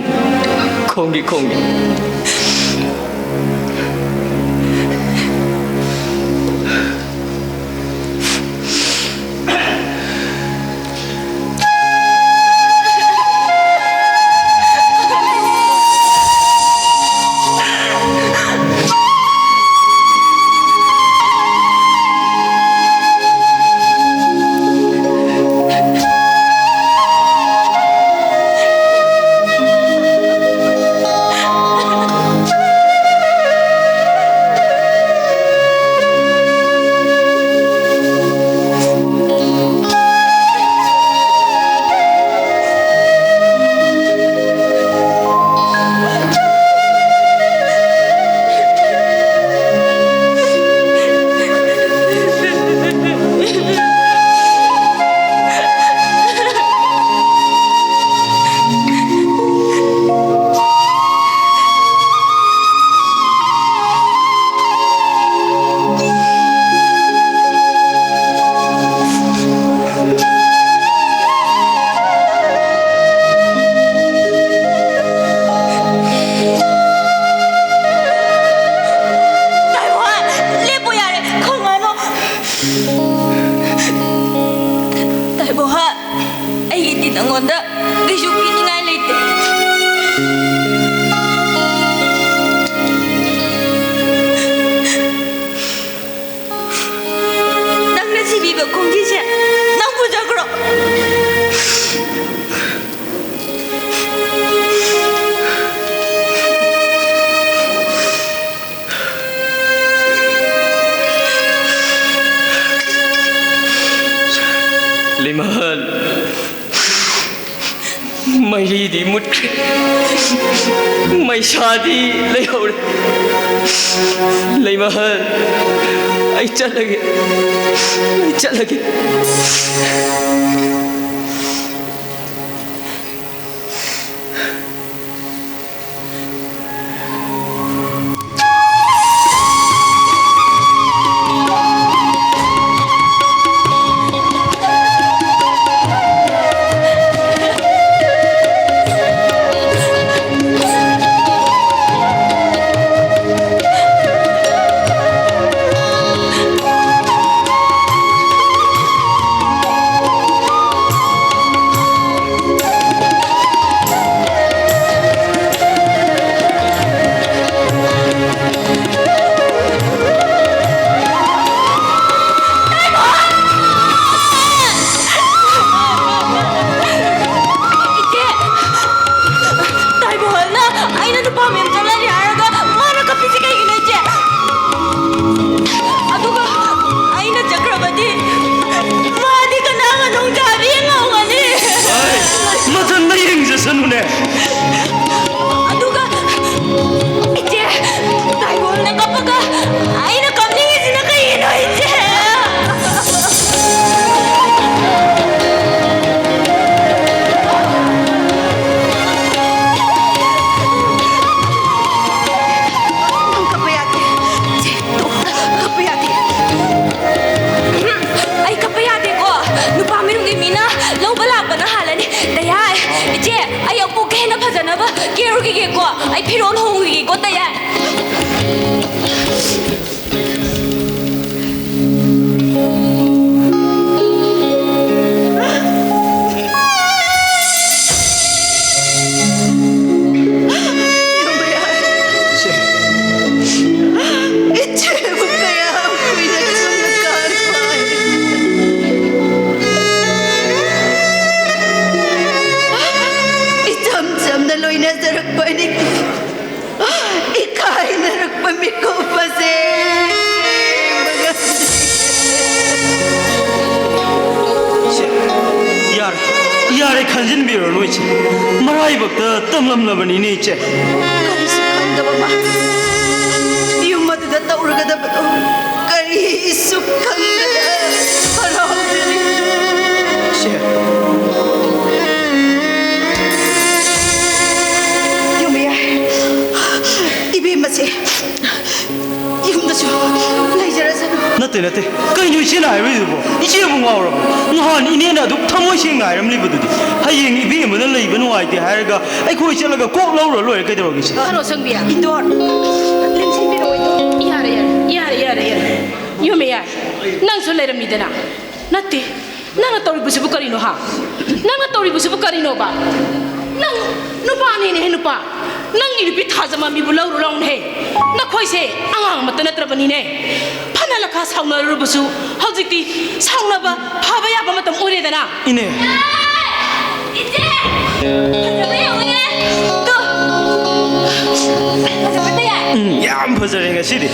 ꯈꯣꯡꯒꯦ, ꯈꯣꯡꯒꯦ꯫ ꯇꯥꯏꯕꯣꯍ, ꯑꯩꯒꯤꯗꯤ ꯅꯪꯉꯣꯟꯗ ꯀꯩꯁꯨ ꯄꯤꯅꯤꯡꯉꯥꯏ ꯂꯩꯇꯦ꯫ ꯅꯪꯅ ꯁꯤꯕꯤꯕ ꯈꯣꯡꯖꯤꯁꯦ ꯅꯪ ꯄꯨꯖꯈ꯭ꯔꯣ꯫ ꯂꯩꯃꯍꯜ, ꯃꯩꯔꯤꯗꯤ ꯃꯨꯠꯈ꯭ꯔꯦ, ꯃꯩꯁꯥꯗꯤ ꯂꯩꯍꯧꯔꯦ꯫ ꯂꯩꯃꯍꯜ, ꯑꯩ ꯆꯠꯂꯒꯦ, ꯑꯩ ꯆꯠꯂꯒꯦ꯫ ꯏꯆꯦ, ꯇꯥꯏꯕꯣꯍꯜꯅ ꯑꯩꯅ ꯅꯨꯄꯥ ꯃꯌꯨꯝ ꯆꯠꯂꯅꯤ ꯍꯥꯏꯔꯒ ꯃꯥꯅ ꯀꯞꯄꯤꯁꯦ ꯀꯩꯒꯤꯅꯣ, ꯏꯆꯦ? ꯑꯗꯨꯒ ꯑꯩꯅ ꯆꯠꯈ꯭ꯔꯕꯗꯤ ꯃꯥꯗꯤ ꯀꯅꯥꯒ ꯅꯣꯡꯖꯥꯗꯤ ꯉꯧꯒꯅꯤ? ꯃꯊꯟꯗ ꯌꯦꯡꯖꯁꯅꯨꯅꯦ꯫ ꯑꯗꯨꯒ ꯏꯆꯦ, ꯇꯥꯏꯕꯣꯜꯅ ꯀꯞꯄꯒ ꯑꯩꯅ ꯀꯞꯅꯤꯡꯉꯤꯁꯤꯅ ꯀꯩꯒꯤꯅꯣ, ꯏꯆꯦ? ꯀꯞꯄ ꯌꯥꯗꯦ꯫ ꯏꯆꯦ, ꯀꯞꯄ ꯌꯥꯗꯦ꯫ ꯑꯩ ꯀꯞꯄ ꯌꯥꯗꯦꯀꯣ꯫ ꯅꯨꯄꯥ ꯃꯌꯨꯝꯒꯤ ꯃꯤꯅ ꯂꯧꯕ ꯂꯥꯛꯄꯅ ꯍꯥꯜꯂꯅꯤ꯫ ꯗꯌꯥꯏ, ꯏꯆꯦ, ꯑꯩ ꯑꯃꯨꯛꯀ ꯍꯦꯟꯅ ꯐꯖꯅꯕ ꯀꯦꯔꯨꯈꯤꯒꯦꯀꯣ꯫ ꯑꯩ ꯐꯤꯔꯣꯜ ꯍꯣꯡꯉꯨꯈꯤꯒꯦꯀꯣ, ꯗꯌꯥꯏ꯫ ꯂꯣꯏꯁꯦ ꯃꯔꯥꯏꯕꯛꯇ ꯇꯝꯂꯝꯂꯕꯅꯤꯅꯦ, ꯏꯆꯦ꯫ ꯀꯔꯤꯁꯨ ꯈꯪꯗꯕ ꯃꯥ ꯌꯨꯝ ꯑꯗꯨꯗ ꯇꯧꯔꯒꯗꯕꯗꯣ ꯀꯔꯤꯁꯨ ꯈꯪꯗꯅ ꯍꯔꯥꯎꯖꯔꯤ꯫ ꯏꯆꯦ꯫ ꯌꯨꯝ ꯌꯥꯏ꯫ ꯏꯕꯦꯝꯃꯁꯦ ꯌꯨꯝꯗꯁꯨ ꯂꯩꯖꯔꯁꯅꯨ꯫ ꯅꯠꯇꯦ, ꯅꯠꯇꯦ꯫ ꯀꯩꯅꯣ ꯏꯆꯦꯅ ꯍꯥꯏꯔꯤꯗꯨꯕꯣ? ꯏꯆꯦꯕꯨ ꯉꯥꯎꯔꯕꯣ? ꯅꯍꯥꯟ ꯏꯅꯦꯅ ꯑꯗꯨꯛ ꯊꯃꯣꯏ ꯁꯦꯡꯅ ꯍꯥꯏꯔꯝꯂꯤꯕꯗꯨꯗꯤ, ꯍꯌꯦꯡ ꯏꯕꯦꯝꯃꯅ ꯂꯩꯕ ꯅꯨꯡꯉꯥꯏꯇꯦ ꯍꯥꯏꯔꯒ ꯑꯩꯈꯣꯏ ꯆꯠꯂꯒ ꯀꯣꯛ ꯂꯧꯔ ꯂꯣꯏꯔꯦ, ꯀꯩꯗꯧꯔꯒꯦ ꯏꯆꯦ? ꯈꯔꯣ ꯁꯪꯕꯤ꯫ ꯏꯟꯗꯣꯔ, ꯂꯦꯡꯁꯤꯟꯕꯤꯔꯛꯑꯣ ꯏꯟꯗꯣꯔ꯫ ꯌꯥꯔꯦ, ꯌꯥꯔꯦ, ꯌꯥꯔꯦ, ꯌꯥꯔꯦ, ꯌꯥꯔꯦ꯫ ꯌꯨꯝ ꯌꯥꯏ꯫ ꯅꯪꯁꯨ ꯂꯩꯔꯝꯃꯤꯗꯅ꯫ ꯅꯠꯇꯦ, ꯅꯪꯅ ꯇꯧꯔꯤꯕꯁꯤꯕꯨ ꯀꯔꯤꯅꯣ, ꯍꯥ? ꯅꯪꯅ ꯇꯧꯔꯤꯕꯁꯤꯕꯨ ꯀꯔꯤꯅꯣꯕ? ꯅꯪ ꯅꯨꯄꯥꯅꯤꯅꯦꯍꯦ, ꯅꯨꯄꯥ꯫ ꯅꯪꯒꯤ ꯅꯨꯄꯤ ꯊꯥꯖꯃ ꯃꯤꯕꯨ ꯂꯧꯔꯨ ꯂꯥꯎꯅꯦꯍꯦ꯫ ꯅꯈꯣꯏꯁꯦ ꯑꯉꯥꯡ ꯑꯃꯠꯇ ꯅꯠꯇ꯭ꯔꯕꯅꯤꯅꯦ꯫ ꯐꯅ ꯂꯥꯛꯅ ꯁꯥꯎꯅꯔꯨꯔꯕꯁꯨ ꯍꯧꯖꯤꯛꯇꯤ ꯁꯥꯎꯅꯕ ꯐꯕ ꯌꯥꯕ ꯃꯇꯝ ꯑꯣꯏꯔꯦꯗꯅ꯫ ꯏꯅꯦ꯫ ꯏꯆꯦ! ꯐꯖꯕ꯭ꯔꯥ ꯌꯦꯡꯉꯨꯅꯦ꯫ ꯇꯨ꯫ ꯐꯖꯕ꯭ꯔꯥ ꯌꯥꯏ? ꯎꯝ, ꯌꯥꯝ ꯐꯖꯔꯦ ꯉꯁꯤꯗꯤ꯫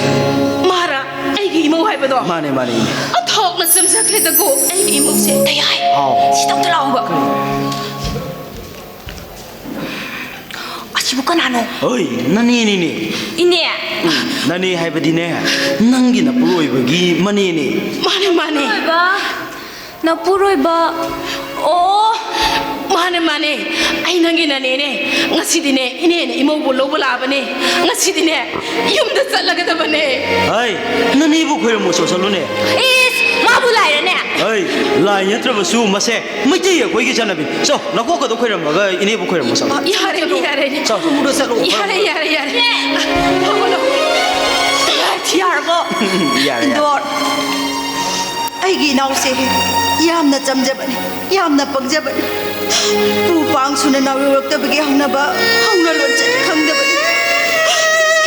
ꯃꯥꯔꯥ? ꯑꯩꯒꯤ ꯏꯃꯧ ꯍꯥꯏꯕꯗꯣ? ꯃꯥꯅꯦ, ꯃꯥꯅꯦ, ꯏꯅꯦ꯫ ꯑꯣꯟꯊꯣꯛꯅ ꯆꯝꯖꯈ꯭ꯔꯦꯗꯀꯣ ꯑꯩꯒꯤ ꯏꯃꯧꯁꯦ꯫ ꯀꯩ ꯍꯥꯏ? ꯍꯥꯎ꯫ ꯁꯤꯗ ꯑꯝꯇ ꯂꯥꯛꯑꯣꯕ꯫ ꯀꯔꯤ? ꯑꯁꯤꯕꯨ ꯀꯅꯥꯅꯣ? ꯍꯣꯏ, ꯅꯅꯦꯅꯤꯅꯦ꯫ ꯏꯅꯦ? ꯎꯝ, ꯅꯅꯦ ꯍꯥꯏꯕꯗꯤꯅꯦ, ꯅꯪꯒꯤ ꯅꯄꯨꯔꯣꯏꯕꯒꯤ ꯃꯅꯦꯅꯦ꯫ ꯃꯥꯅꯦ, ꯃꯥꯅꯦ꯫ ꯅꯄꯨꯔꯣꯏꯕ? ꯅꯄꯨꯔꯣꯏꯕ? ꯑꯣ, ꯃꯥꯅꯦ, ꯃꯥꯅꯦ꯫ ꯑꯩ ꯅꯪꯒꯤ ꯅꯅꯦꯅꯦ꯫ ꯉꯁꯤꯗꯤꯅꯦ, ꯏꯅꯦꯅ ꯏꯃꯧꯕꯨ ꯂꯧꯕ ꯂꯥꯛꯑꯕꯅꯦ꯫ ꯉꯁꯤꯗꯤꯅꯦ, ꯌꯨꯝꯗ ꯆꯠꯂꯒꯗꯕꯅꯦ꯫ ꯍꯩ, ꯅꯅꯦꯕꯨ ꯈꯣꯏꯔꯝꯃꯨ ꯆꯣꯠꯁꯜꯂꯨꯅꯦ꯫ ꯏꯁ, ꯃꯥꯕꯨ ꯂꯥꯏꯔꯅꯦ? ꯍꯩ, ꯂꯥꯏ ꯅꯠꯇ꯭ꯔꯕꯁꯨ ꯃꯁꯦ ꯃꯩꯇꯩ ꯑꯩꯈꯣꯏꯒꯤ ꯆꯠꯅꯕꯤ꯫ ꯆꯣ, ꯅꯀꯣꯛꯀꯗꯣ ꯈꯣꯏꯔꯝꯃꯒ ꯏꯅꯦꯕꯨ ꯈꯣꯏꯔꯝꯃꯨ ꯆꯠꯂꯣ꯫ ꯌꯥꯔꯦꯅꯦ, ꯌꯥꯔꯦꯅꯦ꯫ ꯆꯣ, ꯆꯠꯂꯣ, ꯆꯠꯂꯣ, ꯌꯥꯔꯦ, ꯈꯣꯏꯔꯝꯃꯨ꯫ ꯌꯥꯔꯦ, ꯌꯥꯔꯦ꯫ ꯍꯧꯒꯠꯂꯣ꯫ ꯌꯥꯔꯕꯣ? ꯌꯥꯔꯦ, ꯌꯥꯔꯦ꯫ ꯏꯟꯗꯣꯔ, ꯑꯩꯒꯤ ꯏꯅꯥꯎꯁꯦ ꯌꯥꯝꯅ ꯆꯝꯖꯕꯅꯤ, ꯌꯥꯝꯅ ꯄꯪꯖꯕꯅꯤ꯫ ꯄꯨ ꯄꯥꯡ ꯁꯨꯅ ꯅꯥꯎ ꯌꯧꯔꯛꯇꯕꯒꯤ ꯍꯧꯅꯕ, ꯍꯧꯅ ꯂꯣꯟꯆꯠ ꯈꯪꯗꯕꯅꯤ꯫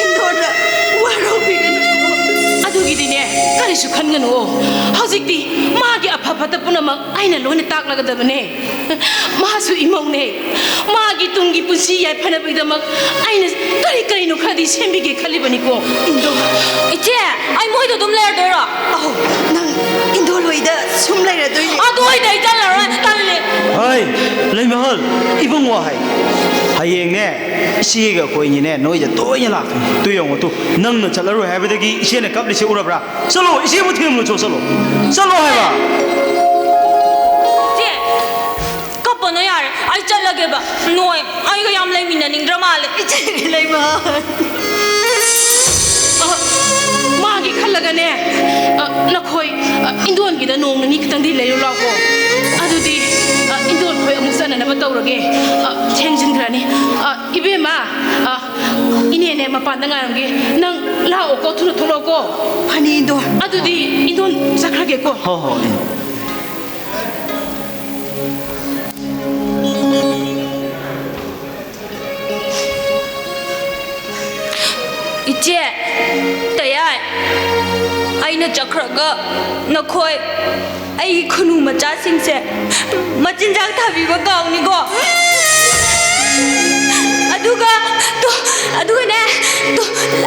ꯏꯟꯗꯣꯔꯅ ꯋꯥꯔꯧꯕꯤꯒꯅꯨ꯫ ꯑꯗꯨꯒꯤꯗꯤꯅꯦ, ꯀꯔꯤꯁꯨ ꯈꯟꯒꯅꯨ꯫ ꯍꯧꯖꯤꯛꯇꯤ ꯃꯥꯒꯤ ꯑꯐ ꯐꯠꯇ ꯄꯨꯝꯅꯃꯛ ꯑꯩꯅ ꯂꯣꯏꯅ ꯇꯥꯛꯂꯒꯗꯕꯅꯦ꯫ ꯃꯥꯁꯨ ꯏꯃꯧꯅꯦ꯫ ꯃꯥꯒꯤ ꯇꯨꯡꯒꯤ ꯄꯨꯟꯁꯤ ꯌꯥꯏꯐꯅꯕꯒꯤꯗꯃꯛ ꯑꯩꯅ ꯀꯔꯤ ꯀꯔꯤꯅꯣ ꯈꯔꯗꯤ ꯁꯦꯝꯕꯤꯒꯦ ꯈꯜꯂꯤꯕꯅꯤꯀꯣ꯫ ꯏꯟꯗꯣ꯫ ꯏꯆꯦ, ꯑꯩ ꯃꯣꯏꯗ ꯑꯗꯨꯝ ꯂꯩꯔꯗꯣꯏꯔꯣ? ꯑꯧ, ꯅꯪ ꯏꯟꯗꯣ ꯍꯣꯏꯗ ꯁꯨꯝ ꯂꯩꯔꯗꯣꯏꯅꯦ꯫ ꯑꯗꯨ ꯑꯣꯏꯗꯤ ꯑꯩ ꯆꯠꯂꯔꯣꯏ, ꯇꯜꯂꯦ꯫ ꯍꯣꯏ, ꯂꯩꯃꯍꯜ, ꯏꯕꯨꯡꯉꯣ ꯍꯥꯏ꯫ ꯍꯌꯦꯡꯅꯦ, ꯏꯆꯦꯒ ꯑꯩꯈꯣꯏꯅꯤꯅꯦ, ꯅꯣꯏꯗ ꯇꯣꯏꯅ ꯂꯥꯛꯀꯅꯤ꯫ ꯇꯨ ꯌꯦꯡꯉꯣ ꯇꯨ, ꯅꯪꯅ ꯆꯠꯂꯔꯣꯏ ꯍꯥꯏꯕꯗꯒꯤ ꯏꯆꯦꯅ ꯀꯞꯂꯤꯁꯦ ꯎꯔꯕ꯭ꯔꯥ? ꯆꯠꯂꯣ, ꯏꯆꯦꯕꯨ ꯊꯦꯝꯃꯨ ꯆꯣ, ꯆꯠꯂꯣ꯫ ꯆꯠꯂꯣ ꯍꯥꯏꯕ꯫ ꯏꯆꯦ, ꯀꯞꯄꯅꯣ ꯌꯥꯔꯦ, ꯑꯩ ꯆꯠꯂꯒꯦꯕ꯫ ꯅꯣꯏ ꯑꯩꯒ ꯌꯥꯝ ꯂꯩꯃꯤꯟꯅꯅꯤꯡꯗ꯭ꯔ ꯃꯥꯜꯂꯦ꯫ ꯏꯆꯦꯒꯤ ꯂꯩꯃꯍꯜ꯫ ꯑ, ꯃꯥꯒꯤ ꯈꯜꯂꯒꯅꯦ, ꯑ, ꯅꯈꯣꯏ, ꯑ, ꯏꯟꯗꯣꯟꯒꯤꯗ ꯅꯣꯡ ꯅꯤꯅꯤ ꯈꯛꯇꯪꯗꯤ ꯂꯩꯔꯨ ꯂꯥꯎꯀꯣ꯫ ꯑꯗꯨꯗꯤ, ꯑ, ꯏꯟꯗꯣꯟ ꯈꯣꯏ ꯑꯃꯨꯛ ꯆꯠꯅꯅꯕ ꯇꯧꯔꯒꯦ꯫ ꯑ, ꯊꯦꯡꯖꯤꯟꯈ꯭ꯔꯅꯤ꯫ ꯑ, ꯏꯕꯦꯝꯃ, ꯑ, ꯏꯅꯦꯅꯦ ꯃꯄꯥꯟꯗ ꯉꯥꯏꯔꯝꯒꯦ꯫ ꯅꯪ ꯂꯥꯛꯑꯣꯀꯣ, ꯊꯨꯅ ꯊꯣꯛꯂꯛꯑꯣꯀꯣ꯫ ꯐꯅꯤꯗꯣ꯫ ꯑꯗꯨꯗꯤ ꯏꯟꯗꯣꯟ ꯆꯠꯈ꯭ꯔꯒꯦꯀꯣ꯫ ꯍꯣ, ꯍꯣ, ꯎꯝ꯫ ꯏꯆꯦ, ꯇꯌꯥꯏ, ꯑꯩꯅ ꯆꯠꯈ꯭ꯔꯒ ꯅꯈꯣꯏ ꯑꯩꯒꯤ ꯈꯨꯅꯨ ꯃꯆꯥꯁꯤꯡꯁꯦ ꯃꯆꯤꯟꯖꯥꯛ ꯊꯥꯕꯤꯕ ꯀꯥꯎꯅꯤꯀꯣ꯫ ꯑꯗꯨꯒ, ꯇꯣ, ꯑꯗꯨꯒꯅꯦ, ꯇꯣ,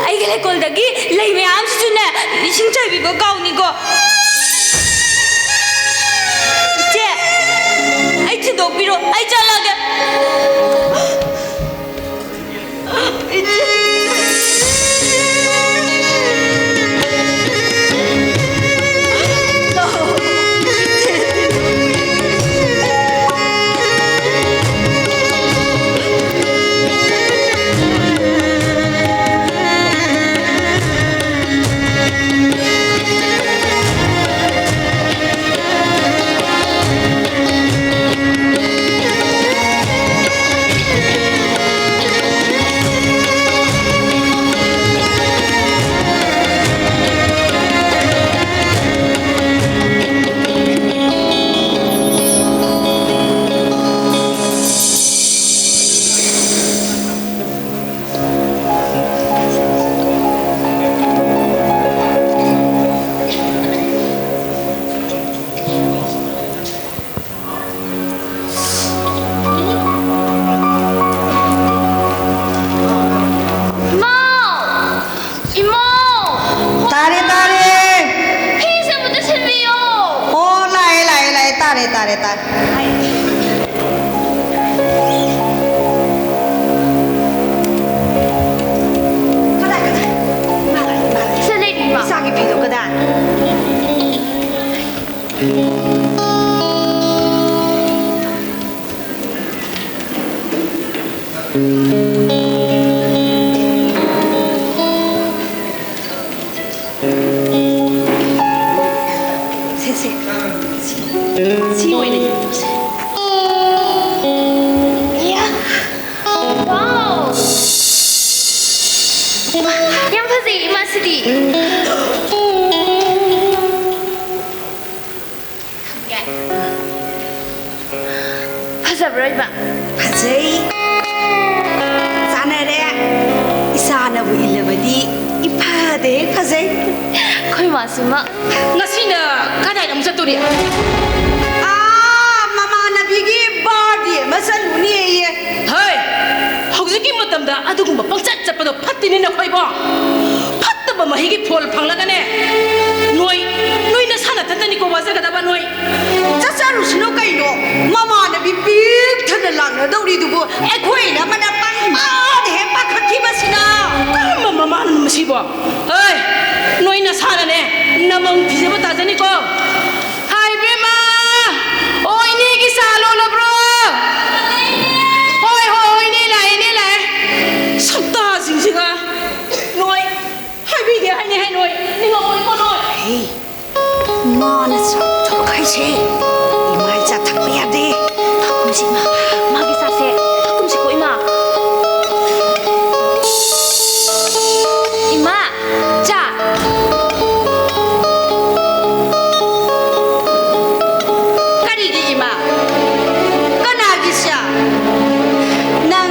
ꯑꯩꯒꯤ ꯂꯩꯀꯣꯜꯗꯒꯤ ꯂꯩ ꯃꯌꯥꯝꯁꯤꯁꯨꯅꯦ, ꯏꯁꯤꯡ ꯆꯥꯏꯕꯤꯕ ꯀꯥꯎꯅꯤꯀꯣ꯫ ꯏꯆꯦ, ꯑꯩ ꯊꯤꯟꯗꯣꯛꯄꯤꯔꯣ, ꯑꯩ ꯆꯠꯂꯒꯦ꯫ ꯏꯃꯥ! ꯏꯃꯥ! ꯇꯥꯔꯦ, ꯇꯥꯔꯦ꯫ ꯐꯤꯁꯦ ꯑꯃꯨꯛꯇ ꯁꯤꯟꯕꯤꯌꯣ꯫ ꯑꯣ, ꯂꯥꯛꯑꯦ, ꯂꯥꯛꯑꯦ, ꯂꯥꯛꯑꯦ꯫ ꯇꯥꯔꯦ, ꯇꯥꯔꯦ, ꯇꯥꯔꯦ꯫ ꯁꯦ, ꯁꯦ꯫ ꯁꯤ, ꯁꯤ ꯑꯣꯏꯅ ꯌꯦꯡꯉꯨꯁꯦ꯫ ꯏꯌꯥ! ꯋꯥꯎ! ꯏꯃꯥ, ꯌꯥꯝ ꯐꯖꯩ, ꯏꯃꯥ, ꯁꯤꯗꯤ꯫ ꯐꯖꯕ꯭ꯔꯣ, ꯏꯃꯥ? ꯐꯖꯩ꯫ ꯆꯥꯟꯅꯔꯦ꯫ ꯏꯆꯥꯅꯕꯨ ꯏꯜꯂꯕꯗꯤ ꯏꯐꯗ ꯍꯦꯛ ꯐꯖꯩ꯫ ꯑꯩꯈꯣꯏ ꯃꯥꯁꯨ, ꯏꯃꯥ꯫ ꯉꯁꯤꯅ ꯀꯗꯥꯏꯗ ꯑꯃꯨꯛ ꯆꯠꯇꯣꯔꯤ? ꯑꯥ, ꯃꯃꯥꯟꯅꯕꯤꯒꯤ birthday ꯑꯃ ꯆꯠꯂꯨꯅꯦꯌꯦ꯫ ꯍꯩ! ꯍꯧꯖꯤꯛꯀꯤ ꯃꯇꯝꯗ ꯑꯗꯨꯒꯨꯝꯕ ꯄꯪꯆꯠ ꯆꯠꯄꯗꯣ ꯐꯠꯇꯦꯅꯦ ꯅꯈꯣꯏꯕꯣ꯫ ꯐꯠꯇꯕ ꯃꯍꯩꯒꯤ ꯐꯣꯜ ꯐꯪꯂꯒꯅꯦ, ꯅꯣꯏ, ꯅꯣꯏ ꯅꯁꯥ ꯅꯊꯟꯇꯅꯤꯀꯣ ꯋꯥꯖꯒꯗꯕ ꯅꯣꯏ꯫ ꯆꯠꯆꯔꯨꯁꯤꯅꯨ ꯀꯩꯅꯣ? ꯃꯃꯥꯟꯅꯕꯤ ꯄꯤꯛ ꯊꯟꯅ ꯂꯥꯛꯅꯗꯧꯔꯤꯗꯨꯕꯨ ꯑꯩꯈꯣꯏꯅ ꯑꯃꯅ ꯄꯪꯄꯥꯗ ꯍꯦꯛ ꯄꯥꯈꯠꯈꯤꯕꯁꯤꯅ꯫ ꯀꯔꯝꯕ ꯃꯃꯥꯅꯣ ꯃꯁꯤꯕꯣ? ꯍꯩ, ꯅꯣꯏ ꯅꯁꯥꯅꯅꯦ ꯅꯃꯪ ꯊꯤꯖꯕ ꯇꯥꯖꯅꯤꯀꯣ꯫ ꯍꯥꯏ ꯏꯕꯦꯝꯃ! ꯑꯣ, ꯏꯅꯦꯒꯤ ꯆꯥ ꯂꯣꯜꯂꯕ꯭ꯔꯣ? ꯍꯣꯏ, ꯍꯣꯏ, ꯍꯣꯏ, ꯏꯅꯦ ꯂꯥꯛꯑꯦ, ꯏꯅꯦ ꯂꯥꯛꯑꯦ꯫ ꯁꯛꯇꯥꯁꯤꯡꯁꯤꯒ ꯅꯣꯏ ꯍꯥꯏꯕꯤꯒꯦ ꯍꯥꯏꯅꯤ ꯍꯥꯏ ꯅꯣꯏ ꯅꯤꯡꯉꯝꯃꯣꯏꯀꯣ ꯅꯣꯏ꯫ ꯍꯦ, ꯃꯥꯅ ꯆꯥꯛ ꯊꯣꯛ ꯍꯥꯏꯁꯦ ꯏꯃꯥꯏ ꯆꯥ ꯊꯛꯄ ꯌꯥꯗꯦ꯫ ꯊꯛꯀꯨꯝꯁꯤ ꯏꯃꯥ, ꯃꯥꯒꯤ ꯆꯥꯁꯦ ꯊꯛꯀꯨꯝꯁꯤꯀꯣ ꯏꯃꯥ꯫ ꯏꯃꯥ, ꯆꯥ꯫ ꯀꯔꯤꯒꯤ ꯏꯃꯥ? ꯀꯅꯥꯒꯤ ꯆꯥ? ꯅꯪ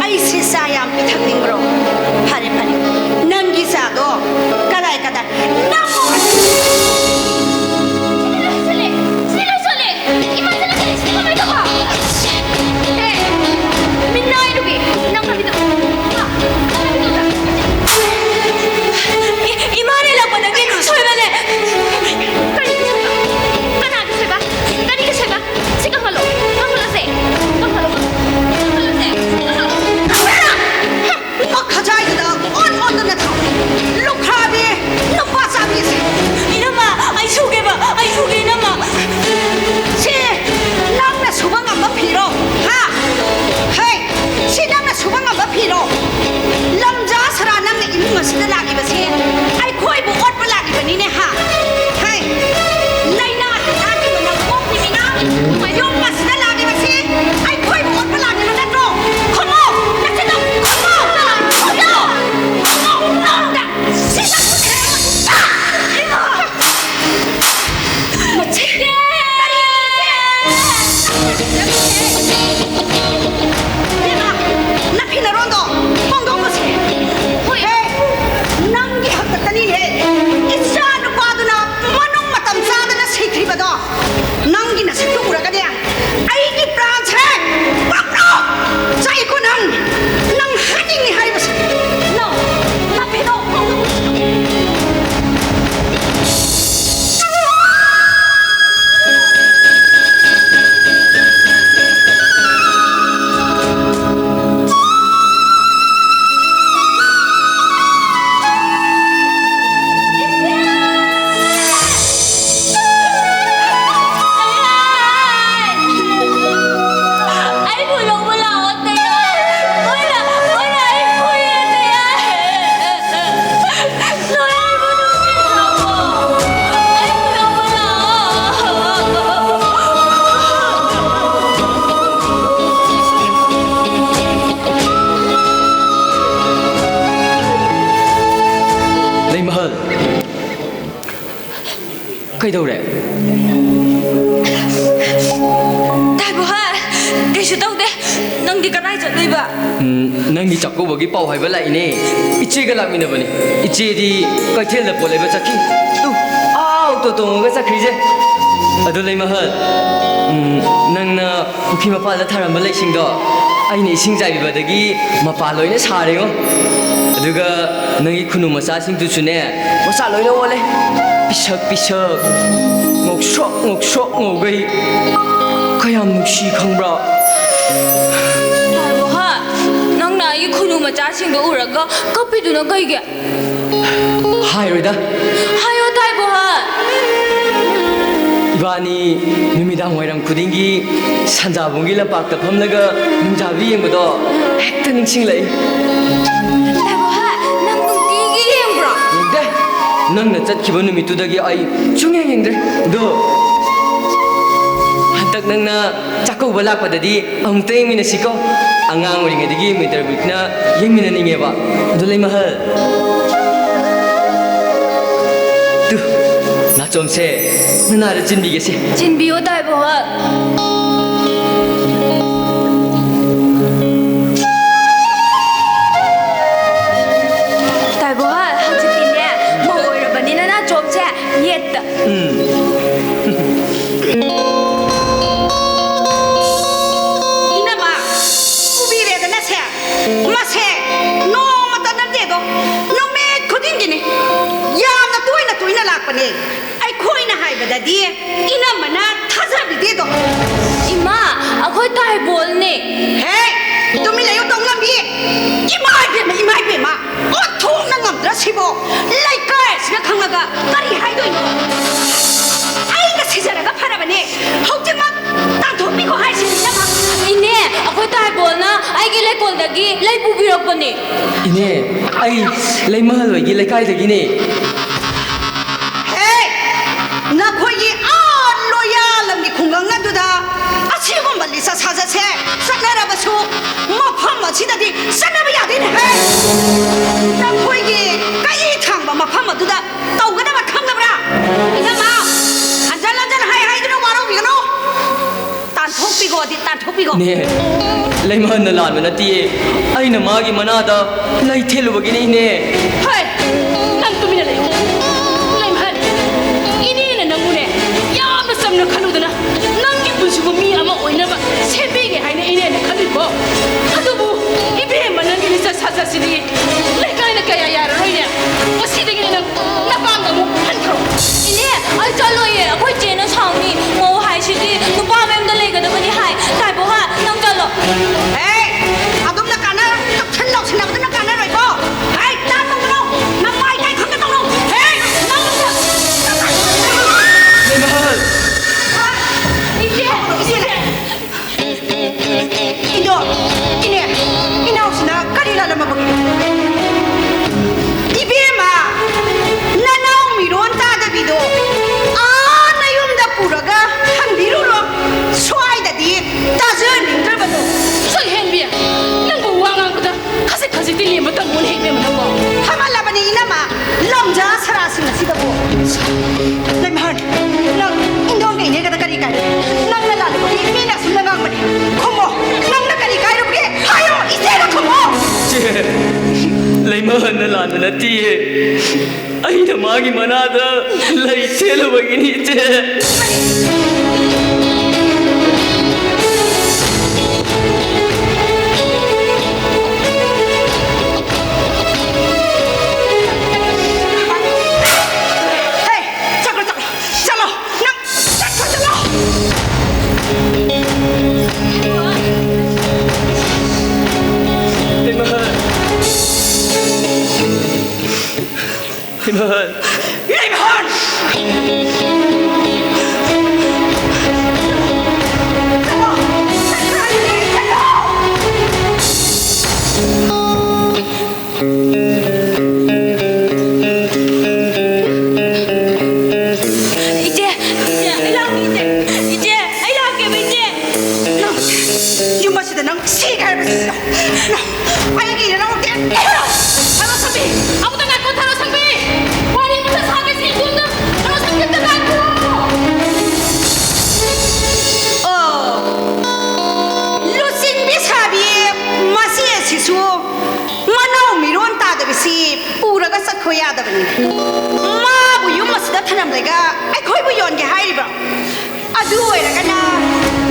ꯑꯩꯁꯦ ꯆꯥ ꯌꯥꯝ ꯄꯤꯊꯛꯅꯤꯡꯕ꯭ꯔꯣ? ꯐꯔꯦ, ꯐꯔꯦ꯫ ꯅꯪꯒꯤ ꯆꯥꯗꯣ ꯀꯗꯥꯏ, ꯀꯗꯥꯏ? ꯅꯪ ꯀꯩꯗꯧꯔꯦ? ꯇꯥꯏꯕꯣꯍꯜ, ꯀꯩꯁꯨ ꯇꯧꯗꯦ꯫ ꯅꯪꯗꯤ ꯀꯗꯥꯏ ꯆꯠꯂꯨꯏꯕ? ꯎꯝ, ꯅꯪꯒꯤ ꯆꯥꯛꯀꯧꯕꯒꯤ ꯄꯥꯎ ꯍꯥꯏꯕ ꯂꯥꯛꯏꯅꯦ꯫ ꯏꯆꯦꯒ ꯂꯥꯛꯃꯤꯟꯅꯕꯅꯤ꯫ ꯏꯆꯦꯗꯤ ꯀꯩꯊꯦꯜꯗ ꯄꯣꯠ ꯂꯩꯕ ꯆꯠꯈꯤ꯫ ꯇꯨ, ꯑꯥ ꯑꯣꯇꯣ ꯇꯣꯡꯉꯒ ꯆꯠꯈ꯭ꯔꯤꯁꯦ꯫ ꯑꯗꯨ ꯂꯩꯃꯍꯜ, ꯎꯝ, ꯅꯪꯅ ꯄꯨꯈ꯭ꯔꯤ ꯃꯄꯥꯜꯗ ꯊꯥꯔꯝꯕ ꯂꯩꯁꯤꯡꯗꯣ ꯑꯩꯅ ꯏꯁꯤꯡ ꯆꯥꯏꯕꯤꯕꯗꯒꯤ ꯃꯄꯥ ꯂꯣꯏꯅ ꯁꯥꯔꯦꯉꯣ꯫ ꯑꯗꯨꯒ ꯅꯪꯒꯤ ꯈꯨꯅꯨ ꯃꯆꯥꯁꯤꯡꯗꯨꯁꯨꯅꯦ, ꯃꯆꯥ ꯂꯣꯏꯅ ꯑꯣꯜꯂꯦ꯫ ꯄꯤꯁꯛ ꯄꯤꯁꯛ, ꯉꯧꯁ꯭ꯔꯣꯛ ꯉꯧꯁ꯭ꯔꯣꯛ ꯉꯧꯒꯩ꯫ ꯀꯌꯥꯝ ꯅꯨꯡꯁꯤ ꯈꯪꯕ꯭ꯔꯥ? ꯇꯥꯏꯕꯣꯍꯜ, ꯅꯪꯅ ꯑꯩꯒꯤ ꯈꯨꯅꯨ ꯃꯆꯥꯁꯤꯡꯗꯣ ꯎꯔꯒ ꯀꯞꯄꯤꯗꯨꯅ ꯀꯩꯒꯤ? ꯍꯥꯏꯔꯣꯏꯗ꯫ ꯍꯥꯏꯌꯣ, ꯇꯥꯏꯕꯣꯍꯜ꯫ ꯏꯕꯥꯅꯤ ꯅꯨꯃꯤꯗꯥꯡ ꯋꯥꯏꯔꯝ ꯈꯨꯗꯤꯡꯒꯤ ꯁꯟꯖꯥꯕꯨꯡꯒꯤ ꯂꯝꯄꯥꯛꯇ ꯐꯝꯂꯒ ꯅꯨꯡꯖꯥꯕꯤ ꯌꯦꯡꯕꯗꯣ ꯍꯦꯛꯇ ꯅꯤꯡꯁꯤꯡꯂꯛꯏ꯫ ꯇꯥꯏꯕꯣꯍꯜ, ꯅꯪ ꯅꯨꯡꯇꯤꯒꯤ ꯌꯦꯡꯕ꯭ꯔꯣ? ꯌꯦꯡꯗꯦ꯫ ꯅꯪꯅ ꯆꯠꯈꯤꯕ ꯅꯨꯃꯤꯠꯇꯨꯗꯒꯤ ꯑꯩ ꯁꯨꯡꯌꯦꯡ ꯌꯦꯡꯗ꯭ꯔꯦ꯫ ꯑꯗꯣ ꯍꯟꯗꯛ ꯅꯪꯅ ꯆꯥꯛꯀꯧꯕ ꯂꯥꯛꯄꯗꯗꯤ ꯑꯃꯨꯛꯇ ꯌꯦꯡꯃꯤꯟꯅꯁꯤꯀꯣ꯫ ꯑꯉꯥꯡ ꯑꯣꯏꯔꯤꯉꯩꯗꯒꯤ ꯃꯤꯇꯔ ꯕꯤꯠꯅ ꯌꯦꯡꯃꯤꯟꯅꯅꯤꯡꯉꯦꯕ꯫ ꯑꯗꯨ ꯂꯩꯃꯍꯜ꯫ ꯇꯨ, ꯅꯥꯆꯣꯝꯁꯦ ꯅꯅꯥꯗ ꯆꯤꯟꯕꯤꯒꯦꯁꯦ꯫ ꯆꯤꯟꯕꯤꯌꯣ, ꯇꯥꯏꯕꯣꯍꯜ꯫ ꯇꯥꯏꯕꯣꯍꯜ, ꯍꯧꯖꯤꯛꯇꯤꯅꯦ, ꯃꯧ ꯑꯣꯏꯔꯕꯅꯤꯅ ꯅꯥꯆꯣꯝꯁꯦ ꯌꯦꯠꯇ꯫ ꯎꯝ꯫ ꯏꯅꯝꯃ, ꯐꯨꯕꯤꯔꯦꯗꯅ ꯁꯦ꯫ ꯃꯁꯦ ꯅꯣꯡꯃꯇ ꯅꯠꯇꯦꯗꯣ, ꯅꯨꯃꯤꯠ ꯈꯨꯗꯤꯡꯒꯤꯅꯤ꯫ ꯌꯥꯝꯅ ꯇꯣꯏꯅ ꯇꯣꯏꯅ ꯂꯥꯛꯄꯅꯦ꯫ ꯑꯩꯈꯣꯏꯅ ꯍꯥꯏꯕꯗꯗꯤ ꯏꯅꯝꯃꯅ ꯊꯥꯖꯕꯤꯗꯦꯗꯣ꯫ ꯏꯃꯥ, ꯑꯩꯈꯣꯏ ꯇꯥꯏꯕꯣꯜꯅꯦ꯫ ꯍꯦ, ꯇꯨꯃꯤꯟ ꯂꯩꯌꯨ, ꯇꯧꯉꯝꯕꯤ꯫ ꯏꯃꯥ ꯏꯕꯦꯝꯃ, ꯏꯃꯥ ꯏꯕꯦꯝꯃ, ꯑꯣꯟꯊꯣꯛꯅ ꯉꯝꯗ꯭ꯔ ꯁꯤꯕꯣ꯫ ꯂꯩꯀꯥꯏ ꯑꯁꯤꯅ ꯈꯪꯂꯒ ꯀꯔꯤ ꯍꯥꯏꯗꯣꯏꯅꯣ? ꯑꯩꯅ ꯁꯤꯖꯔꯒ ꯐꯔꯕꯅꯦ꯫ ꯍꯧꯖꯤꯛꯃꯛ ꯇꯥꯟꯊꯣꯛꯄꯤꯈꯣ ꯍꯥꯏꯁꯤꯅꯤ, ꯏꯅꯝꯃ꯫ ꯏꯅꯦ, ꯑꯩꯈꯣꯏ ꯇꯥꯏꯕꯣꯜꯅ ꯑꯩꯒꯤ ꯂꯩꯀꯣꯜꯗꯒꯤ ꯂꯩ ꯄꯨꯕꯤꯔꯛꯄꯅꯦ꯫ ꯏꯅꯦ, ꯑꯩ ꯂꯩꯃꯍꯜ ꯍꯣꯏꯒꯤ ꯂꯩꯀꯥꯏꯗꯒꯤꯅꯦ꯫ ꯍꯦ! ꯅꯈꯣꯏꯒꯤ ꯑꯥ ꯂꯣꯌꯥꯂꯝꯒꯤ ꯈꯨꯡꯒꯪ ꯑꯗꯨꯗ ꯑꯁꯤꯒꯨꯝꯕ ꯂꯤꯆꯠ ꯁꯥꯖꯠꯁꯦ ꯆꯠꯅꯔꯕꯁꯨ ꯃꯐꯝ ꯑꯁꯤꯗꯗꯤ ꯆꯠꯅꯕ ꯌꯥꯗꯦꯅꯦꯍꯦ! ꯅꯈꯣꯏꯒꯤ ꯀꯩ ꯊꯥꯡꯕ ꯃꯐꯝ ꯑꯗꯨꯗ ꯇꯧꯒꯗꯕ ꯈꯪꯗꯕ꯭ꯔꯥ? ꯏꯅꯝꯃ! ꯊꯣꯛꯄꯤꯈꯣ꯫ ꯏꯅꯦ, ꯂꯩꯃꯍꯟꯅ ꯂꯥꯟꯕ ꯅꯠꯇꯤꯌꯦ꯫ ꯑꯩꯅ ꯃꯥꯒꯤ ꯃꯅꯥꯗ ꯂꯩ ꯊꯦꯠꯂꯨꯕꯒꯤꯅꯦ, ꯏꯅꯦ꯫ ꯍꯩ! ꯅꯪ ꯇꯨꯃꯤꯟꯅ ꯂꯩꯌꯨ꯫ ꯂꯩꯃꯍꯟ, ꯏꯅꯦꯅ ꯅꯪꯕꯨꯅꯦ, ꯌꯥꯝꯅ ꯆꯝꯅ ꯈꯜꯂꯨꯗꯅ, ꯅꯪꯒꯤ ꯄꯨꯟꯁꯤꯕꯨ ꯃꯤ ꯑꯃ ꯑꯣꯏꯅꯕ ꯁꯦꯝꯕꯤꯒꯦ ꯍꯥꯏꯅ ꯏꯅꯦꯅ ꯈꯜꯂꯨꯏꯀꯣ꯫ ꯑꯗꯨꯕꯨ ꯏꯕꯦꯝꯃ, ꯅꯪꯒꯤ ꯂꯤꯆꯠ ꯁꯥꯖꯠꯁꯤꯗꯤ ꯂꯩꯀꯥꯏꯅ ꯀꯌꯥ ꯌꯥꯔꯔꯣꯏꯅꯦ꯫ ꯉꯁꯤꯗꯒꯤ ꯅꯪ ꯅꯄꯥꯝꯗ ꯑꯃꯨꯛ ꯍꯟꯈ꯭ꯔꯣ꯫ ꯏꯅꯦ, ꯑꯩ ꯆꯠꯂꯣꯏꯌꯦ꯫ ꯑꯩꯈꯣꯏ ꯆꯦꯅ ꯁꯥꯎꯅꯤ꯫ ꯃꯧ ꯍꯥꯏꯁꯤꯗꯤ ꯅꯨꯄꯥ ꯃꯌꯨꯝꯗ ꯂꯩꯒꯗꯕꯅꯤ ꯍꯥꯏ꯫ ꯇꯥꯏꯕꯣ ꯍꯥ, ꯅꯪ ꯆꯠꯂꯣ꯫ ꯑꯦ, ꯑꯗꯨꯝꯅ ꯀꯥꯟꯅ ꯇꯛꯁꯟ ꯂꯧꯁꯤꯟꯅꯕꯗꯨꯅ ꯀꯥꯟꯅꯔꯣꯏꯀꯣ꯫ ꯍꯦ, ꯇꯥ ꯇꯧꯒꯅꯨ꯫ ꯅꯃꯥꯏ ꯀꯥꯏ ꯈꯪꯒꯦ ꯇꯧꯅꯨ꯫ ꯍꯦ, ꯅꯪ ꯏꯃꯥ! ꯏꯆꯦ, ꯏꯆꯦ꯫ ꯏꯗꯣ, ꯏꯅꯦ, ꯏꯅꯥꯎꯁꯤꯅ ꯀꯔꯤ ꯂꯥꯜꯂꯝꯃꯕꯒꯦ? ꯏꯕꯦꯝꯃ, ꯅꯅꯥꯎ ꯃꯤꯔꯣꯟ ꯇꯥꯗꯕꯤꯗꯣ ꯑꯥ ꯅꯌꯨꯝꯗ ꯄꯨꯔꯒ ꯍꯟꯕꯤꯔꯨꯔꯣ꯫ ꯁ꯭ꯋꯥꯏꯗꯗꯤ ꯇꯥꯖꯅꯤꯡꯗ꯭ꯔꯕꯗꯣ꯫ ꯆꯠꯍꯦꯟꯕꯤ, ꯅꯪꯕꯨ ꯋꯥ ꯉꯥꯡꯕꯗ ꯈꯖꯤꯛ ꯈꯖꯤꯛꯇꯤ ꯂꯦꯝꯕ ꯇꯝꯃꯨꯅꯦ ꯏꯕꯦꯝꯃ ꯅꯪꯕꯣ꯫ ꯐꯃꯜꯂꯕꯅꯤ ꯏꯅꯝꯃ, ꯂꯝꯖꯥ ꯁꯔꯥꯁꯤꯡ ꯑꯁꯤꯗꯕꯨ꯫ ꯂꯩꯃꯍꯟ, ꯅꯪ ꯏꯟꯗꯣꯝꯒ ꯏꯅꯦꯒꯗ ꯀꯔꯤ ꯀꯥꯏ? ꯅꯪꯅ ꯂꯥꯜꯂꯨꯕꯒꯤ ꯃꯤꯅ ꯑꯁꯨꯝꯅ ꯉꯥꯡꯕꯅꯤ꯫ ꯈꯨꯝꯃꯣ, ꯅꯪꯅ ꯀꯔꯤ ꯀꯥꯏꯔꯨꯕꯒꯦ? ꯍꯥꯏꯌꯣ, ꯏꯆꯦꯗ ꯈꯨꯝꯃꯣ! ꯆꯦ, ꯂꯩꯃꯍꯟꯅ ꯂꯥꯟꯕ ꯅꯠꯇꯤꯌꯦ꯫ ꯑꯩꯅ ꯃꯥꯒꯤ ꯃꯅꯥꯗ ꯂꯩ ꯊꯦꯠꯂꯨꯕꯒꯤꯅꯤ, ꯏꯆꯦ꯫ ꯍꯦ, ꯆꯠꯈ꯭ꯔꯣ, ꯆꯠꯂꯣ, ꯆꯠꯂꯣ, ꯅꯪ ꯆꯠꯈ꯭ꯔꯣ, ꯆꯠꯂꯣ꯫ ꯏꯃꯥ꯫ ꯏꯃꯥ꯫ ꯂꯩꯃꯍꯟ! ꯏꯆꯦ, ꯏꯆꯦ, ꯑꯩ ꯂꯥꯛꯀꯦ, ꯏꯆꯦ꯫ ꯏꯆꯦ, ꯑꯩ ꯂꯥꯛꯀꯦꯕ, ꯏꯆꯦ꯫ ꯅꯪ ꯌꯨꯝ ꯑꯁꯤꯗ ꯅꯪ ꯁꯤꯒꯦ ꯍꯥꯏꯕꯁꯤꯗ ꯅꯪ ꯑꯩꯒꯤ ꯏꯅꯥꯎ ꯇꯦꯟ ꯊꯥꯔꯣ ꯁꯪꯕꯤ, ꯑꯃꯨꯛꯇ ꯉꯥꯏꯈꯣ, ꯊꯥꯔꯣ ꯁꯪꯕꯤ꯫ ꯋꯥꯔꯤ ꯑꯩꯈꯣꯏ ꯌꯥꯗꯕꯅꯤ꯫ ꯃꯥꯕꯨ ꯌꯨꯝ ꯑꯁꯤꯗ ꯊꯅꯝꯂꯒ ꯑꯩꯈꯣꯏꯕꯨ ꯌꯣꯟꯒꯦ ꯍꯥꯏꯔꯤꯕ꯭ꯔꯣ? ꯑꯗꯨ ꯑꯣꯏꯔꯒꯅ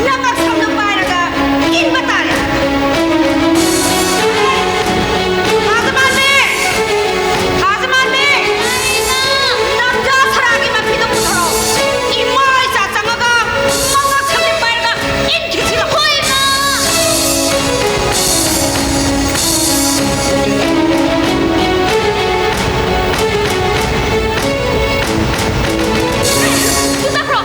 ꯅꯪ ꯑꯁꯣꯝꯗ ꯄꯥꯏꯔꯒ ꯏꯟꯕ ꯇꯥꯔꯦ꯫ ꯊꯥꯖꯃꯥꯟꯕꯤ! ꯊꯥꯖꯃꯥꯟꯕꯤ! ꯅꯝꯖꯥ ꯁꯔꯥꯒꯤ ꯃꯐꯤꯗꯣ ꯄꯨꯊꯣꯔꯛꯑꯣ꯫ ꯏꯃꯥ ꯏꯆꯥ ꯆꯪꯉꯒ ꯃꯉꯛ ꯁꯝꯂꯦ ꯄꯥꯏꯔꯒ ꯏꯟꯈꯤꯁꯤ ꯂꯥꯎ꯫ ꯍꯣꯏ, ꯏꯃꯥ! ꯇꯨ ꯆꯠꯈ꯭ꯔꯣ!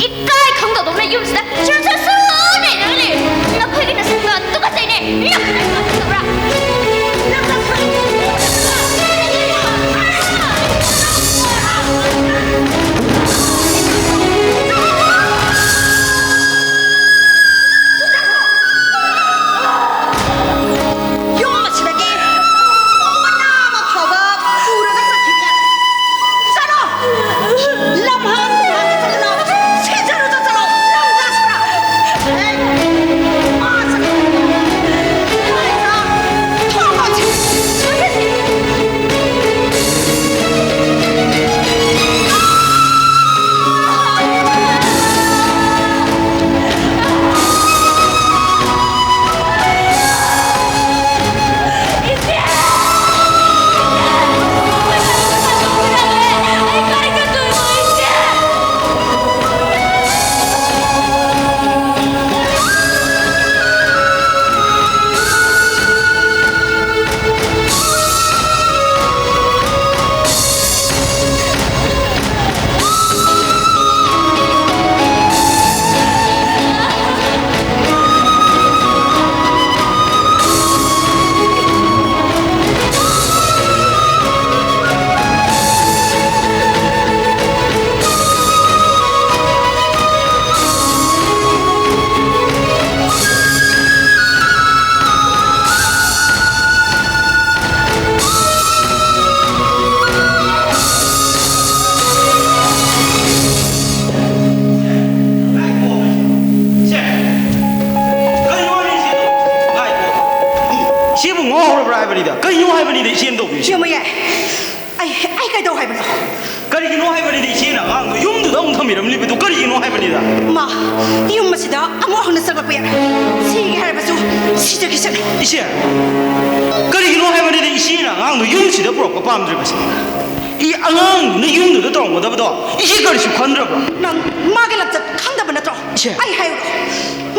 ꯏꯀꯥꯏ ꯈꯪꯗꯗꯧꯅ ꯌꯨꯝꯁꯤꯗ ꯆꯨꯔꯨ ꯆꯨꯔꯨ ꯆꯨꯔꯨ ꯅꯩꯔꯒ ꯂꯩ꯫ ꯅꯈꯣꯏꯒꯤ ꯅꯁꯛꯇꯣ ꯇꯨꯀꯠꯆꯩꯅꯦ꯫ ꯅꯪ ꯀꯅꯥ ꯈꯪꯗꯕ꯭ꯔꯥ? ꯅꯪ ꯅꯁꯛ ꯌꯨꯝ ꯑꯁꯤꯗꯒꯤ ꯃꯅꯥ ꯑꯃ ꯐꯥꯎꯕ ꯄꯨꯔꯒ ꯆꯠꯈꯤꯕ ꯌꯥꯗꯦ꯫ ꯆꯠꯂꯣ! ꯂꯝꯍꯥꯡ ꯈꯨꯍꯥꯡꯗ ꯆꯠꯂꯒ ꯁꯤꯖꯔꯨꯆꯣ, ꯆꯠꯂꯣ! ꯂꯝ ꯆꯠꯁꯤꯔꯥ? ꯍꯦ! ꯃꯥ ꯆꯠꯈ꯭ꯔꯣ! ꯊꯣꯡ ꯂꯣꯟꯁꯤ! ꯁꯦ, ꯀꯩꯅꯣ ꯍꯥꯏꯔꯤꯁꯤꯕꯨ? ꯉꯥꯏꯈꯣ꯫ ꯁꯤꯕꯨ ꯉꯥꯎꯔꯕ꯭ꯔꯥ ꯍꯥꯏꯕꯅꯤꯗ꯫ ꯀꯩꯅꯣ ꯍꯥꯏꯕꯅꯤꯗ, ꯏꯆꯦꯟ ꯇꯧꯕꯤꯁꯤ꯫ ꯌꯦꯡꯉꯨ ꯌꯥꯏ꯫ ꯑꯩ ꯀꯩꯗꯧ ꯍꯥꯏꯕꯅꯣ? ꯀꯔꯤꯒꯤꯅꯣ ꯍꯥꯏꯕꯅꯤꯗ, ꯏꯆꯦꯅ ꯑꯉꯥꯡꯗꯣ ꯌꯨꯝꯗꯨꯗ ꯑꯃꯨꯛ ꯊꯝꯕꯤꯔꯝꯂꯤꯕꯗꯣ ꯀꯔꯤꯒꯤꯅꯣ ꯍꯥꯏꯕꯅꯤꯗ? ꯃꯥ ꯌꯨꯝ ꯑꯁꯤꯗ ꯑꯃꯨꯛ ꯍꯟꯅ ꯆꯪꯂꯛꯄ ꯌꯥꯔꯣꯏ꯫ ꯁꯤꯒꯦ ꯍꯥꯏꯔꯕꯁꯨ ꯁꯤꯖꯈꯤꯁꯅꯨ꯫ ꯏꯆꯦ, ꯀꯔꯤꯒꯤꯅꯣ ꯍꯥꯏꯕꯅꯤꯗ ꯏꯆꯦꯅ ꯑꯉꯥꯡꯗꯣ ꯌꯨꯝꯁꯤꯗ ꯄꯨꯔꯛꯄ ꯄꯥꯝꯗ꯭ꯔꯤꯕꯁꯦ? ꯏ, ꯑꯉꯥꯡꯗꯨꯅ ꯌꯨꯝꯗꯨꯗ ꯇꯧꯔꯝꯒꯗꯕꯗꯣ ꯏꯆꯦ ꯀꯔꯤꯁꯨ ꯈꯟꯗ꯭ꯔꯕ꯭ꯔꯣ? ꯅꯪ ꯃꯥꯒꯤ ꯂꯝꯆꯠ ꯈꯪꯗꯕ ꯅꯠꯇ꯭ꯔꯣ? ꯏꯆꯦ꯫ ꯑꯩ ꯍꯥꯏꯌꯨꯔꯣ?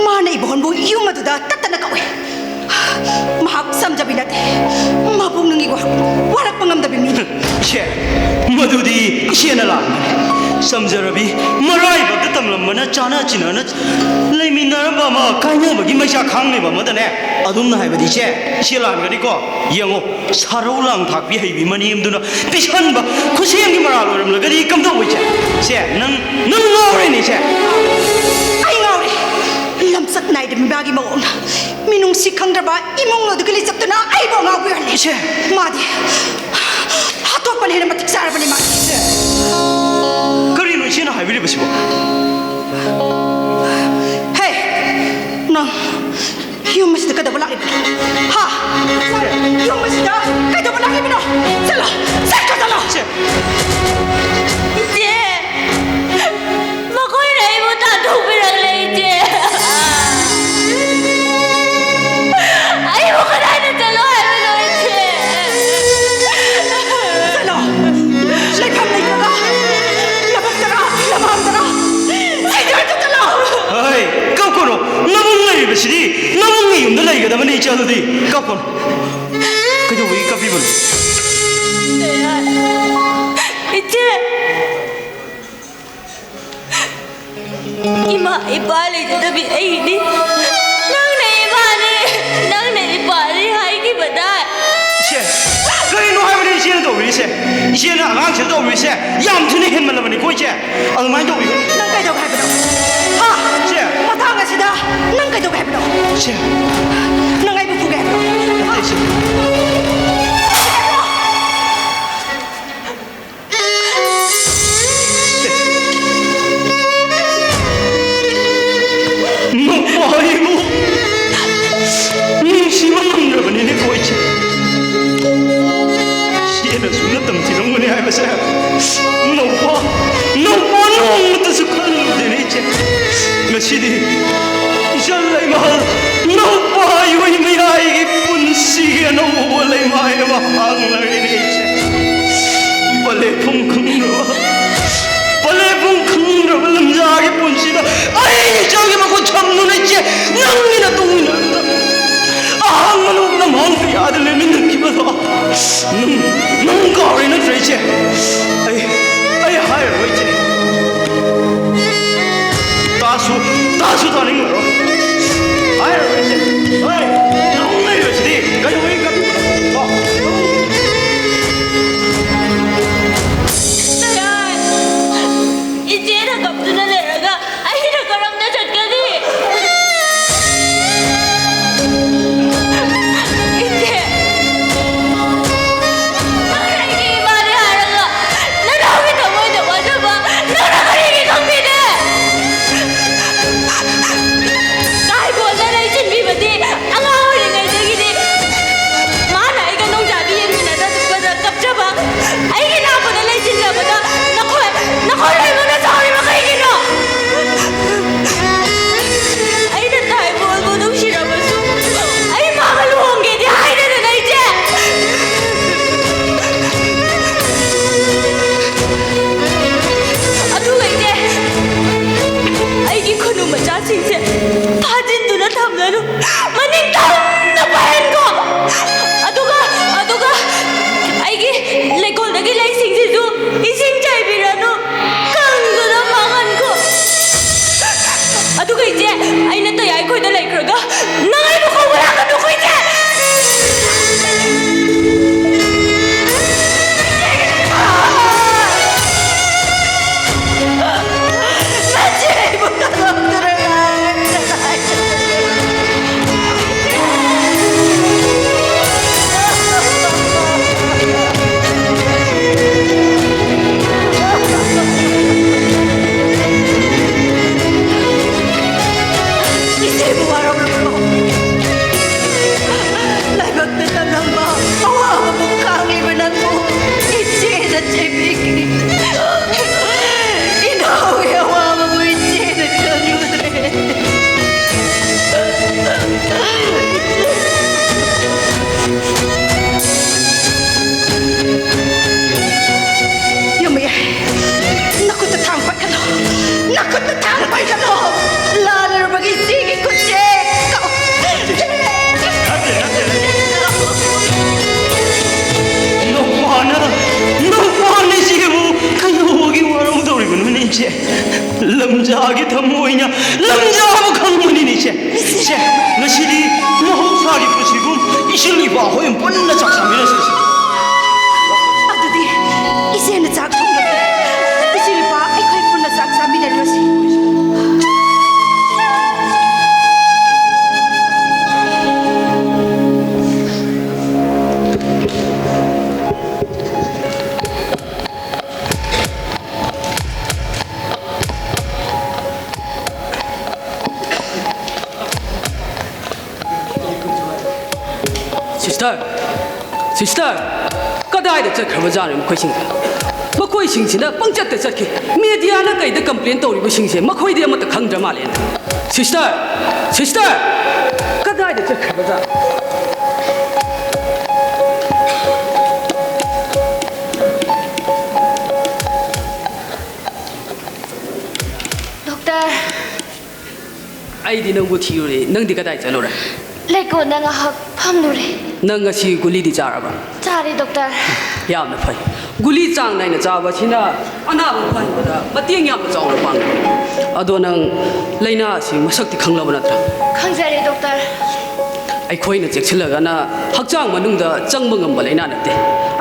ꯃꯥꯅ ꯏꯕꯣꯍꯟꯕꯨ ꯌꯨꯝ ꯑꯗꯨꯗ ꯇꯠꯇꯅ ꯀꯧꯏ꯫ ꯃꯍꯥꯛ ꯆꯝꯖꯕꯤ ꯅꯠꯇꯦ꯫ ꯃꯄꯨꯛꯅꯤꯡꯒꯤ ꯋꯥ-, ꯋꯥꯔꯛꯄ ꯉꯝꯗꯕꯤ ꯃꯤꯅꯤ꯫ ꯏꯆꯦ, ꯃꯗꯨꯗꯤ ꯏꯆꯦꯅ ꯂꯥꯟꯕꯅꯤ꯫ ꯆꯝꯖꯔꯕꯤ ꯃꯔꯥꯏꯕꯛꯇ ꯇꯝꯂꯝꯕꯅ ꯆꯥꯅ ꯆꯤꯟꯅꯅ ꯂꯩꯃꯤꯟꯅꯔꯝꯕ ꯑꯃ ꯀꯥꯏꯅꯕꯒꯤ ꯃꯩꯆꯥꯛ ꯈꯥꯡꯂꯤꯕ ꯑꯃꯗꯅꯦ, ꯑꯗꯨꯝꯅ ꯍꯥꯏꯕꯗꯤ ꯏꯆꯦ, ꯏꯆꯦ ꯂꯥꯟꯒꯅꯤꯀꯣ꯫ ꯌꯦꯡꯉꯣ, ꯁꯥꯔꯧ ꯂꯥꯡ ꯊꯥꯛꯄꯤ ꯍꯩꯕꯤ ꯃꯅꯦꯝꯗꯨꯅ ꯄꯤꯁꯟꯕ ꯈꯨꯠꯁꯦꯝꯒꯤ ꯃꯔꯥꯜ ꯑꯣꯏꯔꯝꯂꯒꯗꯤ ꯀꯝꯗꯧꯕ ꯏꯆꯦ? ꯏꯆꯦ, ꯅꯪ, ꯅꯪ ꯉꯥꯎꯔꯦꯅꯦ ꯏꯆꯦ꯫ ꯑꯩ ꯉꯥꯎꯔꯦ꯫ ꯂꯝꯆꯠ ꯅꯥꯏꯗꯕ ꯃꯥꯒꯤ ꯃꯑꯣꯡꯗ ꯃꯤꯅꯨꯡꯁꯤ ꯈꯪꯗ꯭ꯔꯕ ꯏꯃꯨꯡ ꯑꯗꯨꯒꯤ ꯂꯤꯆꯠꯇꯨꯅ ꯑꯩꯕꯨ ꯑꯉꯥꯎꯕꯤ ꯑꯣꯏꯍꯜꯂꯦ꯫ ꯏꯆꯦ꯫ ꯃꯥꯗꯤ ꯑꯇꯣꯞꯄꯅ ꯍꯦꯟꯅ ꯃꯇꯤꯛ ꯆꯥꯔꯕꯅꯤ ꯃꯥꯗꯤ꯫ ꯏꯆꯦ꯫ ꯀꯔꯤꯅꯣ ꯏꯆꯦꯅ ꯍꯥꯏꯕꯤꯔꯤꯕꯁꯤꯕꯣ? ꯍꯦ, ꯅꯪ ꯌꯨꯝ ꯑꯁꯤꯗ ꯀꯩꯗꯧꯕ ꯂꯥꯛꯂꯤꯕꯅꯣ? ꯍꯥ? ꯅꯪ ꯌꯨꯝ ꯑꯁꯤꯗ ꯀꯩꯗꯧꯕ ꯂꯥꯛꯂꯤꯕꯅꯣ? ꯆꯠꯂꯣ! ꯆꯠꯈ꯭ꯔꯣ, ꯆꯠꯂꯣ! ꯏꯆꯦ! ꯃꯈꯣꯏꯅ ꯑꯩꯕꯨ ꯇꯥꯟꯊꯣꯛꯄꯤꯔꯛꯂꯦ, ꯏꯆꯦ꯫ ꯑꯩꯕꯨ ꯀꯗꯥꯏꯗ ꯆꯠꯂꯣ ꯍꯥꯏꯕꯅꯣ, ꯏꯆꯦ? ꯆꯠꯂꯣ! ꯂꯩꯐꯝ ꯂꯩꯇ꯭ꯔꯒ ꯂꯧꯕꯨꯛꯇꯔꯥ, ꯂꯝꯍꯥꯡꯗꯔꯥ, ꯁꯤꯗ ꯆꯠꯂꯣ! ꯍꯩ, ꯀꯞꯀꯅꯨ꯫ ꯅꯕꯨꯡ ꯂꯩꯔꯤꯕꯁꯤꯗꯤ ꯅꯕꯨꯡꯒꯤ ꯌꯨꯝꯗ ꯂꯩꯒꯗꯕꯅꯤ, ꯏꯆꯜꯗꯤ꯫ ꯀꯞꯀꯅꯨ꯫ ꯀꯩꯗꯧꯕꯒꯤ ꯀꯞꯄꯤꯕꯅꯣ? ꯏꯆꯦ! ꯏꯃꯥ ꯏꯄꯥ ꯂꯩꯖꯗꯕꯤ ꯑꯩꯗꯤ ꯅꯪꯅ ꯏꯃꯥꯅꯤ, ꯅꯪꯅ ꯏꯄꯥꯅꯤ ꯍꯥꯏꯈꯤꯕꯗꯥꯏ? ꯏꯆꯦ, ꯀꯔꯤꯅꯣ ꯍꯥꯏꯕꯅꯤ ꯏꯆꯦꯅ ꯇꯧꯕꯤꯔꯤꯁꯦ? ꯏꯆꯦꯅ ꯑꯉꯥꯡꯁꯤꯗ ꯇꯧꯕꯤꯔꯤꯁꯦ ꯌꯥꯝ ꯊꯤꯅ ꯍꯦꯟꯃꯜꯂꯕꯅꯤꯀꯣ, ꯏꯆꯦ꯫ ꯑꯗꯨꯃꯥꯏꯅ ꯇꯧꯕꯤꯒꯅꯨ꯫ ꯅꯪ ꯀꯩꯗꯧꯒꯦ ꯍꯥꯏꯕꯅꯣ? ꯍꯥ? ꯏꯆꯦ꯫ ꯃꯇꯥꯡ ꯑꯁꯤꯗ ꯅꯪ ꯀꯩꯗꯧꯒꯦ ꯍꯥꯏꯕꯅꯣ? ꯏꯆꯦ꯫ ꯅꯪ ꯑꯩꯕꯨ ꯐꯨꯒꯦ ꯍꯥꯏꯕ꯭ꯔꯣ? ꯅꯠꯇꯦ, ꯏꯆꯦ꯫ ꯅꯨꯄꯥ ꯑꯩꯕꯨ ꯅꯨꯡꯁꯤꯕ ꯉꯝꯗ꯭ꯔꯕꯅꯤꯅꯦꯀꯣ, ꯏꯆꯦ꯫ ꯏꯆꯦꯅ ꯁꯨꯝꯅ ꯇꯝꯊꯤꯔꯝꯒꯅꯤ ꯍꯥꯏꯕ ꯇꯨꯡ ꯏꯟꯅꯗꯨꯅ ꯑꯍꯥꯡꯕ ꯅꯣꯡꯅ ꯃꯍꯥꯛ ꯀꯌꯥꯗ ꯂꯦꯟꯃꯤꯟꯅꯈꯤꯕꯗꯣ ꯅꯪ, ꯅꯪ ꯀꯥꯎꯔꯦ ꯅꯠꯇ꯭ꯔ, ꯏꯆꯦ? ꯑꯩ, ꯑꯩ ꯍꯥꯏꯔꯔꯣꯏ, ꯏꯆꯦ꯫ ꯇꯥꯁꯨ, ꯇꯥꯁꯨ ꯇꯥꯅꯤꯡꯉꯔꯣꯏ꯫ ꯍꯥꯏꯔꯔꯣꯏ, ꯏꯆꯦ꯫ ꯍꯣꯏ, ꯅꯪ ꯂꯩꯔꯤꯕꯁꯤꯗꯤ ꯀꯩꯗꯧꯉꯩ ꯀꯞꯄꯤꯕꯅꯣ? ꯇꯌꯥꯟ! ꯏꯆꯦꯅ ꯀꯞꯇꯨꯅ ꯂꯩꯔꯒ ꯑꯩꯅ ꯀꯔꯝꯅ ꯆꯠꯀꯅꯤ? ꯏꯆꯦ, ꯅꯪꯅ ꯑꯩꯒꯤ ꯏꯃꯥꯅꯦ ꯍꯥꯏꯔꯒ ꯅꯅꯥꯎꯒꯤ ꯊꯃꯣꯏꯗ ꯋꯥꯖꯕ ꯅꯪꯅ ꯀꯔꯤꯒꯤ ꯈꯪꯕꯤꯗꯦ? ꯀꯥꯏꯕꯣꯜꯅ ꯂꯩꯁꯤꯟꯕꯤꯕꯗꯤ ꯑꯉꯥꯡ ꯑꯣꯏꯔꯤꯉꯩꯗꯒꯤꯗꯤ ꯃꯥꯅ ꯑꯩꯒ ꯅꯣꯡꯖꯥꯕꯤ ꯌꯦꯡꯃꯤꯟꯅꯗꯕꯗ ꯀꯞꯆꯕ, ꯑꯩꯒꯤ ꯅꯥꯛꯄꯗ ꯂꯩꯁꯤꯟꯖꯕꯗ ꯅꯈꯣꯏ, ꯅꯈꯣꯏ ꯂꯣꯏꯅꯃꯛꯅ ꯁꯥꯎꯔꯤꯕ ꯀꯩꯒꯤꯅꯣ? ꯑꯩꯅ ꯇꯥꯏꯕꯣꯜꯕꯨ ꯅꯨꯡꯁꯤꯔꯕꯁꯨ ꯑꯩ ꯃꯥꯒ ꯂꯨꯍꯣꯡꯒꯦꯗꯤ ꯍꯥꯏꯗꯅ ꯂꯩꯖꯦ꯫ ꯑꯗꯨꯒ ꯏꯆꯦ, ꯑꯩꯒꯤ ꯈꯨꯅꯨ ꯃꯆꯥꯁꯤꯡꯁꯦ ꯐꯥꯖꯤꯟꯗꯨꯅ ꯊꯝꯂꯅꯨ, ꯃꯅꯤꯡ ꯇꯝꯅ ꯄꯥꯏꯍꯟꯈꯣ꯫ ꯑꯗꯨꯒ, ꯑꯗꯨꯒ ꯑꯩꯒꯤ ꯂꯩꯀꯣꯜꯗꯒꯤ ꯂꯩꯁꯤꯡꯁꯤꯁꯨ ꯏꯁꯤꯡ ꯆꯥꯏꯕꯤꯔꯅꯨ, ꯀꯪꯗꯨꯅ ꯃꯥꯡꯍꯟꯈꯣ꯫ ꯑꯗꯨꯒ ꯏꯆꯦ, ꯑꯩꯅ ꯇꯌꯥꯏꯈꯣꯏꯗ ꯂꯩꯈ꯭ꯔꯒ ꯅꯪ ꯑꯩꯕꯨ ꯀꯧꯕ ꯂꯥꯛꯀꯅꯨꯀꯣ ꯏꯆꯦ꯫ ꯅꯆꯦ ꯑꯩꯕꯨ ꯀꯜꯂꯛꯇꯅ ꯉꯥꯏ ꯂꯟꯖꯥꯒꯤ ꯊꯃꯣꯏꯅ ꯂꯟꯖꯥꯕꯨ ꯈꯪꯕꯅꯤꯅꯦ, ꯏꯆꯦ꯫ ꯏꯆꯦ, ꯉꯁꯤꯗꯤ ꯃꯍꯧꯁꯥꯒꯤ ꯄꯨꯟꯁꯤꯒꯨꯝ ꯏꯆꯤꯜ ꯏꯄꯥ ꯍꯣꯏ ꯄꯨꯟꯅ ꯆꯥꯛ ꯆꯥꯃꯤꯟꯅꯁꯤ, ꯏꯆꯦ꯫ ꯑꯗꯨꯗꯤ ꯏꯆꯦꯅ ꯆꯥꯛ ꯊꯣꯡꯂꯒꯦ꯫ ꯏꯆꯤꯜ ꯏꯄꯥ ꯑꯩꯈꯣꯏ ꯄꯨꯟꯅ ꯆꯥꯛ ꯆꯥꯃꯤꯟꯅꯔꯨꯔꯁꯤ꯫ ꯁꯤꯁꯇꯔ, ꯁꯤꯁꯇꯔ, ꯀꯗꯥꯏꯗ ꯆꯠꯈ꯭ꯔꯕꯖꯥꯠꯅꯣ ꯃꯈꯣꯏꯁꯤꯡꯁꯦ? ꯃꯈꯣꯏꯁꯤꯡꯁꯤꯅ ꯄꯪꯆꯠꯇ ꯆꯠꯈꯤ꯫ ꯃꯦꯗꯤꯌꯥꯅ ꯀꯩꯗ ꯀꯝꯄ꯭ꯂꯦꯟ ꯇꯧꯔꯤꯕꯁꯤꯡꯁꯦ ꯃꯈꯣꯏꯗꯤ ꯑꯃꯠꯇ ꯈꯪꯗ꯭ꯔ ꯃꯥꯜꯂꯦ꯫ ꯁꯤꯁꯇꯔ, ꯁꯤꯁꯇꯔ, ꯀꯗꯥꯏꯗ ꯆꯠꯈ꯭ꯔꯕꯖꯥꯠꯅꯣ? ꯗꯣꯛꯇꯔ꯫ ꯑꯩꯗꯤ ꯅꯪꯕꯨ ꯊꯤꯔꯨꯔꯦ, ꯅꯪꯗꯤ ꯀꯗꯥꯏ ꯆꯠꯂꯨꯔꯦ? ꯂꯩꯀꯣꯟꯗ ꯉꯥꯏꯍꯥꯛ ꯐꯝꯂꯨꯔꯦ꯫ ꯅꯪ ꯉꯁꯤ ꯒꯨꯂꯤꯗꯤ ꯆꯥꯔꯕ? ꯆꯥꯔꯦ, ꯗꯣꯛꯇꯔ꯫ ꯌꯥꯝꯅ ꯐꯩ꯫ ꯒꯨꯂꯤ ꯆꯥꯡ ꯅꯥꯏꯅ ꯆꯥꯕꯁꯤꯅ ꯑꯅꯥꯕ ꯐꯍꯟꯕꯗ ꯃꯇꯦꯡ ꯌꯥꯝꯅ ꯆꯥꯎꯅ ꯄꯥꯡꯏ꯫ ꯑꯗꯣ ꯅꯪ ꯂꯥꯏꯅꯥ ꯑꯁꯤ ꯃꯁꯛꯇꯤ ꯈꯪꯂꯕ ꯅꯠꯇ꯭ꯔꯥ? ꯈꯪꯖꯔꯦ, ꯗꯣꯛꯇꯔ꯫ ꯑꯩꯈꯣꯏꯅ ꯆꯦꯛꯁꯤꯜꯂꯒꯅ ꯍꯛꯆꯥꯡ ꯃꯅꯨꯡꯗ ꯆꯪꯕ ꯉꯝꯕ ꯂꯥꯏꯅꯥ ꯅꯠꯇꯦ꯫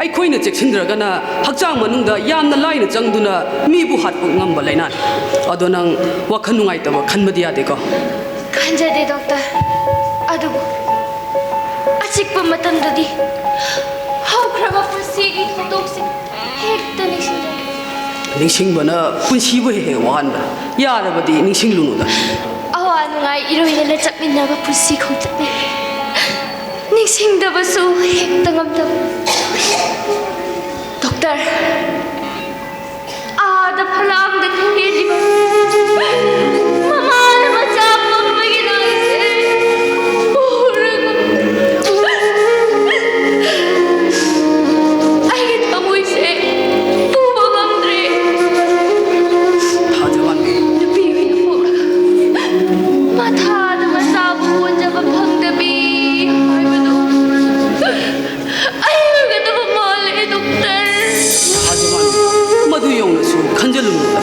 ꯑꯩꯈꯣꯏꯅ ꯆꯦꯛꯁꯤꯟꯗ꯭ꯔꯒꯅ ꯍꯛꯆꯥꯡ ꯃꯅꯨꯡꯗ ꯌꯥꯝꯅ ꯂꯥꯏꯅ ꯆꯪꯗꯨꯅ ꯃꯤꯕꯨ ꯍꯥꯠꯄ ꯉꯝꯕ ꯂꯥꯏꯅꯥꯅꯤ꯫ ꯑꯗꯣ ꯅꯪ ꯋꯥꯈꯜ ꯅꯨꯡꯉꯥꯏꯇꯕ ꯈꯟꯕꯗꯤ ꯌꯥꯗꯦꯀꯣ? ꯈꯟꯖꯗꯦ, ꯗꯣꯛꯇꯔ꯫ ꯑꯗꯨꯕꯨ ꯑꯆꯤꯛꯄ ꯃꯇꯝꯗꯗꯤ ꯍꯧꯈ꯭ꯔꯕ ꯄꯨꯟꯁꯤꯒꯤ ꯊꯧꯗꯣꯛꯁꯤꯡ ꯍꯦꯛꯇ ꯅꯤꯡꯁꯤꯡꯖꯩ꯫ ꯅꯤꯡꯁꯤꯡꯕꯅ ꯄꯨꯟꯁꯤꯕꯨ ꯍꯦꯛ ꯍꯦꯛ ꯋꯥꯍꯟꯕ꯫ ꯌꯥꯔꯕꯗꯤ ꯅꯤꯡꯁꯤꯡꯂꯨꯅꯨꯗ꯫ ꯑꯋꯥ ꯅꯨꯡꯉꯥꯏ ꯏꯔꯣꯏꯅꯅ ꯆꯠꯃꯤꯟꯅꯕ ꯄꯨꯟꯁꯤ ꯈꯣꯡꯆꯠꯅꯤ꯫ ꯅꯤꯡꯁꯤꯡꯗꯕꯁꯨ ꯍꯦꯛꯇ ꯉꯝꯗꯕ꯫ ꯗꯣꯛꯇꯔ, ꯑꯥꯗ ꯐꯂꯥꯡꯗ ꯀꯦꯜꯂꯤꯕ ꯃꯃꯥꯅ ꯃꯆꯥ ꯄꯝꯕꯒꯤ ꯂꯥꯏꯁꯦ ꯎꯔꯒ ꯑꯩꯒꯤ ꯊꯃꯣꯏꯁꯦ ꯄꯨꯕ ꯉꯝꯗ꯭ꯔꯦ꯫ ꯊꯥꯖꯃꯟꯕꯤ꯫ ꯅꯨꯄꯤ ꯑꯣꯏꯅ ꯄꯣꯛꯂꯒ ꯃꯊꯥꯗ ꯃꯆꯥꯕꯨ ꯀꯣꯟꯖꯕ ꯐꯪꯗꯕꯤ ꯍꯥꯏꯕꯗꯨ ꯑꯩ ꯑꯣꯏꯒꯗꯕ ꯃꯥꯜꯂꯦ, ꯗꯣꯛꯇꯔ꯫ ꯊꯥꯖꯃꯟꯕꯤ, ꯃꯗꯨ ꯌꯧꯅꯁꯨ ꯈꯟꯖꯜꯂꯨꯅꯨꯗ꯫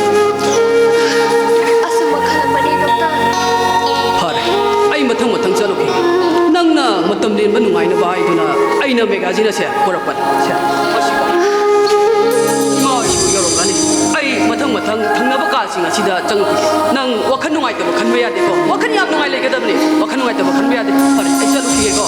ꯑꯩꯅ ꯃꯦꯘꯥꯖꯤꯅ ꯁꯦ ꯄꯨꯔꯛꯄꯅꯤ꯫ ꯁꯦ, ꯃꯁꯤꯀꯣ꯫ ꯏꯃꯥ ꯍꯣꯏꯁꯨ ꯌꯧꯔꯝꯒꯅꯤ꯫ ꯑꯩ ꯃꯊꯪ ꯃꯊꯪ ꯊꯪꯅꯕ ꯀꯥꯁꯤꯡ ꯑꯁꯤꯗ ꯆꯪꯉꯛꯈꯤꯒꯦ꯫ ꯅꯪ ꯋꯥꯈꯜ ꯅꯨꯡꯉꯥꯏꯇꯕ ꯈꯟꯕ ꯌꯥꯗꯦꯀꯣ꯫ ꯋꯥꯈꯜ ꯌꯥꯝ ꯅꯨꯡꯉꯥꯏ ꯂꯩꯒꯗꯕꯅꯤ꯫ ꯋꯥꯈꯜ ꯅꯨꯡꯉꯥꯏꯇꯕ ꯈꯟꯕ ꯌꯥꯗꯦ꯫ ꯐꯔꯦ, ꯑꯩ ꯆꯠꯂꯨꯈꯤꯒꯦꯀꯣ꯫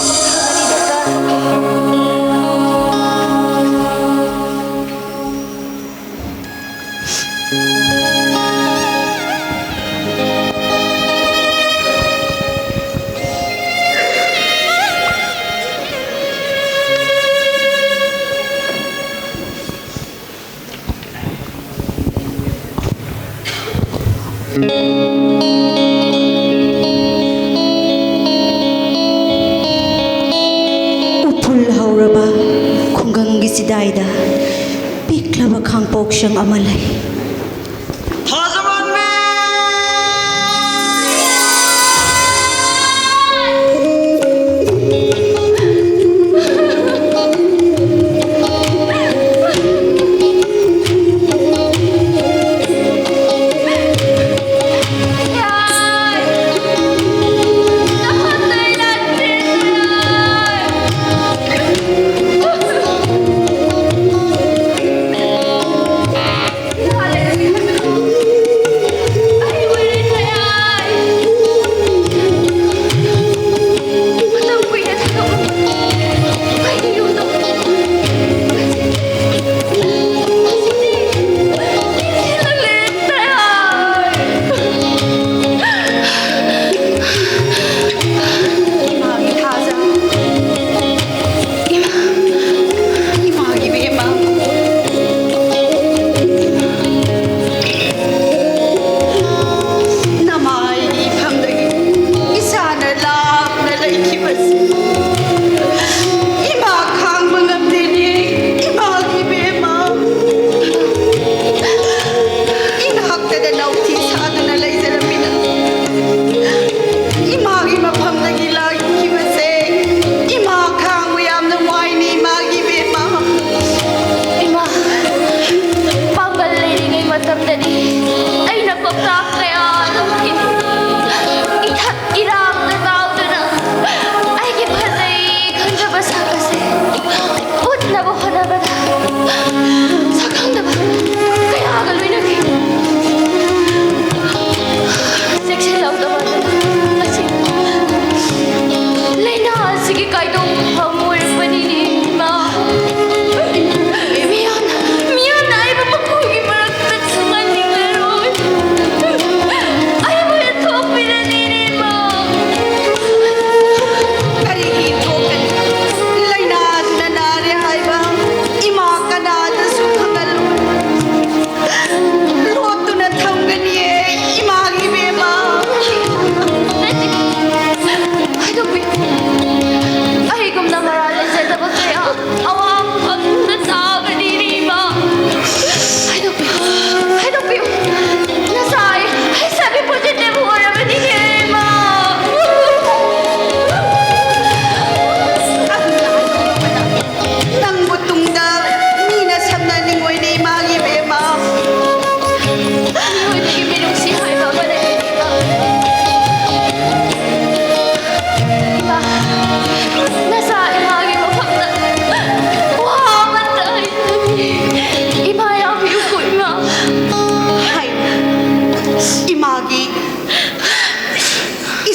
ꯎꯐꯨꯜ ꯍꯧꯔꯕ ꯈꯨꯡꯒꯪꯒꯤ ꯆꯤꯗꯥꯏꯗ ꯄꯤꯛꯂꯕ ꯈꯥꯡꯄꯣꯛꯁꯪ ꯑꯃ ꯂꯩ꯫ ꯊꯥꯖꯃꯥꯟꯕꯤ!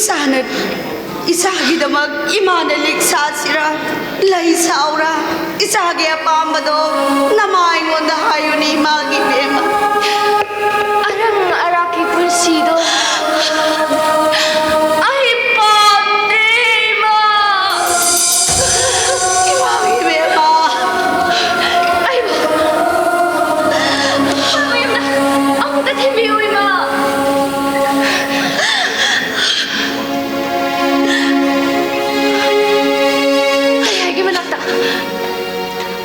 ꯏꯁꯥꯅ, ꯏꯁꯥꯒꯤꯗꯃꯛ ꯏꯃꯥꯅ ꯂꯤꯛ ꯁꯥꯁꯤꯔꯥ, ꯂꯩ ꯁꯥꯎꯔꯥ? ꯏꯁꯥꯒꯤ ꯑꯄꯥꯝꯕꯗꯣ ꯅꯃꯥ ꯑꯩꯉꯣꯟꯗ ꯍꯥꯏꯌꯨꯅꯦ, ꯏꯃꯥꯒꯤ ꯏꯕꯦꯝꯃ꯫ ꯑꯔꯪ ꯑꯔꯥꯛꯀꯤ ꯄꯨꯟꯁꯤꯗꯣ ꯑꯩ ꯄꯥꯝꯗ꯭ꯔꯦ, ꯏꯃꯥ꯫ ꯏꯃꯥꯒꯤ ꯏꯕꯦꯝꯃ꯫ ꯑꯩꯕꯨ, ꯑꯩꯕꯨ ꯌꯨꯝꯗ ꯑꯃꯨꯛꯇ ꯊꯤꯟꯕꯤꯌꯨ, ꯏꯃꯥ꯫ ꯑꯩ ꯑꯩꯒꯤ ꯃꯅꯥꯛꯇ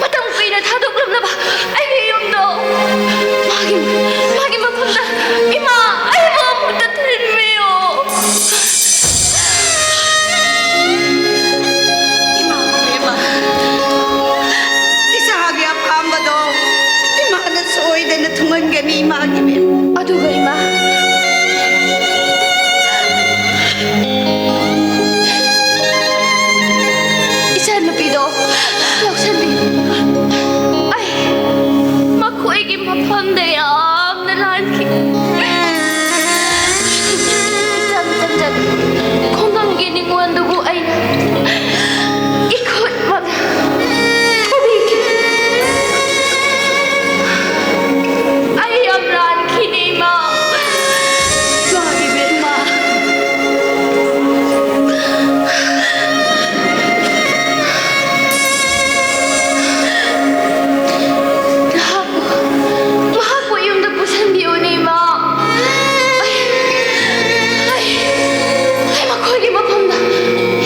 ꯃꯇꯝ ꯀꯨꯏꯅ ꯊꯥꯗꯣꯛꯂꯝꯂꯕ ꯑꯩꯒꯤ ꯌꯨꯝꯗꯣ, ꯃꯥꯒꯤ, ꯃꯥꯒꯤ ꯃꯐꯝꯗ ꯏꯃꯥ ꯑꯩꯕꯨ ꯑꯃꯨꯛꯇ ꯊꯤꯟꯕꯤꯌꯨ꯫ ꯏꯃꯥ, ꯏꯃꯥ, ꯏꯁꯥꯒꯤ ꯑꯄꯥꯝꯕꯗꯣ ꯏꯃꯥꯅ ꯁꯣꯏꯗꯅ ꯊꯨꯡꯍꯟꯒꯅꯤ, ꯏꯃꯥꯒꯤ ꯏꯕꯦꯝꯃ꯫ ꯑꯗꯨꯒ ꯏꯃꯥ, ꯏꯆꯥꯅꯨꯄꯤꯗꯣ ꯂꯧꯁꯤꯟꯕꯤꯌꯨ꯫ ꯑꯩ ꯃꯈꯣꯏꯒꯤ ꯃꯐꯝꯗ ꯌꯥꯝꯅ ꯂꯥꯟꯈꯤ꯫ ꯏꯆꯝ ꯆꯝꯖꯕꯤ ꯈꯨꯡꯒꯪꯒꯤ ꯅꯤꯉꯣꯜꯗꯨꯕꯨ ꯑꯩꯅ ꯏꯈꯨꯠꯃꯛ ꯐꯨꯕꯤꯈꯤ꯫ ꯑꯩ ꯌꯥꯝ ꯂꯥꯟꯈꯤꯅꯦ, ꯏꯃꯥ꯫ ꯏꯃꯥ, ꯏꯕꯦꯝꯃ꯫ ꯃꯍꯥꯛꯄꯨ, ꯃꯍꯥꯛꯄꯨ ꯌꯨꯝꯗ ꯄꯨꯁꯤꯟꯕꯤꯌꯨꯅꯦ, ꯏꯃꯥ꯫ ꯑꯩ, ꯑꯩ, ꯑꯩ ꯃꯈꯣꯏꯒꯤ ꯃꯐꯝꯗ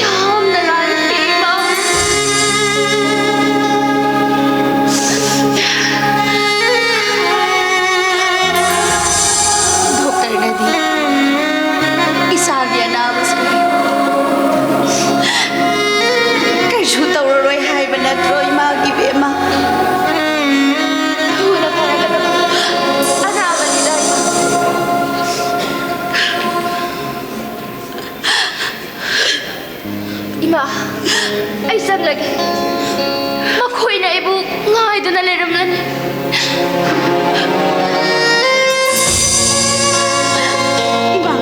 ꯌꯥꯝꯅ ꯂꯥꯟꯈꯤ, ꯏꯃꯥ꯫ ꯗꯣꯛꯇꯔꯅꯗꯤ ꯏꯁꯥꯒꯤ ꯑꯅꯥꯕꯁꯦ ꯀꯩꯁꯨ ꯇꯧꯔꯔꯣꯏ ꯍꯥꯏꯕ ꯅꯠꯇ꯭ꯔꯣ, ꯏꯃꯥꯒꯤ ꯏꯕꯦꯝꯃ? ꯊꯨꯅ ꯐꯔꯒꯗꯕ ꯑꯅꯥꯕꯅꯤꯗ꯫ ꯏꯃꯥ, ꯑꯩ ꯆꯠꯂꯒꯦ꯫ ꯃꯈꯣꯏꯅ ꯑꯩꯕꯨ ꯉꯥꯏꯗꯨꯅ ꯂꯩꯔꯝꯂꯅꯤ꯫ ꯏꯃꯥ,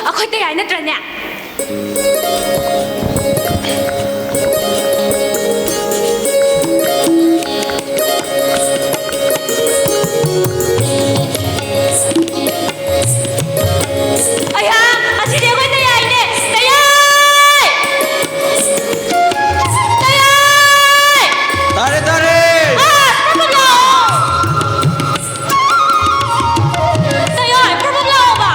ꯑꯩꯈꯣꯏ ꯇꯌꯥꯏ ꯅꯠꯇ꯭ꯔꯅꯦ? ꯑꯌꯥ, ꯑꯁꯤꯗꯤ ꯑꯩꯈꯣꯏ ꯇꯌꯥꯏꯅꯦ! ꯇꯌꯥꯏ! ꯇꯌꯥꯏ! ꯇꯥꯔꯦ, ꯇꯥꯔꯦ! ꯑꯥ, ꯄ꯭ꯔꯚꯨ ꯂꯥꯛꯑꯣ! ꯇꯌꯥꯏ, ꯄ꯭ꯔꯚꯨ ꯂꯥꯛꯑꯣꯕ!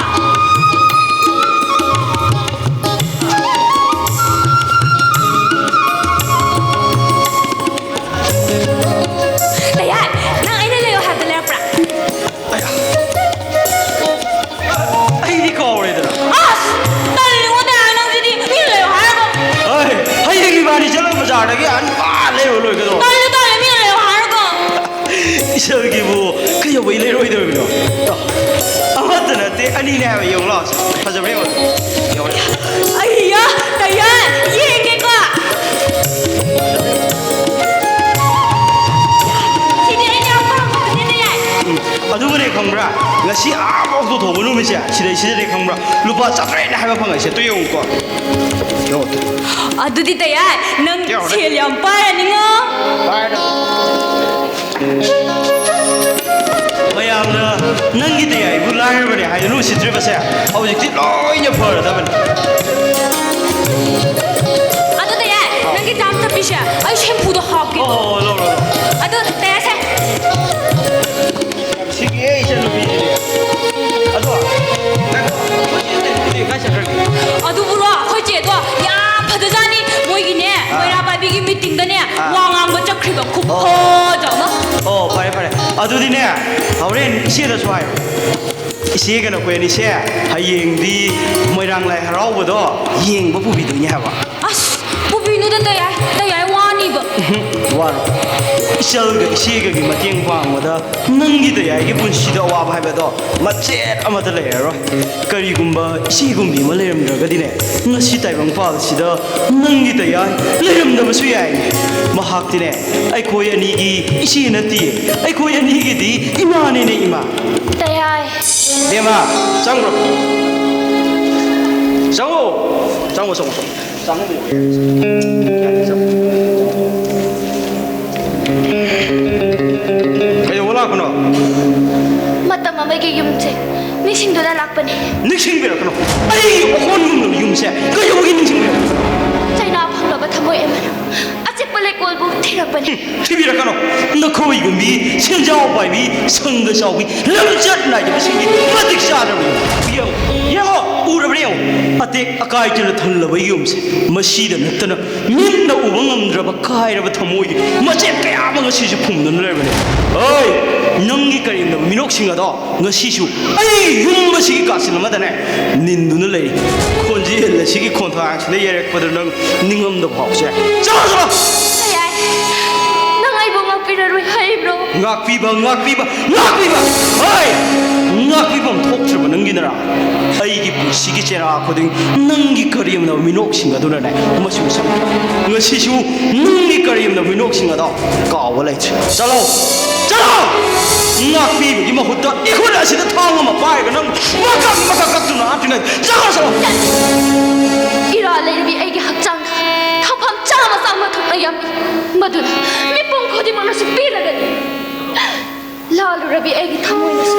ꯇꯌꯥꯏ, ꯅꯪ ꯑꯩꯅ ꯂꯩꯌꯣ ꯍꯥꯏꯕꯗ ꯂꯩꯔꯛꯄ꯭ꯔꯥ? ꯑꯩꯗꯤ ꯀꯥꯎꯔꯦꯗꯅ꯫ ꯑꯁ! ꯇꯜꯂꯤꯉꯣ ꯇꯌꯥꯏ, ꯅꯪꯁꯤꯗꯤ ꯃꯤꯅ ꯂꯩꯌꯣ ꯍꯥꯏꯔꯒ꯫ ꯍꯣꯏ, ꯍꯌꯦꯡ ꯏꯕꯥꯅꯤ ꯆꯠꯂꯒ ꯕꯖꯥꯔꯗꯒꯤ ꯑꯅꯤ ꯂꯩꯔꯨ ꯂꯣꯏꯔꯦ ꯀꯩꯗꯧꯔꯒꯦ? ꯇꯜꯂꯤ, ꯇꯜꯂꯤ, ꯃꯤꯅ ꯂꯩꯌꯣ ꯍꯥꯏꯔꯒ꯫ ꯏꯁꯣꯔꯒꯤꯕꯨ ꯀꯩꯗꯧꯕꯩ ꯂꯩꯔꯣꯏꯗꯧꯔꯤꯕꯅꯣ? ꯇꯣ, ꯑꯃꯠꯇ ꯅꯠꯇꯦ, ꯑꯅꯤꯅꯦ ꯍꯥꯏꯕ, ꯌꯦꯡꯉꯨ ꯂꯥꯎ꯫ ꯐꯖꯕ꯭ꯔꯥ ꯌꯦꯡꯉꯨ꯫ ꯌꯦꯡꯉꯨ꯫ ꯑꯩꯌꯥ, ꯇꯌꯥꯏ, ꯌꯦꯡꯒꯦꯀꯣ꯫ ꯁꯤꯗꯤ ꯑꯩꯅ ꯌꯥꯝ ꯄꯥꯝꯕꯗꯨꯅꯦ, ꯇꯌꯥꯏ꯫ ꯎꯝ, ꯑꯗꯨꯒꯅꯦ ꯈꯪꯕ꯭ꯔꯥ? ꯉꯁꯤ ꯑꯥ ꯃꯣꯛꯇꯣ ꯊꯣꯡꯕ ꯅꯨꯃꯤꯠꯁꯦ, ꯁꯤꯗꯩꯁꯤꯗꯅꯦ ꯈꯪꯕ꯭ꯔꯥ? ꯂꯨꯄꯥ ꯆꯥꯇ꯭ꯔꯦꯠꯅꯦ ꯍꯥꯏꯕ ꯐꯪꯉꯛꯏꯁꯦ꯫ ꯇꯨ ꯌꯦꯡꯉꯨꯀꯣ꯫ ꯌꯦꯡꯉꯨ꯫ ꯑꯗꯨꯗꯤ ꯇꯌꯥꯏ, ꯅꯪ ꯌꯦꯡꯉꯨꯅꯦ꯫ ꯁꯦꯜ ꯌꯥꯝ ꯄꯥꯏꯔꯅꯤꯉꯣ꯫ ꯄꯥꯏꯔꯅꯤ꯫ ꯃꯌꯥꯝꯅ ꯅꯪꯒꯤ ꯇꯌꯥꯏꯕꯨ ꯂꯥꯏꯔꯕꯅꯦ ꯍꯥꯏꯗꯨꯅ ꯎꯁꯤꯠꯇ꯭ꯔꯤꯕꯁꯦ ꯍꯧꯖꯤꯛꯇꯤ ꯂꯣꯏꯅ ꯐꯔꯗꯕꯅꯤ꯫ ꯑꯗꯣ ꯇꯌꯥꯏ, ꯅꯪꯒꯤ ꯆꯥꯝ ꯆꯠꯄꯤꯁꯦ ꯑꯩ ꯁꯦꯝꯄꯨꯗꯣ ꯍꯥꯞꯀꯦ꯫ ꯑꯣ, ꯑꯣ, ꯂꯧꯔꯣ, ꯂꯧꯔꯣ꯫ ꯑꯗꯣ ꯇꯌꯥꯏꯁꯦ꯫ ꯌꯥꯝ ꯁꯤꯡꯉꯤꯍꯦ ꯏꯆꯟꯅꯨꯄꯤꯁꯤꯗꯤ꯫ ꯑꯗꯣ, ꯉꯥꯏꯈꯣ, ꯑꯩꯈꯣꯏ ꯆꯦ ꯂꯩꯕꯨꯗꯤ ꯀꯥꯏ ꯆꯠꯈ꯭ꯔꯒꯦ? ꯑꯗꯨꯕꯨꯔꯣ, ꯑꯩꯈꯣꯏ ꯆꯦꯗꯣ ꯌꯥꯝ ꯐꯗꯖꯥꯠꯅꯤ꯫ ꯃꯣꯏꯒꯤꯅꯦ, ꯑꯥ꯫ ꯃꯩꯔꯥ ꯄꯥꯏꯕꯤꯒꯤ ꯃꯤꯇꯤꯡꯗꯅꯦ, ꯑꯥ꯫ ꯋꯥ ꯉꯥꯡꯕ ꯆꯠꯈ꯭ꯔꯤꯕ꯫ ꯑꯣ꯫ ꯈꯨꯐꯖ ꯑꯃ꯫ ꯑꯣ, ꯐꯔꯦ, ꯐꯔꯦ꯫ ꯑꯗꯨꯗꯤꯅꯦ, ꯍꯣꯔꯦꯟ ꯏꯆꯦꯗꯁꯨ ꯍꯥꯏꯌꯣ꯫ ꯏꯆꯦꯒ ꯅꯈꯣꯏ ꯑꯅꯤꯁꯦ ꯍꯌꯦꯡꯗꯤ ꯃꯣꯏꯔꯥꯡ ꯂꯥꯏ ꯍꯔꯥꯎꯕꯗꯣ ꯌꯦꯡꯕ ꯄꯨꯕꯤꯗꯣꯏꯅꯦ ꯍꯥꯏꯕ꯫ ꯑꯁ, ꯄꯨꯕꯤꯅꯨꯗ ꯇꯌꯥꯏ, ꯇꯌꯥꯏ ꯋꯥꯅꯤꯕ꯫ ꯎꯝꯍꯨꯝ, ꯋꯥꯔꯣꯏ꯫ ꯏꯆꯜꯒ ꯏꯆꯦꯒꯒꯤ ꯃꯇꯦꯡ ꯄꯥꯡꯕꯗ ꯅꯪꯒꯤ ꯇꯌꯥꯏꯒꯤ ꯄꯨꯟꯁꯤꯗ ꯑꯋꯥꯕ ꯍꯥꯏꯕꯗꯣ ꯃꯆꯦꯠ ꯑꯃꯠꯇ ꯂꯩꯔꯔꯣꯏ꯫ ꯀꯔꯤꯒꯨꯝꯕ ꯏꯆꯦꯒꯨꯝꯕꯤ ꯑꯃ ꯂꯩꯔꯝꯗ꯭ꯔꯒꯗꯤꯅꯦ, ꯉꯁꯤ ꯇꯥꯏꯕꯪꯄꯥꯜꯁꯤꯗ ꯅꯪꯒꯤ ꯇꯌꯥꯏ ꯂꯩꯔꯝꯗꯕꯁꯨ ꯌꯥꯏꯅꯦ꯫ ꯃꯍꯥꯛꯇꯤꯅꯦ, ꯑꯩꯈꯣꯏ ꯑꯅꯤꯒꯤ ꯏꯆꯦ ꯅꯠꯇꯤꯌꯦ, ꯑꯩꯈꯣꯏ ꯑꯅꯤꯒꯤꯗꯤ ꯏꯃꯥꯅꯤꯅꯦ, ꯏꯃꯥ꯫ ꯇꯌꯥꯏ꯫ ꯕꯦꯝꯃ, ꯆꯪꯈ꯭ꯔꯣ꯫ ꯀꯩꯗꯧꯕ ꯂꯥꯛꯄꯅꯣ? ꯃꯇꯝ ꯑꯃꯒꯤ ꯌꯨꯝꯁꯦ ꯅꯤꯡꯁꯤꯡꯗꯨꯅ ꯂꯥꯛꯄꯅꯤ꯫ ꯅꯤꯡꯁꯤꯡꯕꯤꯔꯛꯀꯅꯨ꯫ ꯑꯩꯒꯤ ꯑꯣꯀꯣꯟꯒꯨꯝꯂꯕ ꯌꯨꯝꯁꯦ ꯀꯩꯗꯧꯕꯒꯤ ꯅꯤꯡꯁꯤꯡꯕꯤꯔꯛꯀꯅꯣ? ꯆꯩꯅꯥ ꯐꯪꯂꯕ ꯊꯃꯣꯏ ꯑꯃꯅ ꯑꯆꯤꯛꯄ ꯂꯩꯀꯣꯜꯕꯨ ꯊꯤꯔꯛꯄꯅꯤ꯫ ꯊꯤꯕꯤꯔꯛꯀꯅꯣ꯫ ꯅꯈꯣꯏꯒꯨꯝꯕꯤ ꯁꯦꯟꯖꯥꯎ ꯄꯥꯏꯕꯤ, ꯁꯪꯒ ꯆꯥꯎꯕꯤ, ꯂꯝꯆꯠ ꯅꯥꯏꯗꯕꯁꯤꯡꯒꯤ ꯃꯇꯤꯛ ꯆꯥꯗ꯭ꯔꯕꯅꯤ꯫ ꯌꯦꯡꯉꯣ, ꯌꯦꯡꯉꯣ, ꯎꯔꯕ꯭ꯔꯥ ꯌꯦꯡꯉꯣ꯫ ꯑꯇꯦꯛ ꯑꯀꯥꯏꯇꯅ ꯊꯜꯂꯕ ꯌꯨꯝꯁꯦ, ꯃꯁꯤꯗ ꯅꯠꯇꯅ ꯃꯤꯠꯅ ꯎꯕ ꯉꯝꯗ꯭ꯔꯕ ꯀꯥꯏꯔꯕ ꯊꯃꯣꯏꯒꯤ ꯃꯆꯦꯠ ꯀꯌꯥ ꯑꯃ ꯉꯁꯤꯁꯨ ꯐꯨꯝꯗꯨꯅ ꯂꯩꯔꯕꯅꯤ꯫ ꯍꯣꯏ, ꯅꯪꯒꯤ ꯀꯔꯦꯝꯅꯕ ꯃꯤꯅꯣꯛꯁꯤꯡ ꯑꯗꯣ ꯉꯁꯤꯁꯨ ꯑꯩ ꯌꯨꯝ ꯑꯁꯤꯒꯤ ꯀꯥꯆꯤꯟ ꯑꯃꯗꯅꯦ ꯅꯤꯟꯗꯨꯅ ꯂꯩꯔꯤ꯫ ꯈꯣꯟꯖꯦꯜ ꯑꯁꯤꯒꯤ ꯈꯣꯟꯊꯥꯡꯁꯤꯅ ꯌꯩꯔꯛꯄꯗ ꯅꯪ ꯅꯤꯡꯉꯝꯗ ꯐꯥꯎꯁꯦ꯫ ꯆꯠꯂꯣ, ꯆꯠꯂꯣ! ꯌꯥꯏ꯫ ꯅꯪ ꯑꯩꯕꯨ ꯉꯥꯛꯄꯤꯔꯔꯣꯏ ꯍꯥꯏꯕ꯭ꯔꯣ? ꯉꯥꯛꯄꯤꯕ, ꯉꯥꯛꯄꯤꯕ, ꯉꯥꯛꯄꯤꯕ! ꯍꯣꯏ! ꯉꯥꯛꯄꯤꯐꯝ ꯊꯣꯛꯇ꯭ꯔꯕ ꯅꯪꯒꯤꯅꯔꯥ? ꯑꯩꯒꯤ ꯄꯨꯟꯁꯤꯒꯤ ꯆꯦꯔꯥ ꯈꯨꯗꯤꯡ ꯅꯪꯒꯤ ꯀꯔꯦꯝꯅꯕ ꯃꯤꯅꯣꯛꯁꯤꯡ ꯑꯗꯨꯅꯅꯦ ꯃꯆꯨ ꯁꯪꯈ꯭ꯔꯦ꯫ ꯉꯁꯤꯁꯨ ꯅꯪꯒꯤ ꯀꯔꯦꯝꯅꯕ ꯃꯤꯅꯣꯛꯁꯤꯡ ꯑꯗꯣ ꯀꯥꯎꯕ ꯂꯩꯇ꯭ꯔꯦ꯫ ꯆꯠꯂꯣ! ꯆꯠꯂꯣ! ꯉꯥꯛꯄꯤꯕꯒꯤ ꯃꯍꯨꯠꯇ ꯏꯈꯨꯠ ꯑꯁꯤꯗ ꯊꯥꯡ ꯑꯃ ꯄꯥꯏꯔꯒ ꯅꯪ ꯃꯀꯛ ꯃꯀꯛ ꯀꯛꯇꯨꯅ ꯍꯥꯞꯇ꯭ꯔꯤꯉꯩ ꯆꯠꯂꯣ, ꯆꯠꯂꯣ! ꯏꯔꯥ ꯂꯩꯔꯕꯤ ꯑꯩꯒꯤ ꯍꯛꯆꯥꯡꯗ ꯊꯝꯐꯝ ꯆꯥꯝꯃ ꯆꯥꯝꯃ ꯊꯣꯛꯅ ꯌꯥꯝꯃꯤ꯫ ꯃꯗꯨꯅ ꯃꯤꯄꯨꯝ ꯈꯨꯗꯤꯡꯃꯛꯅꯁꯨ ꯄꯦꯜꯂꯒꯅꯤ꯫ ꯂꯥꯜꯂꯨꯔꯕꯤ ꯑꯩꯒꯤ ꯊꯃꯣꯏꯅꯁꯨ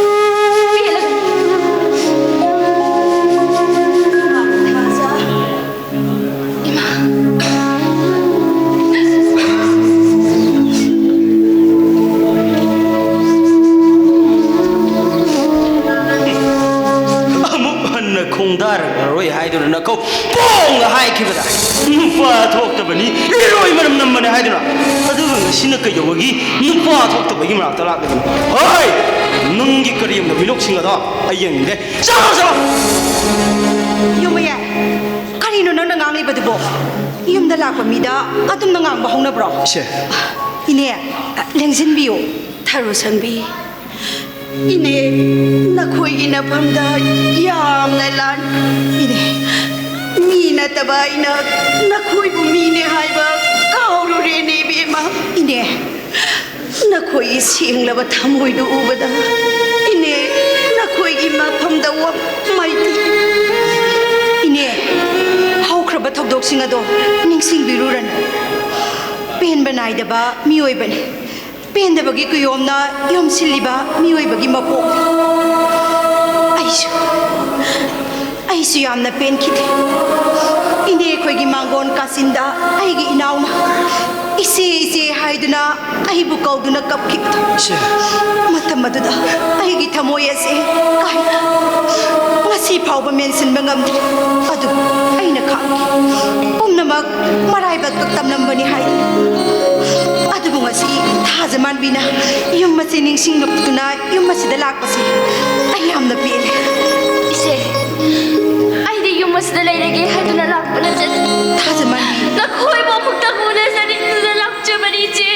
ꯄꯦꯜꯂꯒꯅꯤ꯫ ꯏꯃꯥ꯫ ꯑꯃꯨꯛ ꯍꯟꯅ ꯈꯣꯡꯗꯥꯔꯛꯂꯔꯣꯏ ꯍꯥꯏꯗꯨꯅ ꯅꯈꯧ ꯄꯣꯡꯅ ꯍꯥꯏꯈꯤꯕꯗ ꯅꯨꯄꯥ ꯊꯣꯛꯇꯕꯅꯤ, ꯏꯔꯣꯏ ꯃꯅꯝ ꯅꯝꯕꯅꯤ ꯍꯥꯏꯗꯨꯅ, ꯑꯗꯨꯒ ꯉꯁꯤꯅ ꯀꯩꯗꯧꯕꯒꯤ ꯅꯨꯄꯥ ꯊꯣꯛꯇꯕꯒꯤ ꯃꯅꯥꯛꯇ ꯂꯥꯛꯂꯤꯕꯅꯣ? ꯍꯣꯏ, ꯅꯪꯒꯤ ꯀꯔꯦꯝꯅꯕ ꯃꯤꯅꯣꯛꯁꯤꯡ ꯑꯗꯣ ꯑꯩ ꯌꯦꯡꯅꯤꯡꯗꯦ꯫ ꯆꯠꯂꯣ, ꯆꯠꯂꯣ! ꯌꯨꯝꯃꯌꯥꯏ, ꯀꯔꯤꯅꯣ ꯅꯪꯅ ꯉꯥꯡꯂꯤꯕꯗꯨꯕꯣ? ꯌꯨꯝꯗ ꯂꯥꯛꯄ ꯃꯤꯗ ꯑꯗꯨꯝꯅ ꯉꯥꯡꯕ ꯍꯧꯅꯕ꯭ꯔꯣ? ꯏꯆꯦ꯫ ꯏꯅꯦ, ꯂꯦꯡꯁꯤꯟꯕꯤꯌꯨ꯫ ꯊꯔꯨ ꯁꯟꯕꯤ, ꯏꯅꯦ, ꯅꯈꯣꯏꯒꯤ ꯅꯐꯝꯗ ꯌꯥꯝꯅ ꯂꯥꯟ-, ꯏꯅꯦ, ꯃꯤ ꯅꯠꯇꯕ ꯑꯩꯅ ꯅꯈꯣꯏꯕꯨ ꯃꯤꯅꯦ ꯍꯥꯏꯕ ꯀꯥꯎꯔꯨꯔꯦꯅꯦ, ꯏꯕꯦꯝꯃ꯫ ꯏꯅꯦ, ꯅꯈꯣꯏꯒꯤ ꯁꯦꯡꯂꯕ ꯊꯃꯣꯏꯗꯨ ꯎꯕꯗ, ꯏꯅꯦ, ꯅꯈꯣꯏꯒꯤ ꯃꯐꯝꯗ ꯋꯥ-, ꯃꯥꯏꯇꯤ-, ꯏꯅꯦ, ꯍꯧꯈ꯭ꯔ- ꯁꯤꯡ ꯑꯗꯣ ꯅꯤꯡꯁꯤꯡꯕꯤꯔꯨꯔꯅꯨ꯫ ꯄꯦꯟꯕ ꯅꯥꯏꯗꯕ ꯃꯤꯑꯣꯏꯕꯅꯤ꯫ ꯄꯦꯟꯗꯕꯒꯤ ꯀꯨꯌꯣꯝꯅ ꯌꯣꯝꯁꯤꯜꯂꯤꯕ ꯃꯤꯑꯣꯏꯕꯒꯤ ꯃꯄꯣꯛꯅꯤ꯫ ꯑꯩꯁꯨ ꯑꯩꯁꯨ ꯌꯥꯝꯅ ꯄꯦꯟꯈꯤꯗꯦ꯫ ꯏꯅꯦ ꯑꯩꯈꯣꯏꯒꯤ ꯃꯥꯡꯒꯣꯟ ꯀꯥꯆꯤꯟꯗ ꯑꯩꯒꯤ ꯏꯅꯥꯎꯅ "ꯏꯆꯦ, ꯏꯆꯦ" ꯍꯥꯏꯗꯨꯅ ꯑꯩꯕꯨ ꯀꯧꯗꯨꯅ ꯀꯞꯈꯤꯕꯗꯣ꯫ ꯏꯆꯦ꯫ ꯃꯇꯝ ꯑꯗꯨꯗ ꯑꯩꯒꯤ ꯊꯃꯣꯏ ꯑꯁꯦ ꯀꯥꯏꯈꯤ꯫ ꯉꯁꯤ ꯐꯥꯎꯕ ꯃꯦꯟꯁꯤꯟꯕ ꯉꯝꯗ꯭ꯔꯤ꯫ ꯑꯗꯨꯕꯨ ꯑꯩꯅ ꯈꯥꯡꯈꯤ꯫ ꯄꯨꯝꯅꯃꯛ ꯃꯔꯥꯏꯕꯛꯇ ꯇꯝꯂꯝꯕꯅꯤ ꯍꯥꯏꯗꯨꯅ꯫ ꯑꯗꯨꯕꯨ ꯉꯁꯤ ꯊꯥꯖꯃꯥꯟꯕꯤꯅ ꯌꯨꯝ ꯑꯁꯤ ꯅꯤꯡꯁꯤꯡꯂꯛꯇꯨꯅ ꯌꯨꯝ ꯑꯁꯤꯗ ꯂꯥꯛꯄꯁꯦ ꯑꯩ ꯌꯥꯝꯅ ꯄꯦꯜꯂꯦ꯫ ꯏꯆꯦ, ꯑꯩꯗꯤ ꯌꯨꯝ ꯑꯁꯤꯗ ꯂꯩꯔꯒꯦ ꯍꯥꯏꯗꯨꯅ ꯂꯥꯛꯄ ꯅꯠꯆꯗꯦ꯫ ꯊꯥꯖꯃꯥꯟꯕꯤ꯫ ꯅꯈꯣꯏꯕꯨ ꯑꯃꯨꯛꯇꯪ ꯎꯅꯖꯅꯤꯡꯗꯨꯅ ꯂꯥꯛꯆꯕꯅꯤ, ꯏꯆꯦ꯫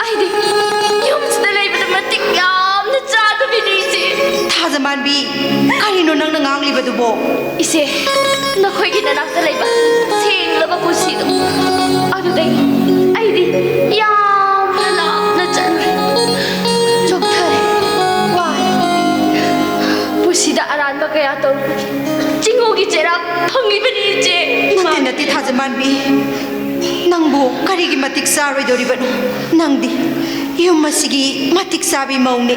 ꯑꯩꯗꯤ ꯌꯨꯝꯁꯤꯗ ꯂꯩꯕꯗ ꯃꯇꯤꯛ ꯌꯥꯝꯅ ꯆꯥꯗꯕꯤꯅꯤ, ꯏꯆꯦ꯫ ꯊꯥꯖꯃꯥꯟꯕꯤ, ꯀꯔꯤꯅꯣ ꯅꯪꯅ ꯉꯥꯡꯂꯤꯕꯗꯨꯕꯣ? ꯏꯆꯦ, ꯅꯈꯣꯏꯒꯤ ꯅꯅꯥꯛꯇ ꯂꯩꯕ ꯁꯦꯡꯂꯕ ꯄꯨꯟꯁꯤꯗꯣ, ꯑꯗꯨꯗꯒꯤ ꯑꯩꯗꯤ ꯌꯥꯝꯅ ꯂꯥꯞꯅ ꯆꯠꯂꯨꯔꯦ꯫ ꯆꯣꯛꯊꯔꯦ, ꯋꯥꯔꯦ꯫ ꯄꯨꯟꯁꯤꯗ ꯑꯔꯥꯟꯕ ꯀꯌꯥ ꯇꯧꯔꯨꯕꯒꯤ ꯆꯤꯡꯉꯨꯒꯤ ꯆꯩꯔꯥꯛ ꯐꯪꯂꯤꯕꯅꯤ, ꯏꯆꯦ꯫ ꯅꯠꯇꯦ, ꯅꯠꯇꯦ, ꯊꯥꯖꯃꯥꯟꯕꯤ꯫ ꯅꯪꯕꯨ ꯀꯔꯤꯒꯤ ꯃꯇꯤꯛ ꯆꯥꯔꯣꯏꯗꯧꯔꯤꯕꯅꯣ? ꯅꯪꯗꯤ ꯌꯨꯝ ꯑꯁꯤꯒꯤ ꯃꯇꯤꯛ ꯆꯥꯕꯤ ꯃꯧꯅꯦ꯫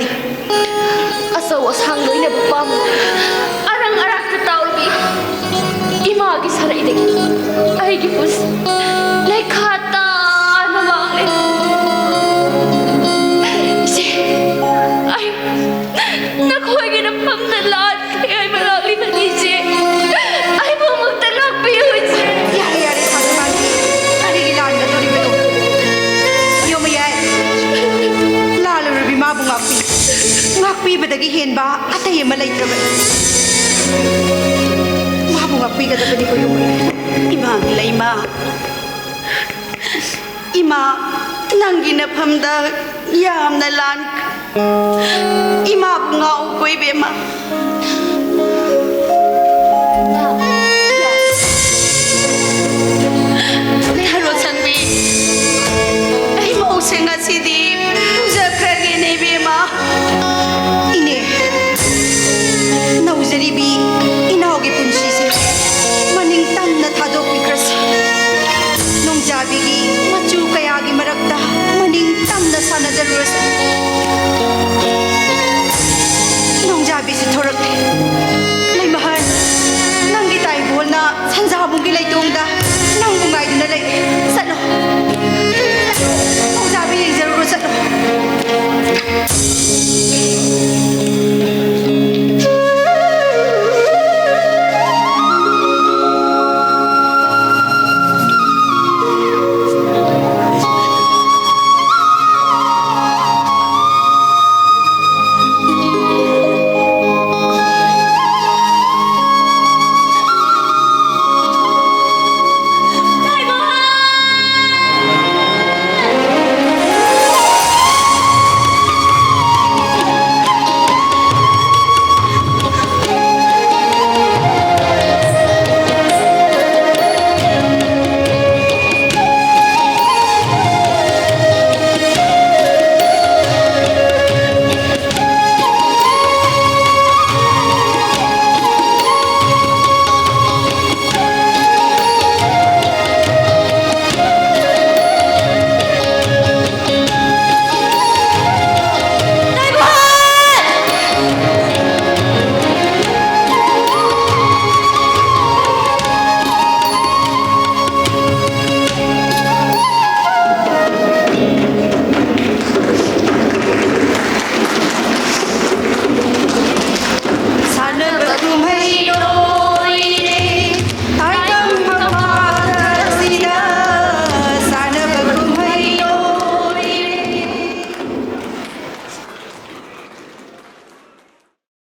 ꯑꯆꯧ ꯑꯁꯥꯡ ꯂꯣꯏꯅꯕ ꯄꯥꯝꯃꯤ꯫ ꯑꯔꯪ ꯑꯔꯥꯛꯇ ꯇꯥꯎꯔꯕꯤ ꯏꯃꯥꯒꯤ ꯁꯔꯩꯗꯒꯤ ꯑꯩꯒꯤ ꯄꯨꯟꯁꯤ ꯂꯩꯈꯥ ꯇꯥꯅ ꯃꯥꯡꯂꯦ꯫ ꯏꯆꯦ, ꯑꯩ ꯅꯈꯣꯏꯒꯤ ꯅꯐꯝꯗ ꯂꯥꯟꯈ꯭ꯔꯦ ꯍꯥꯏꯕ ꯂꯥꯛꯂꯤꯕꯅꯤ, ꯏꯆꯦ꯫ ꯑꯩꯕꯨ ꯑꯃꯨꯛꯇ ꯉꯥꯛꯄꯤꯌꯨ, ꯏꯆꯦ꯫ ꯌꯥꯔꯦ, ꯌꯥꯔꯦ, ꯊꯥꯖꯃꯥꯟꯕꯤ꯫ ꯀꯔꯤꯒꯤ ꯂꯥꯟꯒꯗꯧꯔꯤꯕꯅꯣ? ꯌꯣꯃꯌꯥꯏ, ꯂꯥꯜꯂꯨꯔꯕꯤ ꯃꯥꯕꯨ ꯉꯥꯛꯄꯤ꯫ ꯉꯥꯛꯄꯤꯕꯗꯒꯤ ꯍꯦꯟꯕ ꯑꯇꯩ ꯑꯃ ꯂꯩꯇ꯭ꯔꯕꯅꯤ꯫ ꯃꯥꯕꯨ ꯉꯥꯛꯄꯤꯒꯗꯕꯅꯤꯀꯣ, ꯌꯣꯃꯌꯥꯏ꯫ ꯏꯃꯥ ꯂꯩꯃ, ꯏꯃꯥ, ꯅꯪꯒꯤ ꯅꯐꯝꯗ ꯌꯥꯝꯅ ꯂꯥꯟꯈ꯭ꯔꯦ꯫ ꯏꯃꯥꯕꯨ ꯉꯥꯛꯎꯀꯣ, ꯏꯕꯦꯝꯃ꯫